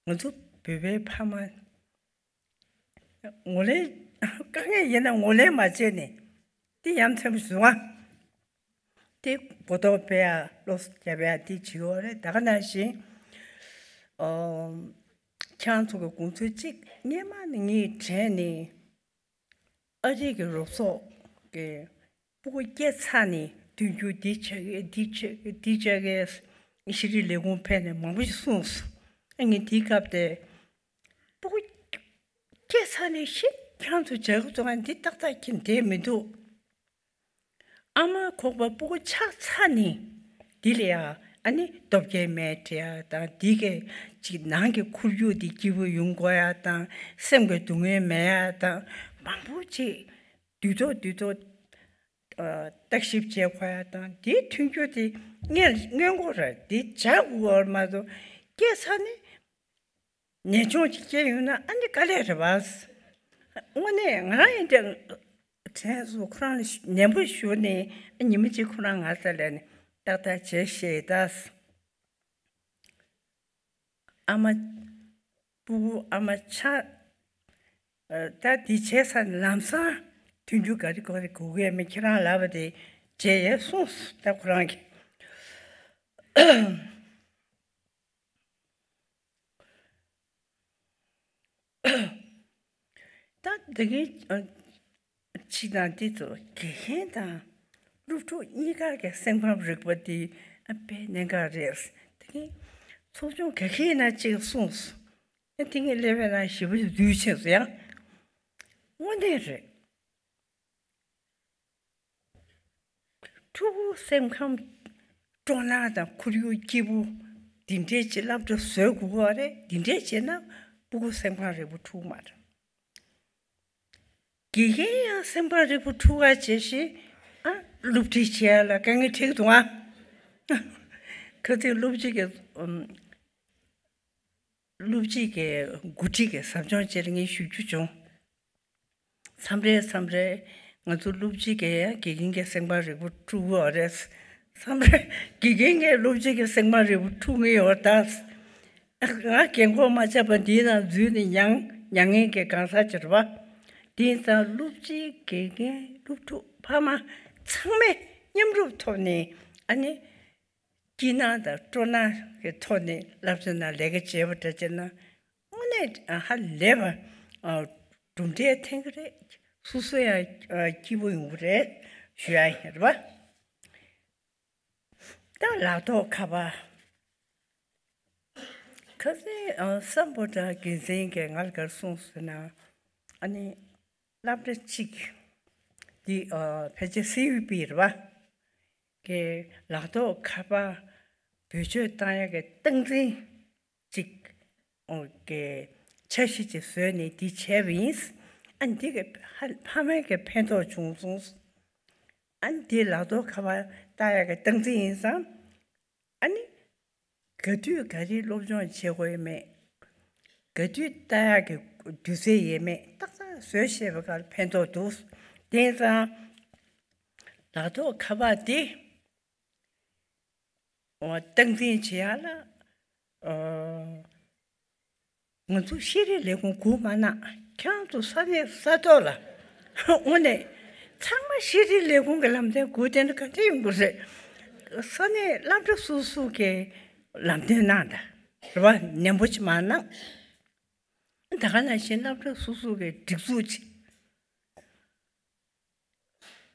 ང་ཚོ་བོད་པའི་ཕ་མ་ངོས་ལེན། དཀའ་ངལ་ཡིན་ན་ངོས་ལེན་མ་བྱས་ནས་དེ་ཡ་མཚན་པོ་བཟུང་བ། དེ་གོ་རྟོགས་སྤེལ་ཡ། བློ་རྒྱབ་ཡ་དེ་བྱེད་ཡོད་རེད། ད་ག་ནང་བཞིན་ཨོ་ཁྱེད་རང་ཚོ་གི་དགོངས་ཚུལ་གཅིག་སྔས་མ་ནས་ངས་དྲན་ནས། ཨ་རི་གི་རོགས་ཚོགས་ཀྱི་སྤུ་གུ་སྐྱེས་ཚར་ནས་ མཐུན་འགྱུར་འདི་བྱ་གི་འདི་བྱ་གི་འདི་བྱ་གི། ཤེས་རིག་ལས་ཁུངས་ཕེབས་ནས་མང་པོ་ཞིག་གསུངས་སོང་། ཨ་ངས་དེའི་སྐབས་དེ་སྤུ་གུ་སྐྱེས་ཚར་ནས་ཤི་ཁྱང་དུ་བྱ་གི་ཚོ་ང་འདི་ཏག་ཏག་གི་འདས་མི་འདུག་ཨ་མ་ཁོག་པ་སྤུ་གུ་ཆགས་ཚར་ནས་འདི་ལ་ཡ་ཨ་ནི་སྟོབས་རྒྱལ་མའི་འབྲི་ཡ་དང་འདི་གའི་ཅིག་ནང་གི་ཁོར་ཡུག་འདི་སྐྱིད་པོ་ཡོང་དགོས་ཡ་དང་སེམས་ཀྱི་སྡུག་བསྔལ་མེད་ཡ་དང་མང་པོ་ཅིག་དུས་ཐོག་དུས་ཐོག་ཨ་བརྟག་ཞིབ་བྱེད་དགོས་ཡ་དང་འདིའི་མཐུན་འགྱུར་དེ་སྔོན་སྔོན་འགོག་ར་འདི་བྱ་དགོས་པ་མ་གཏོགས་སྐྱེས་ཚར་ནས་ནད་གཅོང་ཅིག་སྐྱེས་ཡོང་ན་ཨ་ནི་དཀའ་ལས་རེད་པ། དངོས་གནས་ང་རང་ཡིན་ཀྱང་དྲན་སོང་། ཁོ་རང་ལ་ནན་པོ་ཞུས་ནས་ཉི་མ་གཅིག་ཁོ་རང་ང་རྩ་ལས་ནས་ཏག་ཏག་བྱེད་ཤེས་ད། ཨ་མ་སྤུ་གུ་ཨ་མ་ཆགས་ད་འདི་བྱས་ས་ནས་ལམ་སང་མཐུན་འགྱུར་ག་རེ་ག་རེ་དགོས་ཀྱི་མེད་ཁྱེད་རང་ལབ་པ་དེ་བྱས་ཡས་གསུངས་སོང་ད་ཁོ་རང་གིས། ད་འདི་གའི་ཕྱི་ནང་འདི་ཚོ་དགེ་རྒན་དང་སློབ་ཕྲུག་གཉིས་ཀ་གི་སེམས་ཁམས་རིག་པ་འདི་དཔེ་གནད་འགག་རེད། དེ་གའི་ཚོགས་ཆུང་ག་གི་ཡིན་ན་གཅིག་གསུངས་སོང་། དེ་གའི་སླེབས་པའི་ནང་ཞེ་པོ་ཞིག་འདུས་ཕྱིན་སོང་ཡང་། དངོས་གནས་རེད། ཕྲུ་གུ་སེམས་ཁམས་སྤྲོ་སྣང་དང་ཁོར་ཡུག་སྐྱིད་པོ་འདི་འདྲའི་ཅིག་སློབ་གྲྭ་བཟོ་དགོས་པ་རེད། འདི་འདྲའི་བྱས་ན་ཕྲུ་གུ་སེམས་ཁམས་རིག་པོ་འཁྲུག་མ་རེད། དགེ་རྒན་ཡང་སེམས་ཁམས་རིག་པོ་འཁྲུག་ག་བྱེད་ཤེས། ཨ་སློབ་ཁྲིད་བྱེད་ཡ་ལ་དཀའ་ངལ་འཕྲད་ཀྱི་འདུག་ཨ། ཁ་སང་སློབ་སྤྱི་གི་ཨམ། སློབ་སྤྱི་གི་འགོ་ཁྲིད་ཀྱི་ཟབ་སྦྱོང་བཅས་ལ་ངས་ཞུ་རྒྱུ་བྱུང་། མཚམས་རེ་མཚམས་རེ་ང་ཚོ་སློབ་སྤྱི་གིས་ཡང་དགེ་རྒན་གྱི་སེམས་ཁམས་རིག་པོ་འཁྲུག་གི་ཡོད་རེད། མཚམས་རེ་དགེ་རྒན་གྱིས་སློབ་སྤྱི་གི་སེམས་ཁམས་རིག་པོ་འཁྲུག་གི་ཡོད་ད། ང་རྒན་གོག་མ་ཆགས་པ་འདིའི་ནང་འཛུལ་ནས་མྱང་མྱང་ངན་གྱི་གང་ཟག་ཅིག་རེད་པ། དེང་སང་སློབ་སྤྱི་དགེ་རྒན་སློབ་ཕྲུག་ཕ་མ་ཚང་མས་མཉམ་རུབ་ཐོག་ནས་ཨ་ནི། སྐྱིད་སྣང་དང་སྤྲོ་སྣང་གི་ཐོག་ནས་སློབ་གྲྭ་ནང་ལས་ཀ་བྱས་པ་འདྲ་བྱས་ན་དངོས་གནས་ཧ་ལས་པ་གྲུབ་འབྲས་ཐོན་གྱི་རེད། སོ་སོ་ཡང་སྐྱིད་པོ་ཡོང་གི་རེད་ཞུ་ཡ་ཡིན་རེད་པ། ད་ལག་ཐོག་ཁ་པར། ཁ་སང་སམ་བྷོ་ཊ་འགན་འཛིན་གྱིས་ང་ལ་ག་རེ་གསུངས་ཟེར་ན། ཨ་ནི་སློབ་གྲྭ་གཅིག་འདི་ཕལ་ཆེར་སི་ཡུ་པི་རེད་པ། གི་ལག་ཐོག་ཁ་པར་བེད་སྤྱོད་བཏང་ཡག་གི་སྟངས་འཛིན་ཅིག་གི་འཆར་གཞི་ཅིག་བཟོས་ནས་འདི་བྱས་པ་ཡིན། ཨ་ནི་འདི་གི་ཕ་མའི་གི་ཕན་ཐོགས་བྱུང་སོང་། ཨ་ནི་འདི་ལག་ཐོག་ཁ་པར་བཏང་ཡག་གི་སྟངས་འཛིན་ཡིན་ཙང་། ཨ་ནི་ག་དུས་ག་རེ་སློབ་སྦྱོང་བྱེད་དགོས་ཡོད་མེད། ག་དུས་ལྟ་ཡག་གི་དུས་ཚོད་ཡོད་མེད་ཏག་ཏག་བཟོས་བཤད་པའི་ཁར་ཕན་ཐོགས་འདུག་དེང་སང་ལག་ཐོག་ཁ་པར་དེ་སྟངས་འཛིན་བྱེད་ཡག་ལ་ང་ཚོ་ཤེས་རིག་ལས་ཁུངས་སྒུག་མ་གནང་། ཁྱེད་རང་ཚོ་ས་གནས་ས་ཐོག་ལ་དངོས་གནས་ཚང་མ་ཤེས་རིག་ལས་ཁུངས་ཀྱི་ལམ་སྟོན་སྒུག་བསྡད་ན་ག་འདྲ་ཡོང་གི་རེད། ས་གནས་སློབ་གྲྭ་སོ་སོ་གི་ལམ་སྟོན་གནང་དང་རེད་པ། ནན་པོ་ཅིག་མ་གནང་། ད་ག་ནང་བཞིན་སློབ་གྲྭ་སོ་སོ་གི་སྒྲིག་འཛུགས་ཅིག་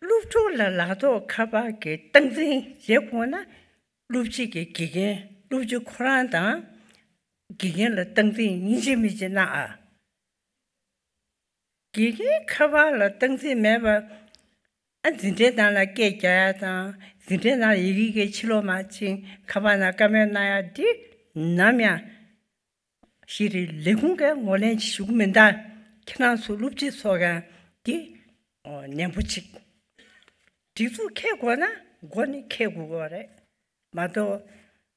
སློབ་ཕྲུག་ལ་ལག་ཐོག་ཁ་པར་གྱི་སྟངས་འཛིན་བྱེད་དགོས་ན་སློབ་སྤྱི་གི་དགེ་རྒན་སློབ་སྤྱི་ཁོ་རང་དང་དགེ་རྒན་ལ་སྟངས་འཛིན་ཡིན་གཅིག་མིན་གཅིག་གནང་ཨ། དགེ་རྒན་ཁ་པར་ལ་སྟངས་འཛིན་མེད་པ། ཨ་འཛིན་གྲྭའི་ནང་ལ་སྐད་རྒྱག་ཡ་དང་འཛིན་གྲྭའི་ནང་ཡི་གེ་གི་ཕྱི་ལོགས་མ་ཕྱིན་ཁ་པར་ནང་བཀའ་མོལ་གནང་ཡ་འདི་ནམ་ཡང་ཤེས་རིག་ལས་ཁུངས་ཀྱིས་ངོས་ལེན་ཞུ་གི་མིན་ད། ཁྱེད་རང་ཚོ་སློབ་སྤྱི་ཚོ་ག་འདི་ནན་པོ་ཅིག་སྒྲིག་འཛུགས་འཁེལ་དགོས་ན་མགོ་ནས་འཁེལ་དགོས་པ་རེད་མ་གཏོགས།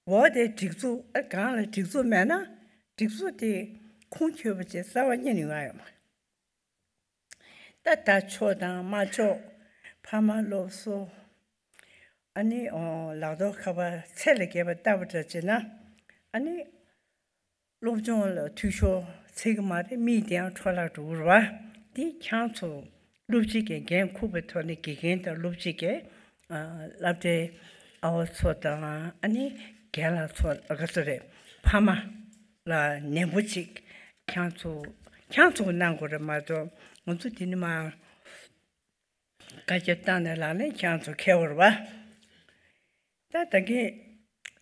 འོ་དེ་སྒྲིག་འཛུགས་ཨ་གང་ལ་སྒྲིག་འཛུགས་མེད་ན་སྒྲིག་འཛུགས་དེ་ཁུངས་འཁྱོལ་བ་ཅིག་རྩ་བ་ཉིད་ནས་ཡོང་ཡ་ཡོད་མ་རེད། ད་ད་ཆོག་དང་མ་ཆོག་ཕ་མ་སློབ་གསོ། ཨ་ནི་ཨོ་ལག་ཐོག་ཁ་པར་ཚད་ལས་བརྒལ་བ་ལྟ་བུ་འདྲ་བྱས་ན། ཨ་ནི་སློབ་སྦྱོང་ལ་འཐུས་ཤོར་ཚིག་མ་རེད་མིག་དེ་ཡང་འཕྲོ་བརླག་འགྲོ་གི་རེད་བ། འདི་ཁྱེད་ཚོ་སློབ་སྤྱི་གི་འགན་འཁུར་བའི་ཐོག་ནས་དགེ་རྒན་དང་སློབ་སྤྱི་གིས་ཨ་སློབ་གྲྭའི་ཨ་བ་ཚོ་དང་ཨ་ནི་རྒན་ལགས་ཚོ་ཨ་ག་ཚོད་རེད་ཕ་མ་ལ་ནན་པོ་ཅིག་ཁྱེད་ཚོ་ཁྱེད་ཚོ་གནང་དགོས་རེད་མ་གཏོགས་ང་ཚོ་འདི་ནས་མར་བཀའ་རྒྱ་བཏང་ནས་ལག་ལེན་ཁྱེད་ཚོ་འཁེལ་བ་རེད་ ད་ད་གིན་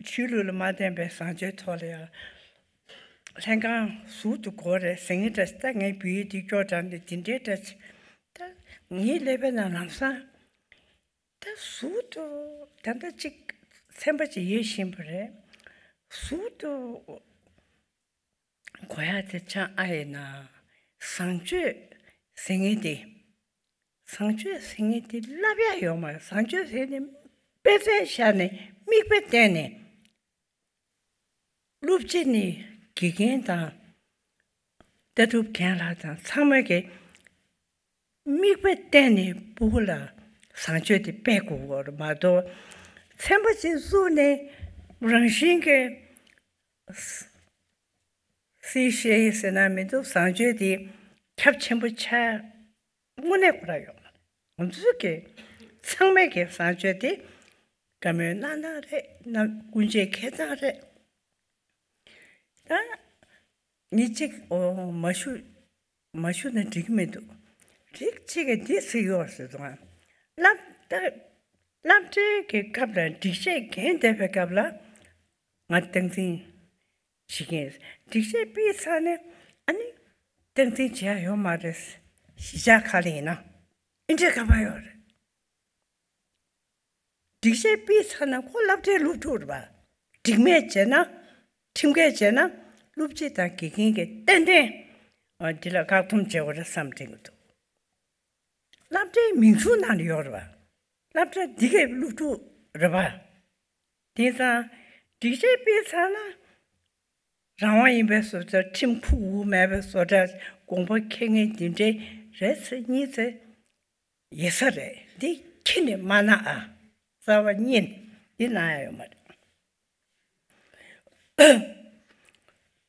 ཆོས་ལུགས་ལ་མ་བརྟེན་པའི་བཟང་སྤྱོད་ཐོག་ལ་ཡང་ལྷན་ཁང་ཟུར་དུ་དགོས་རེད་ཟེར་མཁན་འདྲ། ད་ངའི་བོད་ཡིག་འདི་སྐྱོར་དྲགས་ནས་འདི་འདྲའི་འདྲ་ཅིག་ད་ངའི་ཀླད་པའི་ནང་ལམ་སང་ད་ཟུར་དུ་ད་ལྟ་ཅིག་ཚན་པ་ཅིག་ཡོད་བཞིན་པ་རེད། ཟུར་དུ་གོ་ཡག་དེ་ཆགས་ཨ་ཡིན་ན། བཟང་སྤྱོད་ཟེར་མཁན་དེ། བཟང་སྤྱོད་ཟེར་མཁན་དེ་བསླབ་ཡག་ཡོད་མ་རེད། བཟང་སྤྱོད་ཟེར་ནས་དཔེ་ཆའི་ཞལ་ནས་མིག་དཔེ་བསྟན་ནས། སློབ་སྤྱི་ནས་དགེ་རྒན་དང་ལྟ་གྲུབ་རྒན་ལགས་དང་ཚང་མ་གིས་མིག་དཔེ་བསྟན་ནས་ཕྲུ་གུ་ལ་བཟང་སྤྱོད་དེ་སྤེལ་དགོས་པ་རེད་མ་གཏོགས། ཚན་པ་ཅིག་བཙུགས་ནས་རང་བཞིན་གྱིས་སྲིད་ཤེས་ཟེར་ན་མི་འདུག་བཟང་སྤྱོད་དེ་ཁྱབ་ཆེན་པོ་ཆགས་དངོས་གནས་ཁོ་རང་ཡོད་མ་རེད། ང་ཚོ་གི་ཚང་མས་ཀྱི་བཟང་སྤྱོད་དེ་བཀའ་མོལ་གནང་སྟངས་རེད། རྣམ་སྐུ་མཆེད་འཁྱེར་སྟངས་རེད། ད་ངས་གཅིག་འོ་མ་ཞུ་མ་ཞུ་ན་འགྲིག་གི་མི་འདུག་རིགས་གཅིག་གིས་འདི་ཟེར་ཡོད་ཟེར་སོང་ང་། སློབ་ད་སློབ་གྲྭའི་གི་སྐབས་ལ་སྒྲིག་ཆས་གྱོན་བསྡད་པའི་སྐབས་ལ་ང་སྟངས་འཛིན་བྱེད་མཁན། སྒྲིག་ཆས་ཕུད་ཚར་ནས་ཨ་ནི་སྟངས་འཛིན་བྱེད་ཡ་ཡོད་མ་རེད། གཞིས་ཆགས་ཁག་ལ་ཡིན་ན་ཨེ་འདྲའི་ཁ་པར་ཡོད་རེད། སྒྲིག་ཆས་ཕུད་ཚར་ན་ཁོ་སློབ་གྲྭའི་སློབ་ཕྲུག་རེད་པ། འགྲིག་མེད་བྱས་ན་ཁྲིམས་འགལ་བྱས་ན་སློབ་སྤྱི་དང་དགེ་རྒན་གྱིས་ཏན་ཏན་ཨ་འདི་ལ་བཀག་སྡོམ་བྱེད་དགོས་རེད་བསམ་དྲན་གྱི་འདུག་སློབ་གྲྭའི་མིང་གཞུང་ནང་ལ་ཡོད་རེད་པ། སློབ་གྲྭ་འདི་གའི་སློབ་ཕྲུག་རེད་པ། དེང་སང་སྒྲིག་ཆས་ཕུད་ཚར་ན་རང་དབང་ཡིན་པའི་བཟོ་འདྲ། ཁྲིམས་ཁུག་འུར་མེད་པའི་བཟོ་འདྲ། དགོངས་པ་འཁྱེར་མཁན་འདི་འདྲའི་རེད་ཟེར་གཉིས་ཚེ་ཡིན་ས་རེད། འདི་ཁྱེད་ནས་མ་གནང་ཨ། རྩ་བ་ཉིད་འདི་གནང་ཡ་ཡོད་མ་རེད།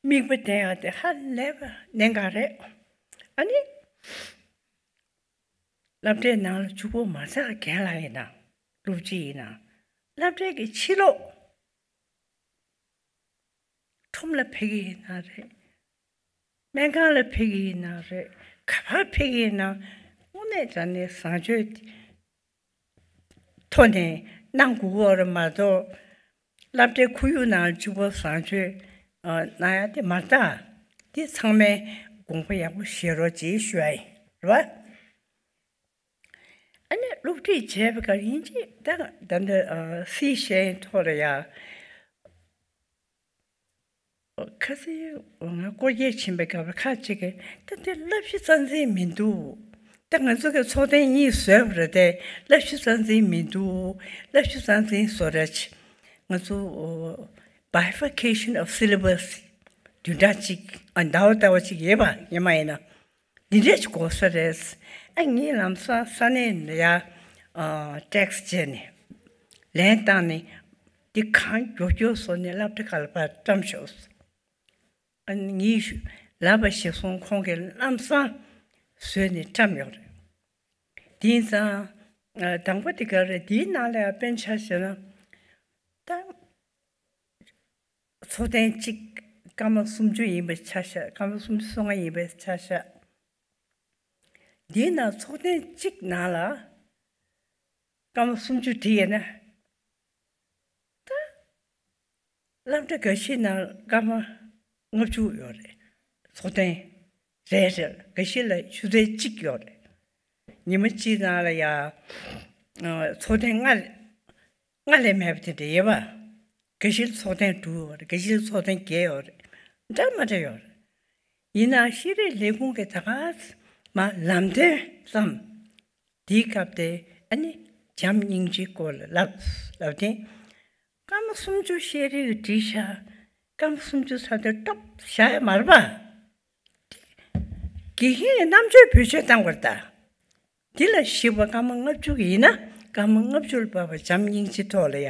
མིག་དཔེ་བསྟན་ཡ་དེ་ཧ་ལས་པ་གནད་འགག་རེད། ཨ་ནི། སློབ་གྲྭའི་ནང་ལ་ཕྱུག་པོ་མ་ཚད་རྒན་ལགས་ཡིན་ན། སློབ་སྤྱི་ཡིན་ན། སློབ་གྲྭའི་གི་ཕྱི་ལོགས། ཁྲོམ་ལ་ཕེབས་ཀྱི་ཡིན་ན་རེད། སྨན་ཁང་ལ་ཕེབས་ཀྱི་ཡིན་ན་རེད། ག་པར་ཕེབས་ཀྱི་ཡིན་ན། དངོས་གནས་དྲང་གནས་བཟང་སྤྱོད་ཐོག་ནས་གནང་དགོས་ཀྱི་ཡོད་རེད་མ་གཏོགས། སློབ་གྲྭའི་ཁོར་ཡུག་ནང་ཕྱུག་པོ་བཟང་སྤྱོད་ཨ་གནང་ཡ་དེ་མ་རེད་ད། དེ་ཚང་མས་དགོངས་པ་ཡག་པོ་བཞེས་རོགས་ཅེས་ཞུ་ཡ་ཡིན། རེད་བ། ཨ་ནི་སློབ་ཁྲིད་བྱས་པའི་སྐབས་ཡིན་གཅིག་ད་ད་འདི་ཨ་སྲིད་ཞལ་ཐོག་ལ་ཡ། ཁ་སང་ང་སྐོར་སྐྱོད་ཕྱིན་པའི་སྐབས་ལ་ཁ་ཅིག་གིས་ད་དེ་བསླབ་གཞི་རྩ་འཛིན་མི་འདུག་ད་ང་ཚོ་གི་ཚོགས་ཐེངས་གཉིས་བཟོས་པ་རེད་དེ། བསླབ་གཞི་རྩ་འཛིན་མི་འདུག་བསླབ་གཞི་རྩ་འཛིན་བཟོ་ར་ཆེ། ང་ཚོ་bifurcation of syllabus བདུན་ཕྲག་གཅིག་ཨ་ཟླ་བ་ཟླ་བ་གཅིག་ཡོད་པ་ཡིན་མ་ཡིན་ན། འདི་འདྲས་ཅིག་དགོས་ས་རེད། ཨ་ངས་ལམ་སང་ས་གནས་ལ་ཡ་ཨ་ཊེག་སི་བྱས་ནས་ལན་བཏང་ནས། འདི་གང་མགྱོགས་མགྱོགས་བཟོ་ནས་སློབ་གྲྭ་ཁག་ལ་ཕར་བཀྲམ་ཤོག་ཨ་ངས་ལབ་པ་གཞིར་བཟུང་ཁོང་གིས་ལམ་སང་བཟོས་ནས་བཀྲམ་ཡོད་རེད། དེང་སང་ཨ་དང་པོ་དེ་ག་རེད། དེའི་ནང་ལ་ཡ་དཔེར་ཆ་བཞག་ན། ད་ཚོགས་ཐེངས་གཅིག་སྐར་མ་སུམ་ཅུ་ཡིན་པའི་ཆ་བཞག་སྐར་མ་སུམ་ཅུ་སོ་ལྔ་ཡིན་པའི་ཆ་བཞག་འདིའི་ནང་ཚོགས་ཐེངས་གཅིག་ནང་ལ་སྐར་མ་སུམ་ཅུ་བྲིས་ཡོད་ན། ད་སློབ་གྲྭ་འགའ་ཤས་ནང་སྐར་མ་ལྔ་བཅུ་ཡོད་རེད། ཚོགས་ཐེངས་རེ་རེར་འགའ་ཤས་ལ་ཆུ་ཚོད་གཅིག་ཡོད་རེད། ཉི་མ་གཅིག་ནང་ལ་ཡ་ཨ་ཚོགས་ཐེངས་ལྔ་ལྔ་ལས་མེད་པ་དེ་འདྲ་ཡོད་པ། འགའ་ཤས་ལ་ཚོགས་ཐེངས་དྲུག་ཡོད་རེད། འགའ་ཤས་ལ་ཚོགས་ཐེངས་བརྒྱད་ཡོད་རེད། འདྲ་མ་འདྲ་ཡོད་རེད། ཡིན་ནའང་ཤེས་རིག་ལས་ཁུངས་ཀྱིས་ད་ག་ས་མར་ལམ་སྟོན་ཙམ། དེའི་སྐབས་དེ་ཨ་ནི་བྱམས་སྙིང་རྗེའི་སྐོར་ལ་ལབ་ལབ་དེ། སྐར་མ་སུམ་ཅུ་ཤེས་རིག་བྲིས་ཤག་སྐར་མ་སུམ་ཅུ་ཚར་དུས་ཀྲོབ་བཞག་ཡ་མ་རེད་པ། དགེ་རྒན་གྱི་རྣམ་དཔྱོད་བེད་སྤྱོད་བཏང་དགོས་རེད་ད། འདི་ལ་གཞིགས་པ་སྐར་མ་ལྔ་བཅུ་ཡིན་ན་སྐར་མ་ལྔ་བཅུ་ལ་བབས་པ་བྱམས་སྙིང་རྗེའི་ཐོག་ལ་ཡ།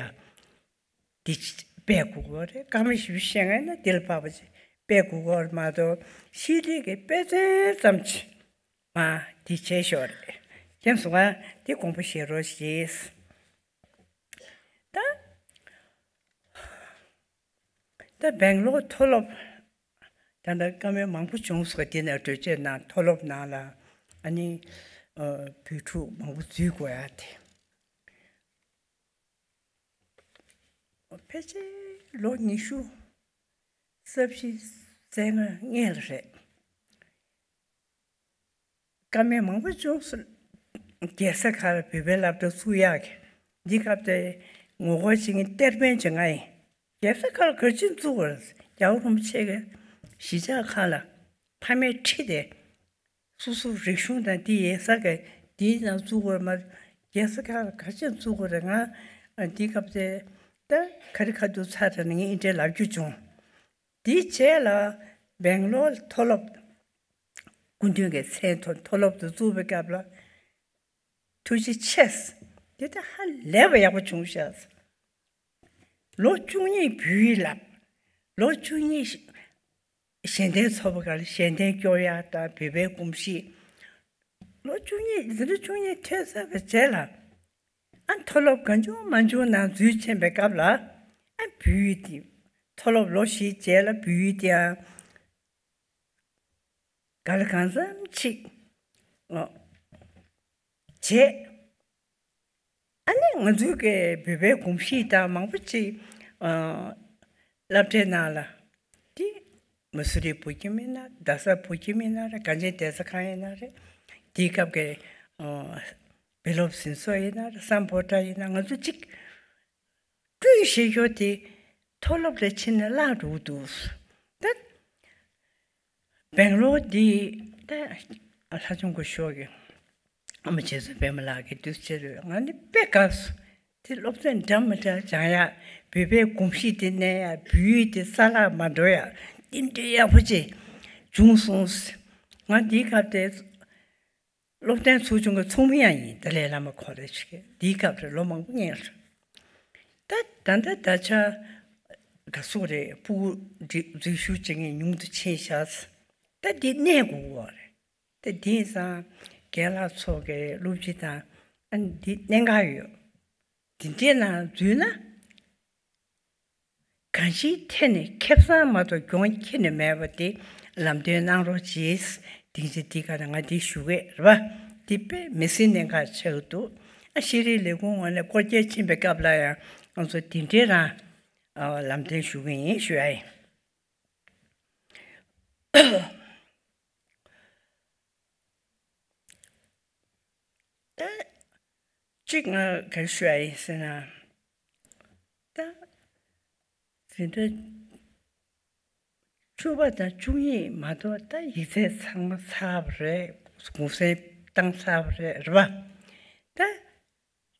འདི་སྤེལ་དགོས་ཀྱི་རེད། སྐར་མ་བཞི་བཅུ་ཞེ་ལྔ་ཡིན་ན་འདི་ལ་བབས་པ་སྤེལ་དགོས་ཀྱི་རེད་མ་གཏོགས་ཤེས་རིག་གི་དཔེ་མཚོན་ཙམ་གྱིས་མ་འདི་བྱས་ཤོག་རེད། མཁྱེན་སོང་ང་། འདི་དགོངས་པ་བཞེས་རོགས་ཞེས། ད་ད་སྦེང་ལོར་མཐོ་སློབ། ད་ལྟ་བཀའ་མོལ་མང་པོ་བྱུང་སོང་། དེ་ནས་གྲོས་ཆོད་ནང་མཐོ་སློབ་ནང་ལ་ཨ་ནི་ཨ་བོད་ཕྲུག་མང་པོ་འཛུལ་དགོས་ཡ་དེ། ཕལ་ཆེར་ལོ་ཉི་ཤུ་རྩ་བཞི་རྩ་ལྔ་སྔོན་ལ་རེད། བཀའ་མོལ་མང་པོ་བྱུང་སོང་། རྒྱལ་ས་ཁག་ལ་བོད་པའི་སློབ་གྲྭ་བཙུགས་ཡག་གི། འདི་སྐབས་དེ་ངོ་རྒོལ་བྱེད་མཁན་གཏེར་སྟོན་ཅིག་ང་ཡིན། རྒྱལ་ས་ཁག་ལ་ག་རེ་བྱས་བཙུགས་པ་རེད། རྒྱལ་བ་རིན་པོ་ཆེ་གི་གཞིས་ཆགས་ཁག་ལ་ཕ་མས་ཁྲིད་དེ། སོ་སོའི་རིག་གཞུང་དང་དེ་ཡིན་ས་གི་དེའི་ནང་བཙུགས་པར་མ། རྒྱལ་ས་ཁག་ལ་ག་རེ་བྱས་བཙུགས་པ་རེད། ང་འདི་སྐབས་དེ་ད་ག་རེ་ཁ་ཐུག་ཚར་དྲགས་ནས་ངས་འདི་འདྲའི་ལབ་རྒྱུ་བྱུང་། དེའི་རྗེས་ལ་སྦེང་ལོར་མཐོ་སློབ། སྐུ་མདུན་གྱི་མཚན་ཐོག་མཐོ་སློབ་དེ་བཙུགས་པའི་སྐབས་ལ། ཐུགས་རྗེ་ཆེ། དེ་ལྟ་ཧ་ལས་པ་ཡག་པོ་བྱུང་ཤག། ལོ་བཅུ་གཉིས་བོད་ཡིག་བསླབ། ལོ་བཅུ་གཉིས་གཞན་བསྟེན་ཚོགས་པ་སྒང་ལ་ཞལ་འདོན་སྐྱོར་ཡག་དང་བོད་པའི་གོམས་གཤིས། ལོ་བཅུ་གཉིས་འཛིན་གྲྭ་བཅུ་གཉིས་ཐོན་ཚར་བའི་རྗེས་ལ། ཨ་མཐོ་སློབ་གང་བྱུང་མང་བྱུང་ནང་འཛུལ་ཕྱིན་པའི་སྐབས་ལ། ཨ་བོད་ཡིག་དེ། མཐོ་སློབ་ལོ་བཞིའི་རྗེས་ལ་བོད་ཡིག་དེའང་ག་ལ་གང་འཚམ་ཅིག་ཨོ་བྱས། ཨ་ནི་ང་ཚོའི་གི་བོད་པའི་གོམས་གཤིས་དང་མང་པོ་ཅིག་ཨ་སློབ་གྲྭའི་ནང་ལ། དེ་མ་སུ་རི་བོད་ཁྱིམ་ཡིན་ན་རྡ་ས་བོད་ཁྱིམ་ཡིན་ན་རེད། གངས་ཅན་བདེ་རྩ་ཁང་ཡིན་ན་རེད། དེའི་སྐབས་ཀྱི་ཨ་བོད་སློབ་ཟིན་ཚོགས་ཡིན་ན་རེད། སམ་བྷོ་ཊ་ཡིན་ན་ང་ཚོ་གཅིག་སྤྲོས་ཞེས་ཞོར་དེ་མཐོ་སློབ་ལ་ཕྱིན་ནས་བརླག་འགྲོ་གི་འདུག། ད་སྦེང་ལོར་འདི་ད་ལྷ་ལྕམ་སྐུ་ཞབས་ཀྱི་ཨ་མ་རྗེ་བཙུན་པད་མ་ལགས་ཀྱིས་དུས་ཚོད་ང་ནི་དཔེ་དགའ་སོང་། དེ་སློབ་ཚན་འདྲ་མི་འདྲ་སྦྱང་ཡག། བོད་པའི་གོམས་གཤིས་དེ་གནས་ཡག། བོད་ཡིག་དེ་ས་ལྷག་མ་འགྲོ་ཡག། དེ་འདྲའི་ཡག་པོ་ཅིག་བྱུང་སོང་། ང་འདིའི་སྐབས་དེ་སློབ་སྟོན་ཚོགས་ཆུང་གི་ཚོགས་མི་ཡང་ཡིན། ཏཱ་ལའི་བླ་མ་ཁོ་རང་ཞིག་གི་འདིའི་སྐབས་རེད། ལོ་མང་པོ་སྔོན་རེད། ད་ད་ལྟ་ད་ཆ་ག་སོ་རེད། སྤུ་གུ་འཛུལ་ཞུགས་བྱེད་མཁན་ཉུང་དུ་ཕྱིན་ཤག། ད་འདི་གནས་དགོས་ཀྱི་ཡོད་རེད། ད་དེང་སང་རྒན་ལགས་ཚོ་གི་སློབ་སྤྱི་དང་ཨ་ནི་འདི་གནད་འགག་ཡོད། འདི་འདྲའི་ནང་འཛུལ་ན། གང་ཅིའི་ཐད་ནས་ཁེ་བཟང་མ་གཏོགས་གྱོང་ཁྱོན་ནས་མེད་པ་དེ་ལམ་སྟོན་གནང་རོགས་གྱིས། སྡིངས་ཆ་འདི་ག་ནས་ང་འདི་ཞུ་གི་རེད་པ། འདི་དཔེ་མི་སྲིད་གནད་འགག་ཆགས་ཀྱི་འདུག། ཨ་ཤེས་རིག་ལས་ཁུངས་ངོས་ནས་སྐོར་སྐྱོད་ཕྱིན་པའི་སྐབས་ལ་ཡང་ང་ཚོ་འདི་འདྲའི་རང་ཨ་ལམ་སྟོན་ཞུ་གི་ཡིན་ཞུ་ཡ་ཡིན། ད་གཅིག་ང་ག་རེ་ཞུ་ཡ་ཡིན་ཟེར་ན། ད་འཛིན་གྲྭ་བཅུ་པ་དང་བཅུ་གཉིས་མ་གཏོགས་ད་ཡིག་ཚད་ཚང་མ་ཚར་བ་རེད། གུང་སེང་བཏང་ཚར་བ་རེད། རེད་པ། ད་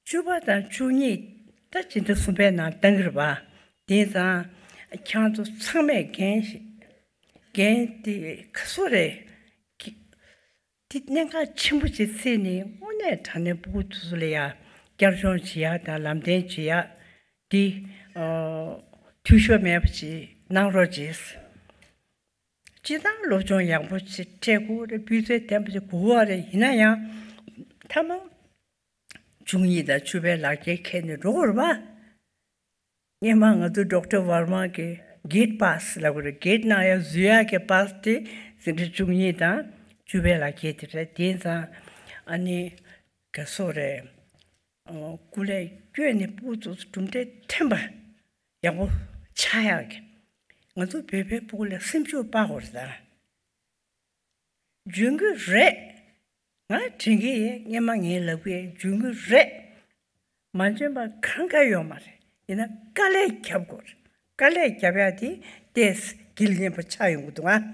བཅུ་པ་དང་བཅུ་གཉིས་ད་སྤྱི་ཟླ་གསུམ་པའི་ནང་བཏང་གི་རེད་པ། དེང་སང་ཁྱེད་ཚོ་ཚང་མས་འགན་འགན་དེ་ག་སོ་རེད། དེ་གནད་འགག་ཆེན་པོ་ཅིག་བརྩིས་ནས་དངོས་གནས་དྲང་གནས་སྤུ་གུ་དེ་ཚོ་ལ་ཡ་བསྐྱར་སྦྱོང་བྱེད་ཡ་དང་ལམ་སྟོན་བྱེད་ཡ་དེ་ཨ་འཐུས་ཤོར་མེད་པ་ཅིག་གནང་རོགས་གྱིས། སྤྱིར་བཏང་སློབ་སྦྱོང་ཡག་པོ་ཅིག་སྤྲད་དགོས་རེད། སྤུས་ཚད་ལྡན་པ་ཅིག་དགོས་པ་རེད། ཡིན་ན་ཡང་མཐའ་མ་བཅུ་གཉིས་དང་བཅུ་པའི་ལག་འཁྱེར་འཁྱེར་ནས་འགྲོ་དགོས་རེད་པ། སྔོན་མ་ང་ཚོ་ཌོག་ཊར་ཝར་མ་གི་གེ་ཊི་པཱ་སི་ལབ་དགོས་རེད། གེ་ཊི་ནང་ཡར་འཛུལ་ཡག་གི་པཱ་སི་དེ་འཛིན་གྲྭ་བཅུ་གཉིས་དང་བཅུ་པའི་ལག་འཁྱེར་དེ་རེད། དེང་སང་ཨ་ནི་ག་སོ་རེད། ཨོ་སྐུ་ལས་བསྐྱོན་ནས་སྤུ་གུ་ཚོ་གྲུབ་འབྲས་ཐོན་པ་ཡག་པོ་ཆགས་ཡག་གི། ང་ཚོ་བོད་པའི་སྤུ་གུ་ལ་སེམས་ཤུགས་སྤར་དགོས་རེད་ད། འཇོན་གྱི་རེད། ང་དྲན་གྱི་ཡོད། སྔོན་མ་ངས་ལབ་ཀྱི་ཡོད། འཇོན་གྱི་རེད། མ་འཇོན་པ་གང་ག་ཡོད་མ་རེད། ཡིན་ན་དཀའ་ལས་རྒྱབ་དགོས་རེད། དཀའ་ལས་རྒྱབ་ཡ་དེ་ཏོག་ཙམ་འགན་ལེན་པ་ཆགས་ཡོང་གི་འདུག་ང་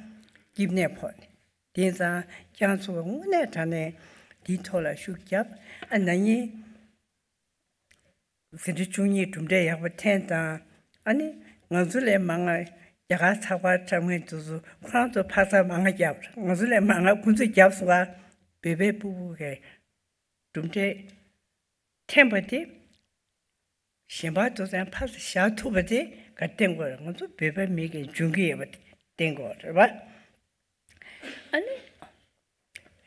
སྐྱིད་གནས་ཕོག་ནས། དེང་སང་ཁྱེད་ཚོ་དངོས་གནས་དྲང་གནས་འདིའི་ཐོག་ལ་ཤུགས་རྒྱབ། ཨ་ན་ནིང་འཛིན་གྲྭ་བཅུ་གཉིས་གྲུབ་འབྲས་ཡག་པོ་ཐོན་དང་། ཨ་ནི་ང་ཚོ་ལས་མང་ང་རྒྱ་གར་ཚགས་པར་འཁྲབ་མཁན་དེ་ཚོ་ཁོ་རང་ཚོ་ཕར་ཚགས་མང་ང་བརྒྱབ། ང་ཚོ་ལས་མང་ང་ཁོ་ཚོས་བརྒྱབ་སོང་བ། བོད་པའི་སྤུ་གུ་གི་གྲུབ་འབྲས་ཐོན་པ་དེ་གཞན་པ་དེ་ཚོ་ཡང་ཕར་ཚུར་བཞག་ཐུབ་པ་དེ་ག་བསྟན་དགོས་རེད། ང་ཚོ་བོད་པ་མི་གི་འཇོན་གྱི་ཡོད་པ་དེ་བསྟན་དགོས་རེད་པ། ཨ་ནི་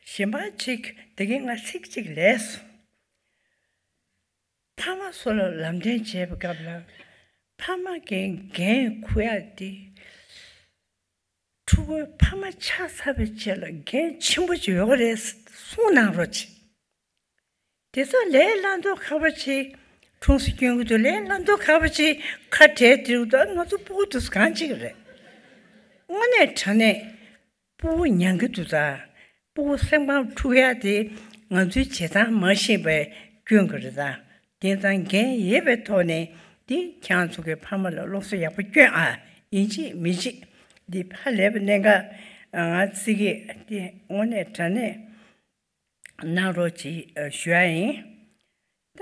གཞན་པ་ཅིག་དེ་གིན་ང་ཚིག་གཅིག་ལས་སོང་། ཕ་མ་ཚོ་ལ་ལམ་སྟོན་བྱེད་པའི་སྐབས་ལ་ཕ་མ་གི་འགན་འཁུར་ཡ་དེ་ཕྲུ་གུའི་ཕ་མ་ཆགས་ཚར་བའི་རྗེས་ལ་འགན་ཆེན་པོ་ཅིག་ཡོད་རེད་གསུང་གནང་རོགས་གྱིས། དེ་ཚོ་ལས་སླ་མདོག་ཁ་པོ་ཅིག་ གྲོངས་སུ་སྐྱོན་གྱི་འདུག་ལས་ལ་འདུག་ཁ་བ་ཅིག་ཁ་བྲལ་དེ་རུ་ད་ང་ཚོ་སྤུ་གུ་དུས་གང་ཅིག་རེད། དངོས་གནས་དྲང་གནས་སྤུ་གུ་མྱང་གི་འདུག་ད། སྤུ་གུ་སེམས་ཁམས་འཁྲུག་ཡག་དེ་ང་ཚོའི་བྱེད་སྟངས་མ་ཤེས་པའི་སྐྱོན་གྱི་རེད་ད། དེ་ཙང་འགན་ཡོད་པའི་ཐོག་ནས་དེ་ཁྱེད་རང་ཚོ་གི་ཕ་མ་ལ་སློབ་གསོ་ཡག་པོ་སྐྱོན་ཨ། ཡིན་གཅིག་མིན་གཅིག་འདི་ཕ་ལས་པ་གནད་འགག་ང་ཚིག་གི་དེ་དངོས་གནས་དྲང་གནས་གནང་རོགས་གྱིས་ཞུ་ཡ་ཡིན། ད་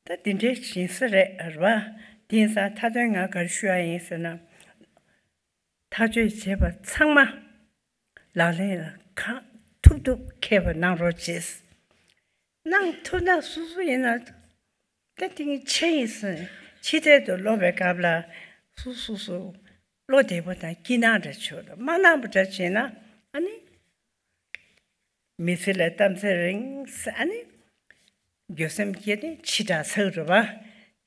ད་འདི་འདྲའི་ཞིང་ས་རེད་རེད་བ། དེང་སང་མཐའ་དོན་ང་ག་རེ་ཞུ་ཡ་ཡིན་ཟེར་ན། ཐག་གཅོད་བྱས་པ་ཚང་མ་ལག་ལེན་ལ་གང་ཐུབ་ཐུབ་འཁེལ་བ་གནང་རོགས་བྱེད། གནང་ཐུབ་ན་སོ་སོ་ཡིན་ན་ད་དེ་ངས་ཆེ་ཡིན་ཟེར་ཕྱི་ཐད་དུ་སློབ་པའི་སྐབས་ལ་སོ་སོ་སོ་བློ་བདེ་པོ་དང་སྐྱིད་སྣང་འདྲ་བྱོས་ལ་མ་གནང་པ་འདྲ་བྱས་ན་ཨ་ནི། མི་ཚེ་ལ་གཏམ་ཚེ་རིང་ས་ཨ་ནི། འགྱོད་སེམས་སྐྱེས་ཏེ་ཕྱི་དྲགས་ཚར་རེད་བ།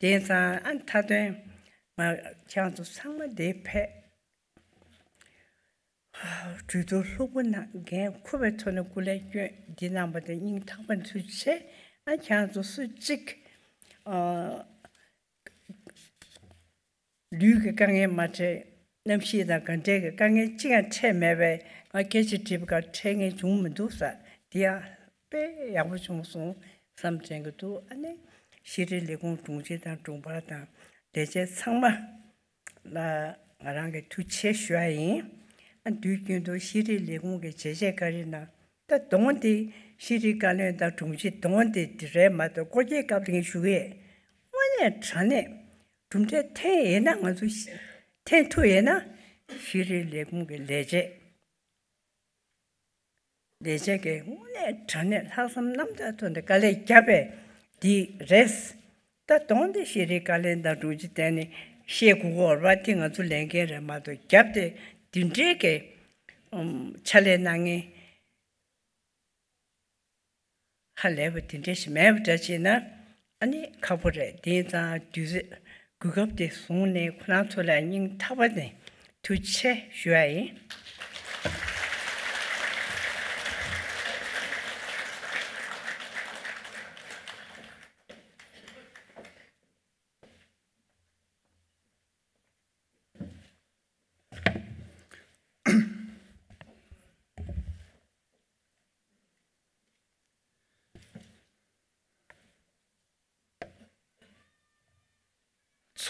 དེང་སང་ཨ་མཐའ་དོན་ང་ཁྱེད་ཚོ་ཚང་མ་འདིར་ཕེབས། གྲོས་བསྡུར་ལྷུག་པོ་གནང་འགན་འཁུར་བའི་ཐོག་ནས་སྐུ་ལས་བསྐྱོན་འདི་གནང་བ་དེ་སྙིང་ཐག་པ་ནས་ཐུགས་རྗེ་ཆེ། ཨ་ཁྱེད་ཚོ་སུ་གཅིག་ཨ། ལུས་ཀྱི་དཀའ་ངལ་མ་འཕྲད། གནམ་གཤིས་དང་ག་འདྲའི་གི་དཀའ་ངལ་ཅི་ཡང་འཕྲད་མེད་པས་ང་སྐད་ཆ་དྲིས་པ་ག་འཕྲད་ངེས་བྱུང་མི་འདུག་ས་དེ་ཡང་དཔེ་ཡག་པོ་བྱུང་སོང་བསམ་དྲན་གི་འདུག་ཨ་ནི་ཤེས་རིག་ལས་ཁུངས་དྲུང་ཆེ་དང་དྲུང་འཕར་དང་ལས་བྱེད་ཚང་མ་ལ་ང་རང་གི་ཐུགས་རྗེ་ཆེ་ཞུ་ཡ་ཡིན། ཨ་དུས་རྒྱུན་དུ་ཤེས་རིག་ལས་ཁུངས་ཀྱི་བྱས་རྗེས་བཀའ་རིན་དང་ད་གདོང་དེ་ཤེས་རིག་བཀའ་བློན་དང་དྲུང་ཆེ་གདོང་དེ་དེ་རེད་མ་གཏོགས་སྐོར་སྐྱེལ་སྐབས་དེ་ངས་ཞུ་གི་ཡོད། དངོས་གནས་དྲང་གནས། གྲུབ་འབྲས་ཐོན་ཡོད་ན་ང་ཚོ་ཤི་ཐོན་ཐུབ་ཡོད་ན་ཤེས་རིག་ལས་ཁུངས་ཀྱི་ལས་བྱེད་ལས་བྱེད་ཀྱིས་དངོས་གནས་དྲང་གནས་ལྷག་བསམ་རྣམ་དག་ཐོག་ནས་དཀའ་ལས་བརྒྱབ་པས་འདི་རེད། ད་དོན་དེ་ཤེས་རིག་བཀའ་བློན་དང་དྲུང་ཆེ་བསྟན་ནས་བཤད་དགོས་ཀྱི་ཡོད་རེད་བ། དེ་ང་ཚོ་ལས་འགན་རེད་མ་གཏོགས་བརྒྱབ་སྟེ་འདི་འདྲའི་གི་ཕྱག་ལས་གནང་མཁན། ཧ་ལས་པ་དེ་འདྲ་ཞིག་མེད་པ་འདྲ་བྱས་ན་ཨ་ནི་ཁག་པོ་རེད། དེ་ཙང་དུས་ཚོད་གོ་སྐབས་དེ་བཟུང་ནས་ཁོ་རང་ཚོ་ལ་སྙིང་ཐག་པ་ནས་ཐུགས་རྗེ་ཆེ་ཞུ་ཡ་ཡིན།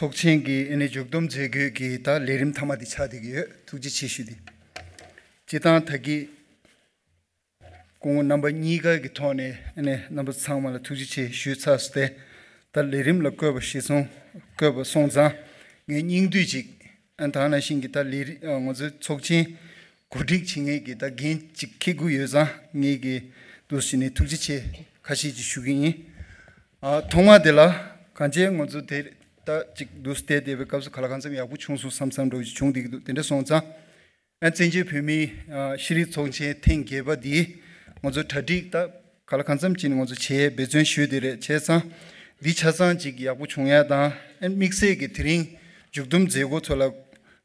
ཚོགས་ཆེན་གྱི་ཨ་ནི་མཇུག་བསྡོམས་མཛད་སྒོའི་གི་ད་ལས་རིམ་མཐའ་མ་དེ་ཆགས་བསྡད་ཀྱི་ཡོད། ཐུགས་རྗེ་ཆེ་ཞུ་དེ། སྤྱིར་བཏང་ད་གི་སྐུ་ངོ་རྣམ་པ་གཉིས་ཀ་གི་ཐོག་ནས་ཨ་ནི་རྣམ་པ་ཚང་མ་ལ་ཐུགས་རྗེ་ཆེ་ཞུས་ཚར་སོང་སྟེ། ད་ལས་རིམ་ལ་བཀོད་པ་གཞིར་བཟུང་བཀོད་པ་སོང་ཙང་ངས་སྙིང་བསྡུས་ཅིག་ཨ་ད་ནང་བཞིན་གྱི་ད་ལས་རིམ་ང་ཚོའི་ཚོགས་ཆེན་གོ་སྒྲིག་བྱེད་མཁན་གྱི་ད་འགན་ཅིག་འཁྱེར་དགོས་ཡོད་ཙང་ངས་ཀྱི་འདུག་ཟེར་ནས་ཐུགས་རྗེ་ཆེ་ཁ་ཤས་ཅིག་ཞུ་གི་ཡིན། ཨ་ཐོག་མ་དེ་ལ་གང་ཅི་ང་ཚོ་དེ་ད་ཅིག་འདུག་སྟེ་བསྡད་པའི་སྐབས་སུ་ག་ལ་གང་འཚམ་ཡག་པོ་བྱུང་སོང་བསམ་བསམ་འདྲ་བོ་ཅིག་བྱུང་བསྡད་ཀྱི་འདུག་དེ་འདྲ་སོང་ཙང་ཨ་བཙན་བྱོལ་བོད་མིའི་ཨ་ཤེས་རིག་ཚོགས་ཆེན་ཐེངས་བརྒྱད་པ་འདི་ང་ཚོ་གྲ་སྒྲིག་ད་ག་ལ་གང་འཚམ་ཅིག་ནས་ང་ཚོ་བྱས་འབད་བརྩོན་ཞུས་བསྡད་རེད། བྱས་ཙང་འདི་ཆ་ཚང་ཅིག་ཡག་པོ་བྱུང་ཡ་དང་ཨ་དམིགས་བསལ་གྱི་དེ་རིང་མཇུག་བསྡོམས་མཛད་སྒོ་ཚོ་ལ།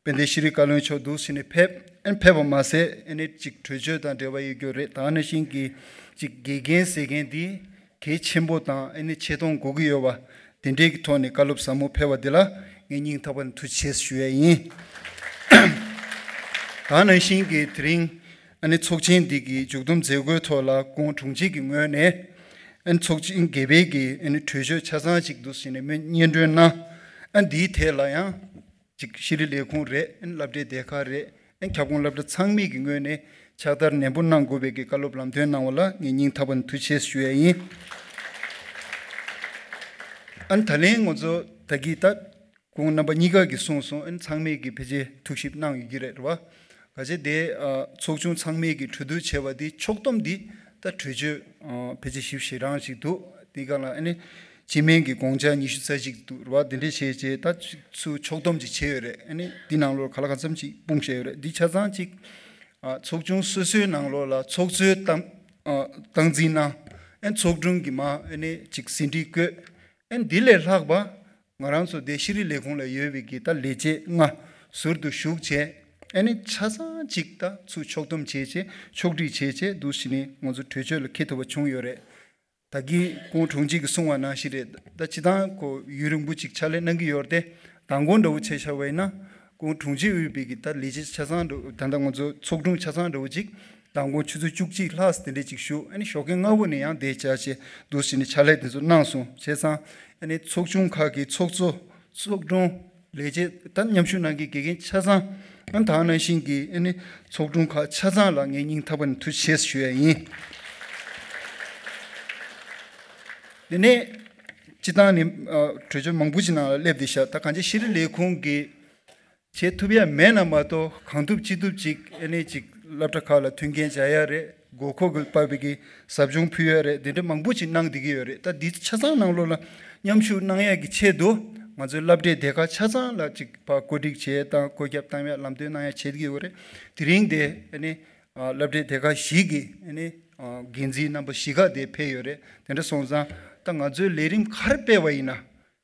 དཔལ་ལྡན་ཤེས་རིག་བཀའ་བློན་མཆོག་འདུག་ཟེར་ནས་ཕེབས། ཨན་ཕེབས་པ་མ་ཟད་ཨ་ནི་ཅིག་གྲོས་ཆོད་དང་འབྲེལ་བ་ཡོད་རྒྱུ་རེད། ད་ནང་བཞིན་གྱི་ཅིག་དགེ་རྒན་ཟེར་མཁན་འདི་གལ་ཆེན་པོ་དང་ཨ་ནི་ཆེ་མཐོང་དགོས་ཀྱི་ཡོད་པ་དེ་འདྲའི་གི་ཐོག་ནས་བཀའ་སློབ་ཟབ་མོ་ཕེབས་པ་འདི་ལ་ངས་སྙིང་ཐག་པ་ནས་ཐུགས་རྗེ་ཆེ་ཞུ་ཡས་ཡིན། ད་ནང་བཞིན་གྱི་དེ་རིང་ཨ་ནི་ཚོགས་ཆེན་འདི་གི་མཇུག་བསྡོམས་མཛད་སྒོའི་ཐོག་ལ་སྐུ་ངོ་དྲུང་ཆེ་གི་ངོས་ནས་ཨ་ནི་ཚོགས་ཆེན་བརྒྱད་པའི་གི་ཨ་ནི་གྲོས་ཆོད་ཆ་ཚང་ཅིག་འདུག་ཟེར་ནས་སྙན་སྒྲོན་གནང་། ཨ་འདིའི་ཐད་ལ་ཡང་། གཅིག་ཤེས་རིག་ལས་ཁུངས་རེད། ཨན་སློབ་གྲྭའི་སྡེ་ཁག་རེད། ཨན་ཁྱབ་ཁོངས་སློབ་གྲྭ་ཚང་མའི་གི་ངོས་ནས་ཕྱག་བསྟར་ནན་པོ་གནང་དགོས་པའི་གི་བཀའ་སློབ་ལམ་སྟོན་གནང་བ་ལ་ངས་སྙིང་ཐག་པ་ནས་ཐུགས་རྗེ་ཆེ་ཞུ་ཡས་ཡིན། ཨན་ད་ལན་ང་ཚོ་ད་གི་ད་སྐུ་ངོ་རྣམ་པ་གཉིས་ཀ་གིས་གསུངས་སོང་། ཨན་ཚང་མས་གི་ཕལ་ཆེར་ཐུགས་ཞིབ་གནང་ཡོད་ཀྱི་རེད་རེད་བ། ག་ཅི་དེ་ཨ་ཚོགས་ཆུང་ཚང་མས་གི་གྲོས་བསྡུར་བྱས་པ་དེ་ཕྱོགས་བསྡོམས་དེ་ད་གྲོས་ཆོད་ཨ་ཕལ་ཆེར་ཞིབ་ཞིབ་རང་ཞིག་འདུག་དེ་ག་ལ་ཨ་ནི་སྤྱི་སྨན་གྱི་དགོངས་འཆར་ཉི་ཤུ་རྩ་གཅིག་འདུག་རེད་བ། དེ་འདྲས་བྱས་བྱས་ད་ཚུར་ཕྱོགས་བསྡོམས་ཅིག་བྱས་ཡོད་རེད། ཨ་ནི་འདི་ནང་ལོགས་ག་ལ་ག་ཙམ་ཅིག་སྤུངས་བཞག་ཡོད་རེད། འདི་ཆ་ཚང་ཅིག་ཨ་ཚོགས་ཆུང་སོ་སོའི་ནང་ལོགས་ལ་ཚོགས་གཙོས་སྟངས་ཨ་སྟངས་འཛིན་གནང་། ཨ་ནི་ཚོགས་དྲུང་གིས་མར་ཨ་ནི་ཅིག་ཟིན་བྲིས་བཀོད། ཨ་ནི་འདི་ལས་ལྷག་པ་ང་རང་ཚོ་དེ་ཤེས་རིག་ལས་ཁུངས་ལ་ཡོད་པའི་གི་ད་ལས་བྱེད་ལྔ་ཟུར་དུ་ཞུགས་བྱས། ཨ་ནི་ཆ་ཚང་ཅིག་ད་ཚུར་ཕྱོགས་བསྡོམས་བྱས་བྱས་ཕྱོགས་སྒྲིག་བྱས་བྱས་འདུག་ཟེར་ནས་ང་ཚོ་གྲོས་ཆོད་ལ་འཁེལ་ཐུབ་པ་བྱུང་ཡོད་རེད། ད་གིན་ཀོང་དྲུང་ཆེ་གིས་གསུངས་པ་ནང་བཞིན་རེད། ད་སྤྱིར་བཏང་ཁོ་ཡུན་རིང་པོ་ཅིག་ཕྱག་ལས་གནང་གི་ཡོད་རེད་དེ། མདང་དགོང་འདྲ་བོ་བྱས་བཞག་པ་ཡིན་ན། ཀོང་དྲུང་ཆེ་དབུས་པའི་གི་ད་ལས་བྱེད་ཆ་ཚང་འདྲ་ད་ལྟ་ང་ཚོ་ཚོགས་དྲུང་ཆ་ཚང་འདྲ་བོ་ཅིག་མདང་དགོང་ཆུ་ཚོད་བཅུ་གཅིག་ལྷག་དེ་འདྲས་ཅིག་བཞུགས། ཨ་ནི་ཞོགས་ཀས་སྔ་པོ་ནས་ཡང་དེ་བྱས་བྱས་འདུག་སེ་ནས་ཕྱག་ལས་དེ་ཚོ་གནང་སོང་། བྱས་ཙང་ཨ་ནི་ཚོགས་ཆུང་ཁག་གི་ཚོགས་གཙོ། ཚོགས་དྲུང་། ལས་བྱེད་ད་མཉམ་ཞུགས་གནང་མཁན་དགེ་རྒན་ཆ་ཚང་། ཨ་ནི་ད་ག་ནང་བཞིན་གྱི་ཨ་ནི་ཚོགས་དྲུང་ཁག་ཆ་ཚང་ལ་ངས་སྙིང་ཐག་པ་ནས་ཐུགས་རྗེ་ཆེ་ཞུ་ཡ་ཡིན། དེ་ནས་སྤྱིར་བཏང་ནས་ཨ་གྲོས་ཆོད་མང་པོ་ཞིག་ནང་ལ་སླེབས་བསྡད་ཤག་ད་གང་ཅི་ཤེས་རིག་ལས་ཁུངས་ཀྱིས་བྱེད་ཐུབ་ཡ་མེད་ན་མ་གཏོགས། གང་ཐུབ་ཅི་ཐུབ་ཅིག་ཨ་ནི་ཅིག་སློབ་གྲྭ་ཁག་ལ་མཐུན་རྐྱེན་སྦྱར་ཡ་རེད། དགོས་མཁོ་གི་བབས་པའི་གི་ཟབ་སྦྱོང་ཕུལ་ཡ་རེད། དེ་འདྲ་མང་པོ་ཅིག་གནང་བསྡད་ཀྱི་ཡོད་རེད། ད་འདི་ཆ་ཚང་ནང་ལོགས་ལ་མཉམ་ཞུགས་གནང་ཡ་གི་ཆེད་དུ་ང་ཚོའི་སློབ་གྲྭའི་སྡེ་ཁག་ཆ་ཚང་ལ་ཅིག་ཕར་བཀོད་སྒྲིག་བྱས་དང་བཀོད་ཁྱབ་བཏང་ཡ་ལམ་སྟོན་གནང་ཡ་བྱེད་ཀྱི་ཡོད་རེད། དེ་རིང་དེ་ཨ་ནི་ཨ་སློབ་གྲྭའི་སྡེ་ཁག་བཞི་གི་ཨ་ནི་ཨ་འགན་འཛིན་རྣམ་པ་བཞི་ཀ་དེ་ཕེབས་ཡོད་རེད། དེ་འདྲ་སོང་ཙང་ད་ང་ཚོའི་ལས་རིམ་ག་རེ་སྤེལ་བ་ཡིན་ན།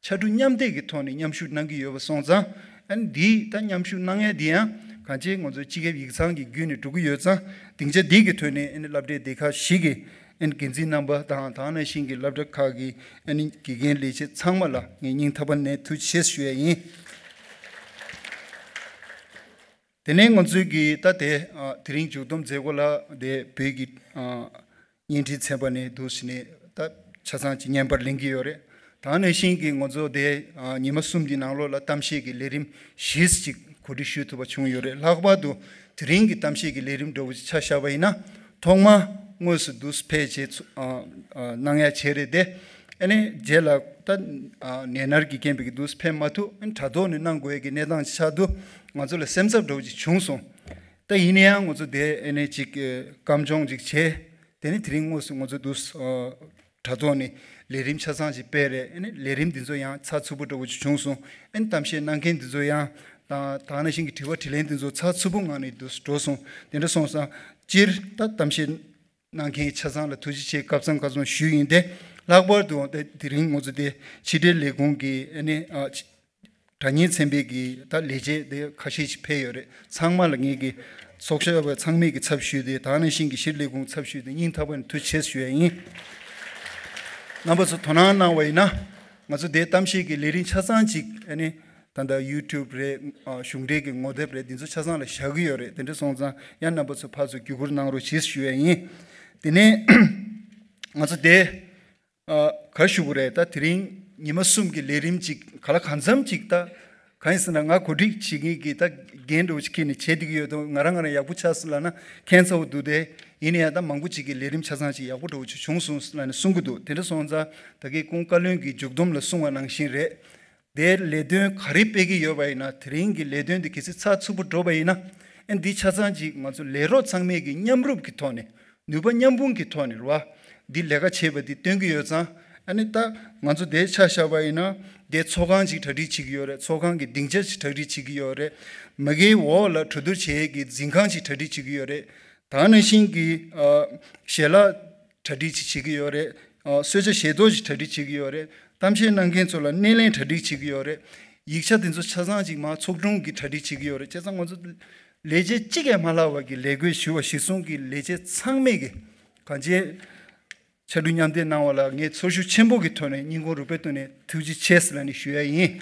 ཕྱར་གྲུ་མཉམ་འདེགས་ཀྱི་ཐོག་ནས་མཉམ་ཞུགས་གནང་གི་ཡོད་པ་སོང་ཙང་། ཨ་ནི་འདི་ད་མཉམ་ཞུགས་གནང་ཡ་འདི་ཡང་གང་ཅི་ང་ཚོའི་སྤྱི་ཁྱབ་ཡིག་ཚང་གི་བརྒྱུད་ནས་འགྲོ་གི་ཡོད་ཙང་། སྡིངས་ཆ་འདི་གི་ཐོག་ནས་ཨ་ནི་སློབ་གྲྭའི་སྡེ་ཁག་བཞི་གི་ཨ་ནི་འགན་འཛིན་རྣམ་པ་དང་། ད་ག་ནང་བཞིན་གྱི་སློབ་གྲྭ་ཁག་གི་ཨ་ནི་དགེ་རྒན་ལས་བྱེད་ཚང་མ་ལ་ངས་སྙིང་ཐག་པ་ནས་ཐུགས་རྗེ་ཆེ་ཞུ་ཡ་ཡིན། དེ་ནས་ང་ཚོའི་གི་ད་དེ་ཨ་དེ་རིང་མཇུག་བསྡོམས་མཛད་སྒོ་ལ་དེ་བོད་ཀྱི་ཨ་བརྙན་འཕྲིན་ཚན་པ་ནས་འདུག་སེ་ནས་ད་ཆ་ཚང་གཅིག་བརྙན་པར་ལེན་གྱི་ཡོད་རེད། ད་ག་ནང་བཞིན་གྱི་ང་ཚོ་དེ་ཨ་ཉི་མ་གསུམ་གྱི་ནང་ལོགས་ལ་གཏམ་བཤད་ཀྱི་ལས་རིམ་བཞི་ཅིག་གོ་སྒྲིག་ཞུ་ཐུབ་པ་བྱུང་ཡོད་རེད། ལྷག་པར་དུ་དེ་རིང་གི་གཏམ་བཤད་ཀྱི་ལས་རིམ་འདྲ་བོ་ཅིག་ཆ་བཞག་པ་ཡིན་ན། ཐོག་མ་དངོས་སུ་འདུག་སེ་ཕེབས་བྱས་ཚུ་ཨ་ཨ་གནང་ཡ་བྱས་རེད་དེ། ཨ་ནི་རྗེས་ལ་ད་ཨ་ནད་མནར་གྱི་རྐྱེན་པས་ཀྱི་འདུག་སེ་ཕེབས་མ་ཐུབ། ཨ་ནི་དྲ་ཐོག་ནས་གནང་དགོས་ཀྱི་གནས་སྟངས་ཆགས་དུས་ང་ཚོ་ལ་སེམས་འཚབ་འདྲ་བོ་ཅིག་བྱུང་སོང་། ད་ཡིན་ན་ཡང་ང་ཚོ་དེ་ཨ་ནི་ཅིག་ཨ་སྐམ་སྦྱོང་ཅིག་བྱས། དེ་ནས་དེ་རིང་དངོས་སུ་ང་ཚོ་འདུག་སེ་ཨ་དྲ་ཐོག་ནས་ལས་རིམ་ཆ་ཚང་ཅིག་སྤེལ་རེད། ཨ་ནི་ལས་རིམ་འདི་ཚོ་ཡང་ཚགས་ཚུད་པོ་འདྲ་བོ་ཅིག་བྱུང་སོང་། ཨ་ནི་གཏམ་བཤད་གནང་མཁན་འདི་ཚོ་ཡང་དང་། ད་ག་ནང་བཞིན་གྱི་དྲི་བ་དྲིས་ལན་འདི་ཚོ་ཚགས་ཚུད་པོ་ངང་ནས་འདུག་སེ་འགྲོ་སོང་། དེ་འདྲ་སོང་ཙང་སྤྱིར་ད་གཏམ་བཤད་གནང་མཁན་ཆ་ཚང་ལ་ཐུགས་རྗེ་ཆེ། སྐབས་ཚང་སྐབས་ཚང་ཞུས་ཡིན་ཏེ། ལྷག་པར་དུ་དེ་དེ་རིང་ང་ཚོ་དེ་ཕྱི་དྲིལ་ལས་ཁུངས་ཀྱི་ཨ་ནི་ཨ་དྲ་བརྙན་ཚན་པའི་གི་ད་ལས་བྱེད་དེ་ཁ་ཤས་ཤིག་ཕེབས་ཡོད་རེད། ཚང་མ་ལ་ངེད་ཀྱི་ཚོགས་བཞུགས་པ་ཚང་མས་ཀྱི་ཚབ་ཞུས་ཏེ། ད་ག་ནང་བཞིན་གྱི་ཕྱི་དྲིལ་ལས་ཁུངས་ཚབ་ཞུས་ཏེ་སྙིང་ཐག་པ་ནས་ཐུགས་རྗེ་ཆེ་ཞུ་ཡ་ཡིན། རྣམ་པ་ཚོ་དོ་སྣང་གནང་བ་ཡིན་ན། ང་ཚོ་དེ་གཏམ་བཤད་ཀྱི་ལས་རིམ་ཆ་ཚང་ཅིག་ཨ་ནི་ད་ལྟ་ཡུ་ཊུབ་རེད། ཨ་གཞུང་འབྲེལ་གྱི་ངོ་དེབ་རེད། འདི་ཚོ་ཆ་ཚང་ལ་བཞག་གི་ཡོད་རེད། དེ་འདྲ་སོང་ཙང་ཡང་རྣམ་པ་ཚོ་ཕར་ཚུར་བརྒྱུད་སྐུར་གནང་རོགས་གྱིས་ཞུ་ཡ་ཡིན། དེ་ནས་ང་ཚོ་དེ་ཨ་ག་རེ་ཞུ་དགོས་རེད། ད་དེ་རིང་ཉི་མ་གསུམ་གྱི་ལས་རིམ་ཅིག་ག་ལ་གང་འཚམ་ཅིག་ད་གང་ཡིན་ཟེར་ན། ང་གོ་སྒྲིག་བྱེད་མཁན་གྱི་ད་འགན་འདྲ་བོ་ཅིག་འཁྱེར་ནས་བྱེད་བསྡད་ཀྱི་ཡོད་དོ། ང་རང་ང་རང་ཡག་པོ་ཆགས་སོང་ལབ་ན་ཁྱད་མཚར་པོ་འདུག་སྟེ། ཡིན་ན་ཡང་ད་མང་པོ་ཅིག་གི་ལས་རིམ་ཆ་ཚང་ཅིག་ཡག་པོ་འདྲ་བོ་ཅིག་བྱུང་སོང་ལབ་ནས་གསུང་གི་འདུག་དེ་འདྲ་སོང་ཙང་ད་གིན་ཀོང་བཀའ་བློན་གྱིས་མཇུག་བསྡོམས་ལ་གསུངས་པ་ནང་བཞིན་རེད། དེའི་ལས་དོན་ག་རེ་སྤེལ་གྱི་ཡོད་པ་ཡིན་ན། དེ་རིང་གི་ལས་དོན་དེ་གལ་སྲིད་ཚགས་ཚུད་པོ་འགྲོ་བ་ཡིན་ན། ཨ་འདི་ཆ་ཚང་ཅིག་ང་ཚོ་ལས་རོགས་ཚང་མས་ཀྱི་མཉམ་རུབ་ཀྱི་ཐོག་ནས། ནུས་པ་མཉམ་སྤུངས་ཀྱི་ཐོག་ནས་རེད་བ། འདི་ལས་ཀ་བྱེད་པ་འདི་སྟོན་གྱི་ཡོད་ཙང་། ཨ་ནི་ད་ང་ཚོ་དེ་ཆ་བཞག་པ་ཡིན་ན། དེ་ཚོགས་ཁང་ཅིག་གྲ་སྒྲིག་བྱེད་ཀྱི་ཡོད་རེད། ཚོགས་ཁང་གི་སྡིངས་ཆ་ཅིག་གྲ་སྒྲིག་བྱེད་ཀྱི་ཡོད་རེད། མ་གིའི་འོག་ལ་གྲོས་བསྡུར་བྱེད་ཡས་ཀྱི་འཛིན་ཁང་ཅིག་གྲ་སྒྲིག་བྱེད་ཀྱི་ཡོད་རེད། ད་ག་ནང་བཞིན་གྱི་ཨ་ཞལ་ལག་གྲ་སྒྲིག་ཅིག་བྱེད་ཀྱི་ཡོད་རེད། ཨ་གསོལ་ཇ་བཞེས་ཐོག་ཅིག་གྲ་སྒྲིག་བྱེད་ཀྱི་ཡོད་རེད། གཏམ་བཤད་གནང་མཁན་ཚོ་ལ་སྣེ་ལེན་གྲ་སྒྲིག་བྱེད་ཀྱི་ཡོད་རེད། ཡིག་ཆ་དེ་ཚོ་ཆ་ཚང་ཅིག་མར་ཚོགས་དྲུང་གིས་གྲ་སྒྲིག་བྱེད་ཀྱི་ཡོད་རེད། བྱས་ཙང་ང་ཚོ་ལས་བྱེད་གཅིག་ཀྱང་མ་ལྷག་པ་གི་ལས་བགོས་ཞུ་བ་གཞིར་བཟུང་གི་ལས་བྱེད་ཚང་མས་ཀྱི་གང་ཅི་ཕྱར་གྲུ་མཉམ་འདེགས་གནང་བ་ལ་ངས་ཚོར་ཤུགས་ཆེན་པོ་གི་ཐོག་ནས་སྙིང་ཁོང་རུས་པའི་གཏིང་ནས་ཐུགས་རྗེ་ཆེ་ཟེར་ལབ་ནས་ཞུ་ཡ་ཡིན།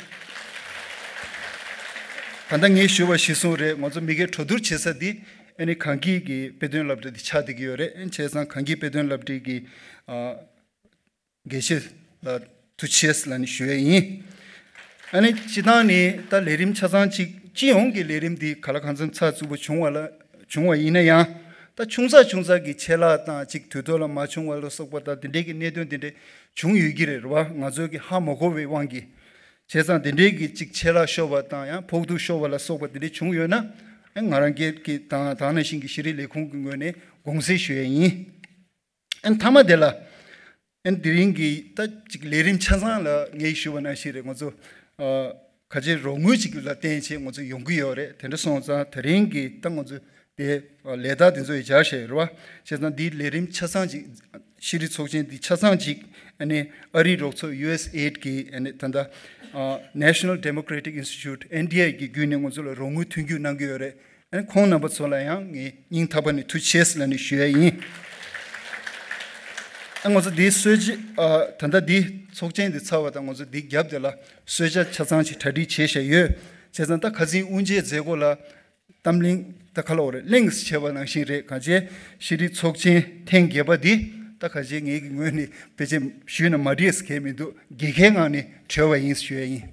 ད་ལྟ་ངས་ཞུ་བ་གཞིར་བཟུང་རེད། ང་ཚོ་མ་གིའི་གྲོས་བསྡུར་བྱེད་ས་འདི་ཨ་ནི་གངས་སྐྱིད་ཀྱི་དཔེ་སྟོན་སློབ་གྲྭ་འདི་ཆགས་བསྡད་ཀྱི་ཡོད་རེད། ཨ་ནི་བྱས་ཙང་གངས་སྐྱིད་དཔེ་སྟོན་སློབ་གྲྭའི་གི་ཨ་དགེ་བཤེས་ལ་ཐུགས་རྗེ་ཆེ་ལབ་ནས་ཞུ་ཡས་ཡིན། ཨ་ནི་སྤྱིར་བཏང་ནི་ད་ལས་རིམ་ཆ་ཚང་གཅིག་སྤྱི་ཡོངས་ཀྱི་ལས་རིམ་འདི་ག་ལ་གང་འཚམ་ཚགས་ཚུད་པོ་བྱུང་བ་ལ་བྱུང་བ་ཡིན་ན་ཡང་། ད་ཆུང་ཙག་ཆུང་ཙག་གི་ཆད་ལྷག་དང་། གཅིག་དུས་ཐོག་ལ་མ་བྱུང་བ་ལ་སོགས་པ་དང་། དེ་འདྲའི་གི་གནད་དོན་དེ་འདྲས་བྱུང་ཡོད་ཀྱི་རེད་བ། ང་ཚོས་ཀྱི་ཧ་མ་གོ་བའི་དབང་གིས། བྱས་ཙང་དེ་འདྲའི་གི་གཅིག་ཆད་ལྷག་ཤོར་བ་དང་། ཡང་ཕོག་ཐུག་ཤོར་བ་ལ་སོགས་པ་དེ་འདྲས་བྱུང་ཡོད་ན། ཨ་ང་རང་སྒེར་གྱི་དང་། ད་ག་ནང་བཞིན་གྱི་ཤེས་རིག་ལས་ཁུངས་ཀྱི་ངོས་ནས་དགོངས་སེལ་ཞུ་ཡས་ཡིན། ཨ་ནི་མཐའ་མ་དེ་ལ། ཨ་ནི་དེ་རིང་གི་ད་ཅིག་ལས་རིམ་ཆ་ཚང་ལ་ངས་ཞུས་པ་ནང་བཞིན་རེད། ང་ཚོ་ཨ་ག་ཅི་རོགས་དངུལ་ཅིག་ལ་བརྟེན་བྱས་ང་ཚོ་ཡོང་གི་ཡོད་རེད། དེ་འདྲ་སོང་ཙང་དེ་རིང་གི་ད་ང་ཚོ་དེ་ལས་རྟགས་དེ་ཚོ་ཡི་སྦྱར་བྱས་རེད་བ། བྱས་ཙང་འདིའི་ལས་རིམ་ཆ་ཚང་ཅིག་ཤེས་རིག་ཚོགས་ཆེན་འདི་ཆ་ཚང་ཅིག་ཨ་ནི་ཨ་རིའི་རོགས་ཚོགས་ཡུ་ཨེས་ཨེ་ཌི་གི་ཨ་ནི་ད་ལྟ་ཨ་National Democratic Institute། ཨེན་ཌི་ཨའི་གི་བརྒྱུད་ནས་ང་ཚོ་ལ་རོགས་དངུལ་མཐུན་འགྱུར་གནང་གི་ཡོད་རེད། ཨ་ནི་ཁོང་རྣམ་པ་ཚོ་ལ་ཡང་ངས་སྙིང་ཐག་པ་ནས་ཐུགས་རྗེ་ཆེ་ལབ་ནས་ཞུ་ཡ་ཡིན། ཨ་ང་ཚོ་འདིའི་གསོལ་ཇ་ཨ་ད་ལྟ་འདི་ཚོགས་ཆེན་འདི་ཚར་བ་དང་ང་ཚོ་འདི་རྒྱབ་དེ་ལ་གསོལ་ཇ་ཆ་ཚང་ཞིག་གྲ་སྒྲིག་བྱས་བཞག་ཡོད། བྱས་ཙང་ད་ཁ་སང་དབུ་འབྱེད་མཛད་སྒོ་ལ་གཏམ་གླེང་ད་ག་ལ་འོ་རེད། གླེང་བྱས་པ་ནང་བཞིན་རེད། གང་བྱས་ཤེས་རིག་ཚོགས་ཆེན་ཐེངས་བརྒྱད་པ་འདི་ད་གང་བྱས་ངེད་ཀྱི་ངོས་ནས་ཕལ་ཆེར་ཞུས་ན་མ་འགྲིག་གལ་མི་འདུག། དགེ་རྒན་ངང་ནས་གྲོལ་བ་ཡིན་ཞུ་ཡ་ཡིན།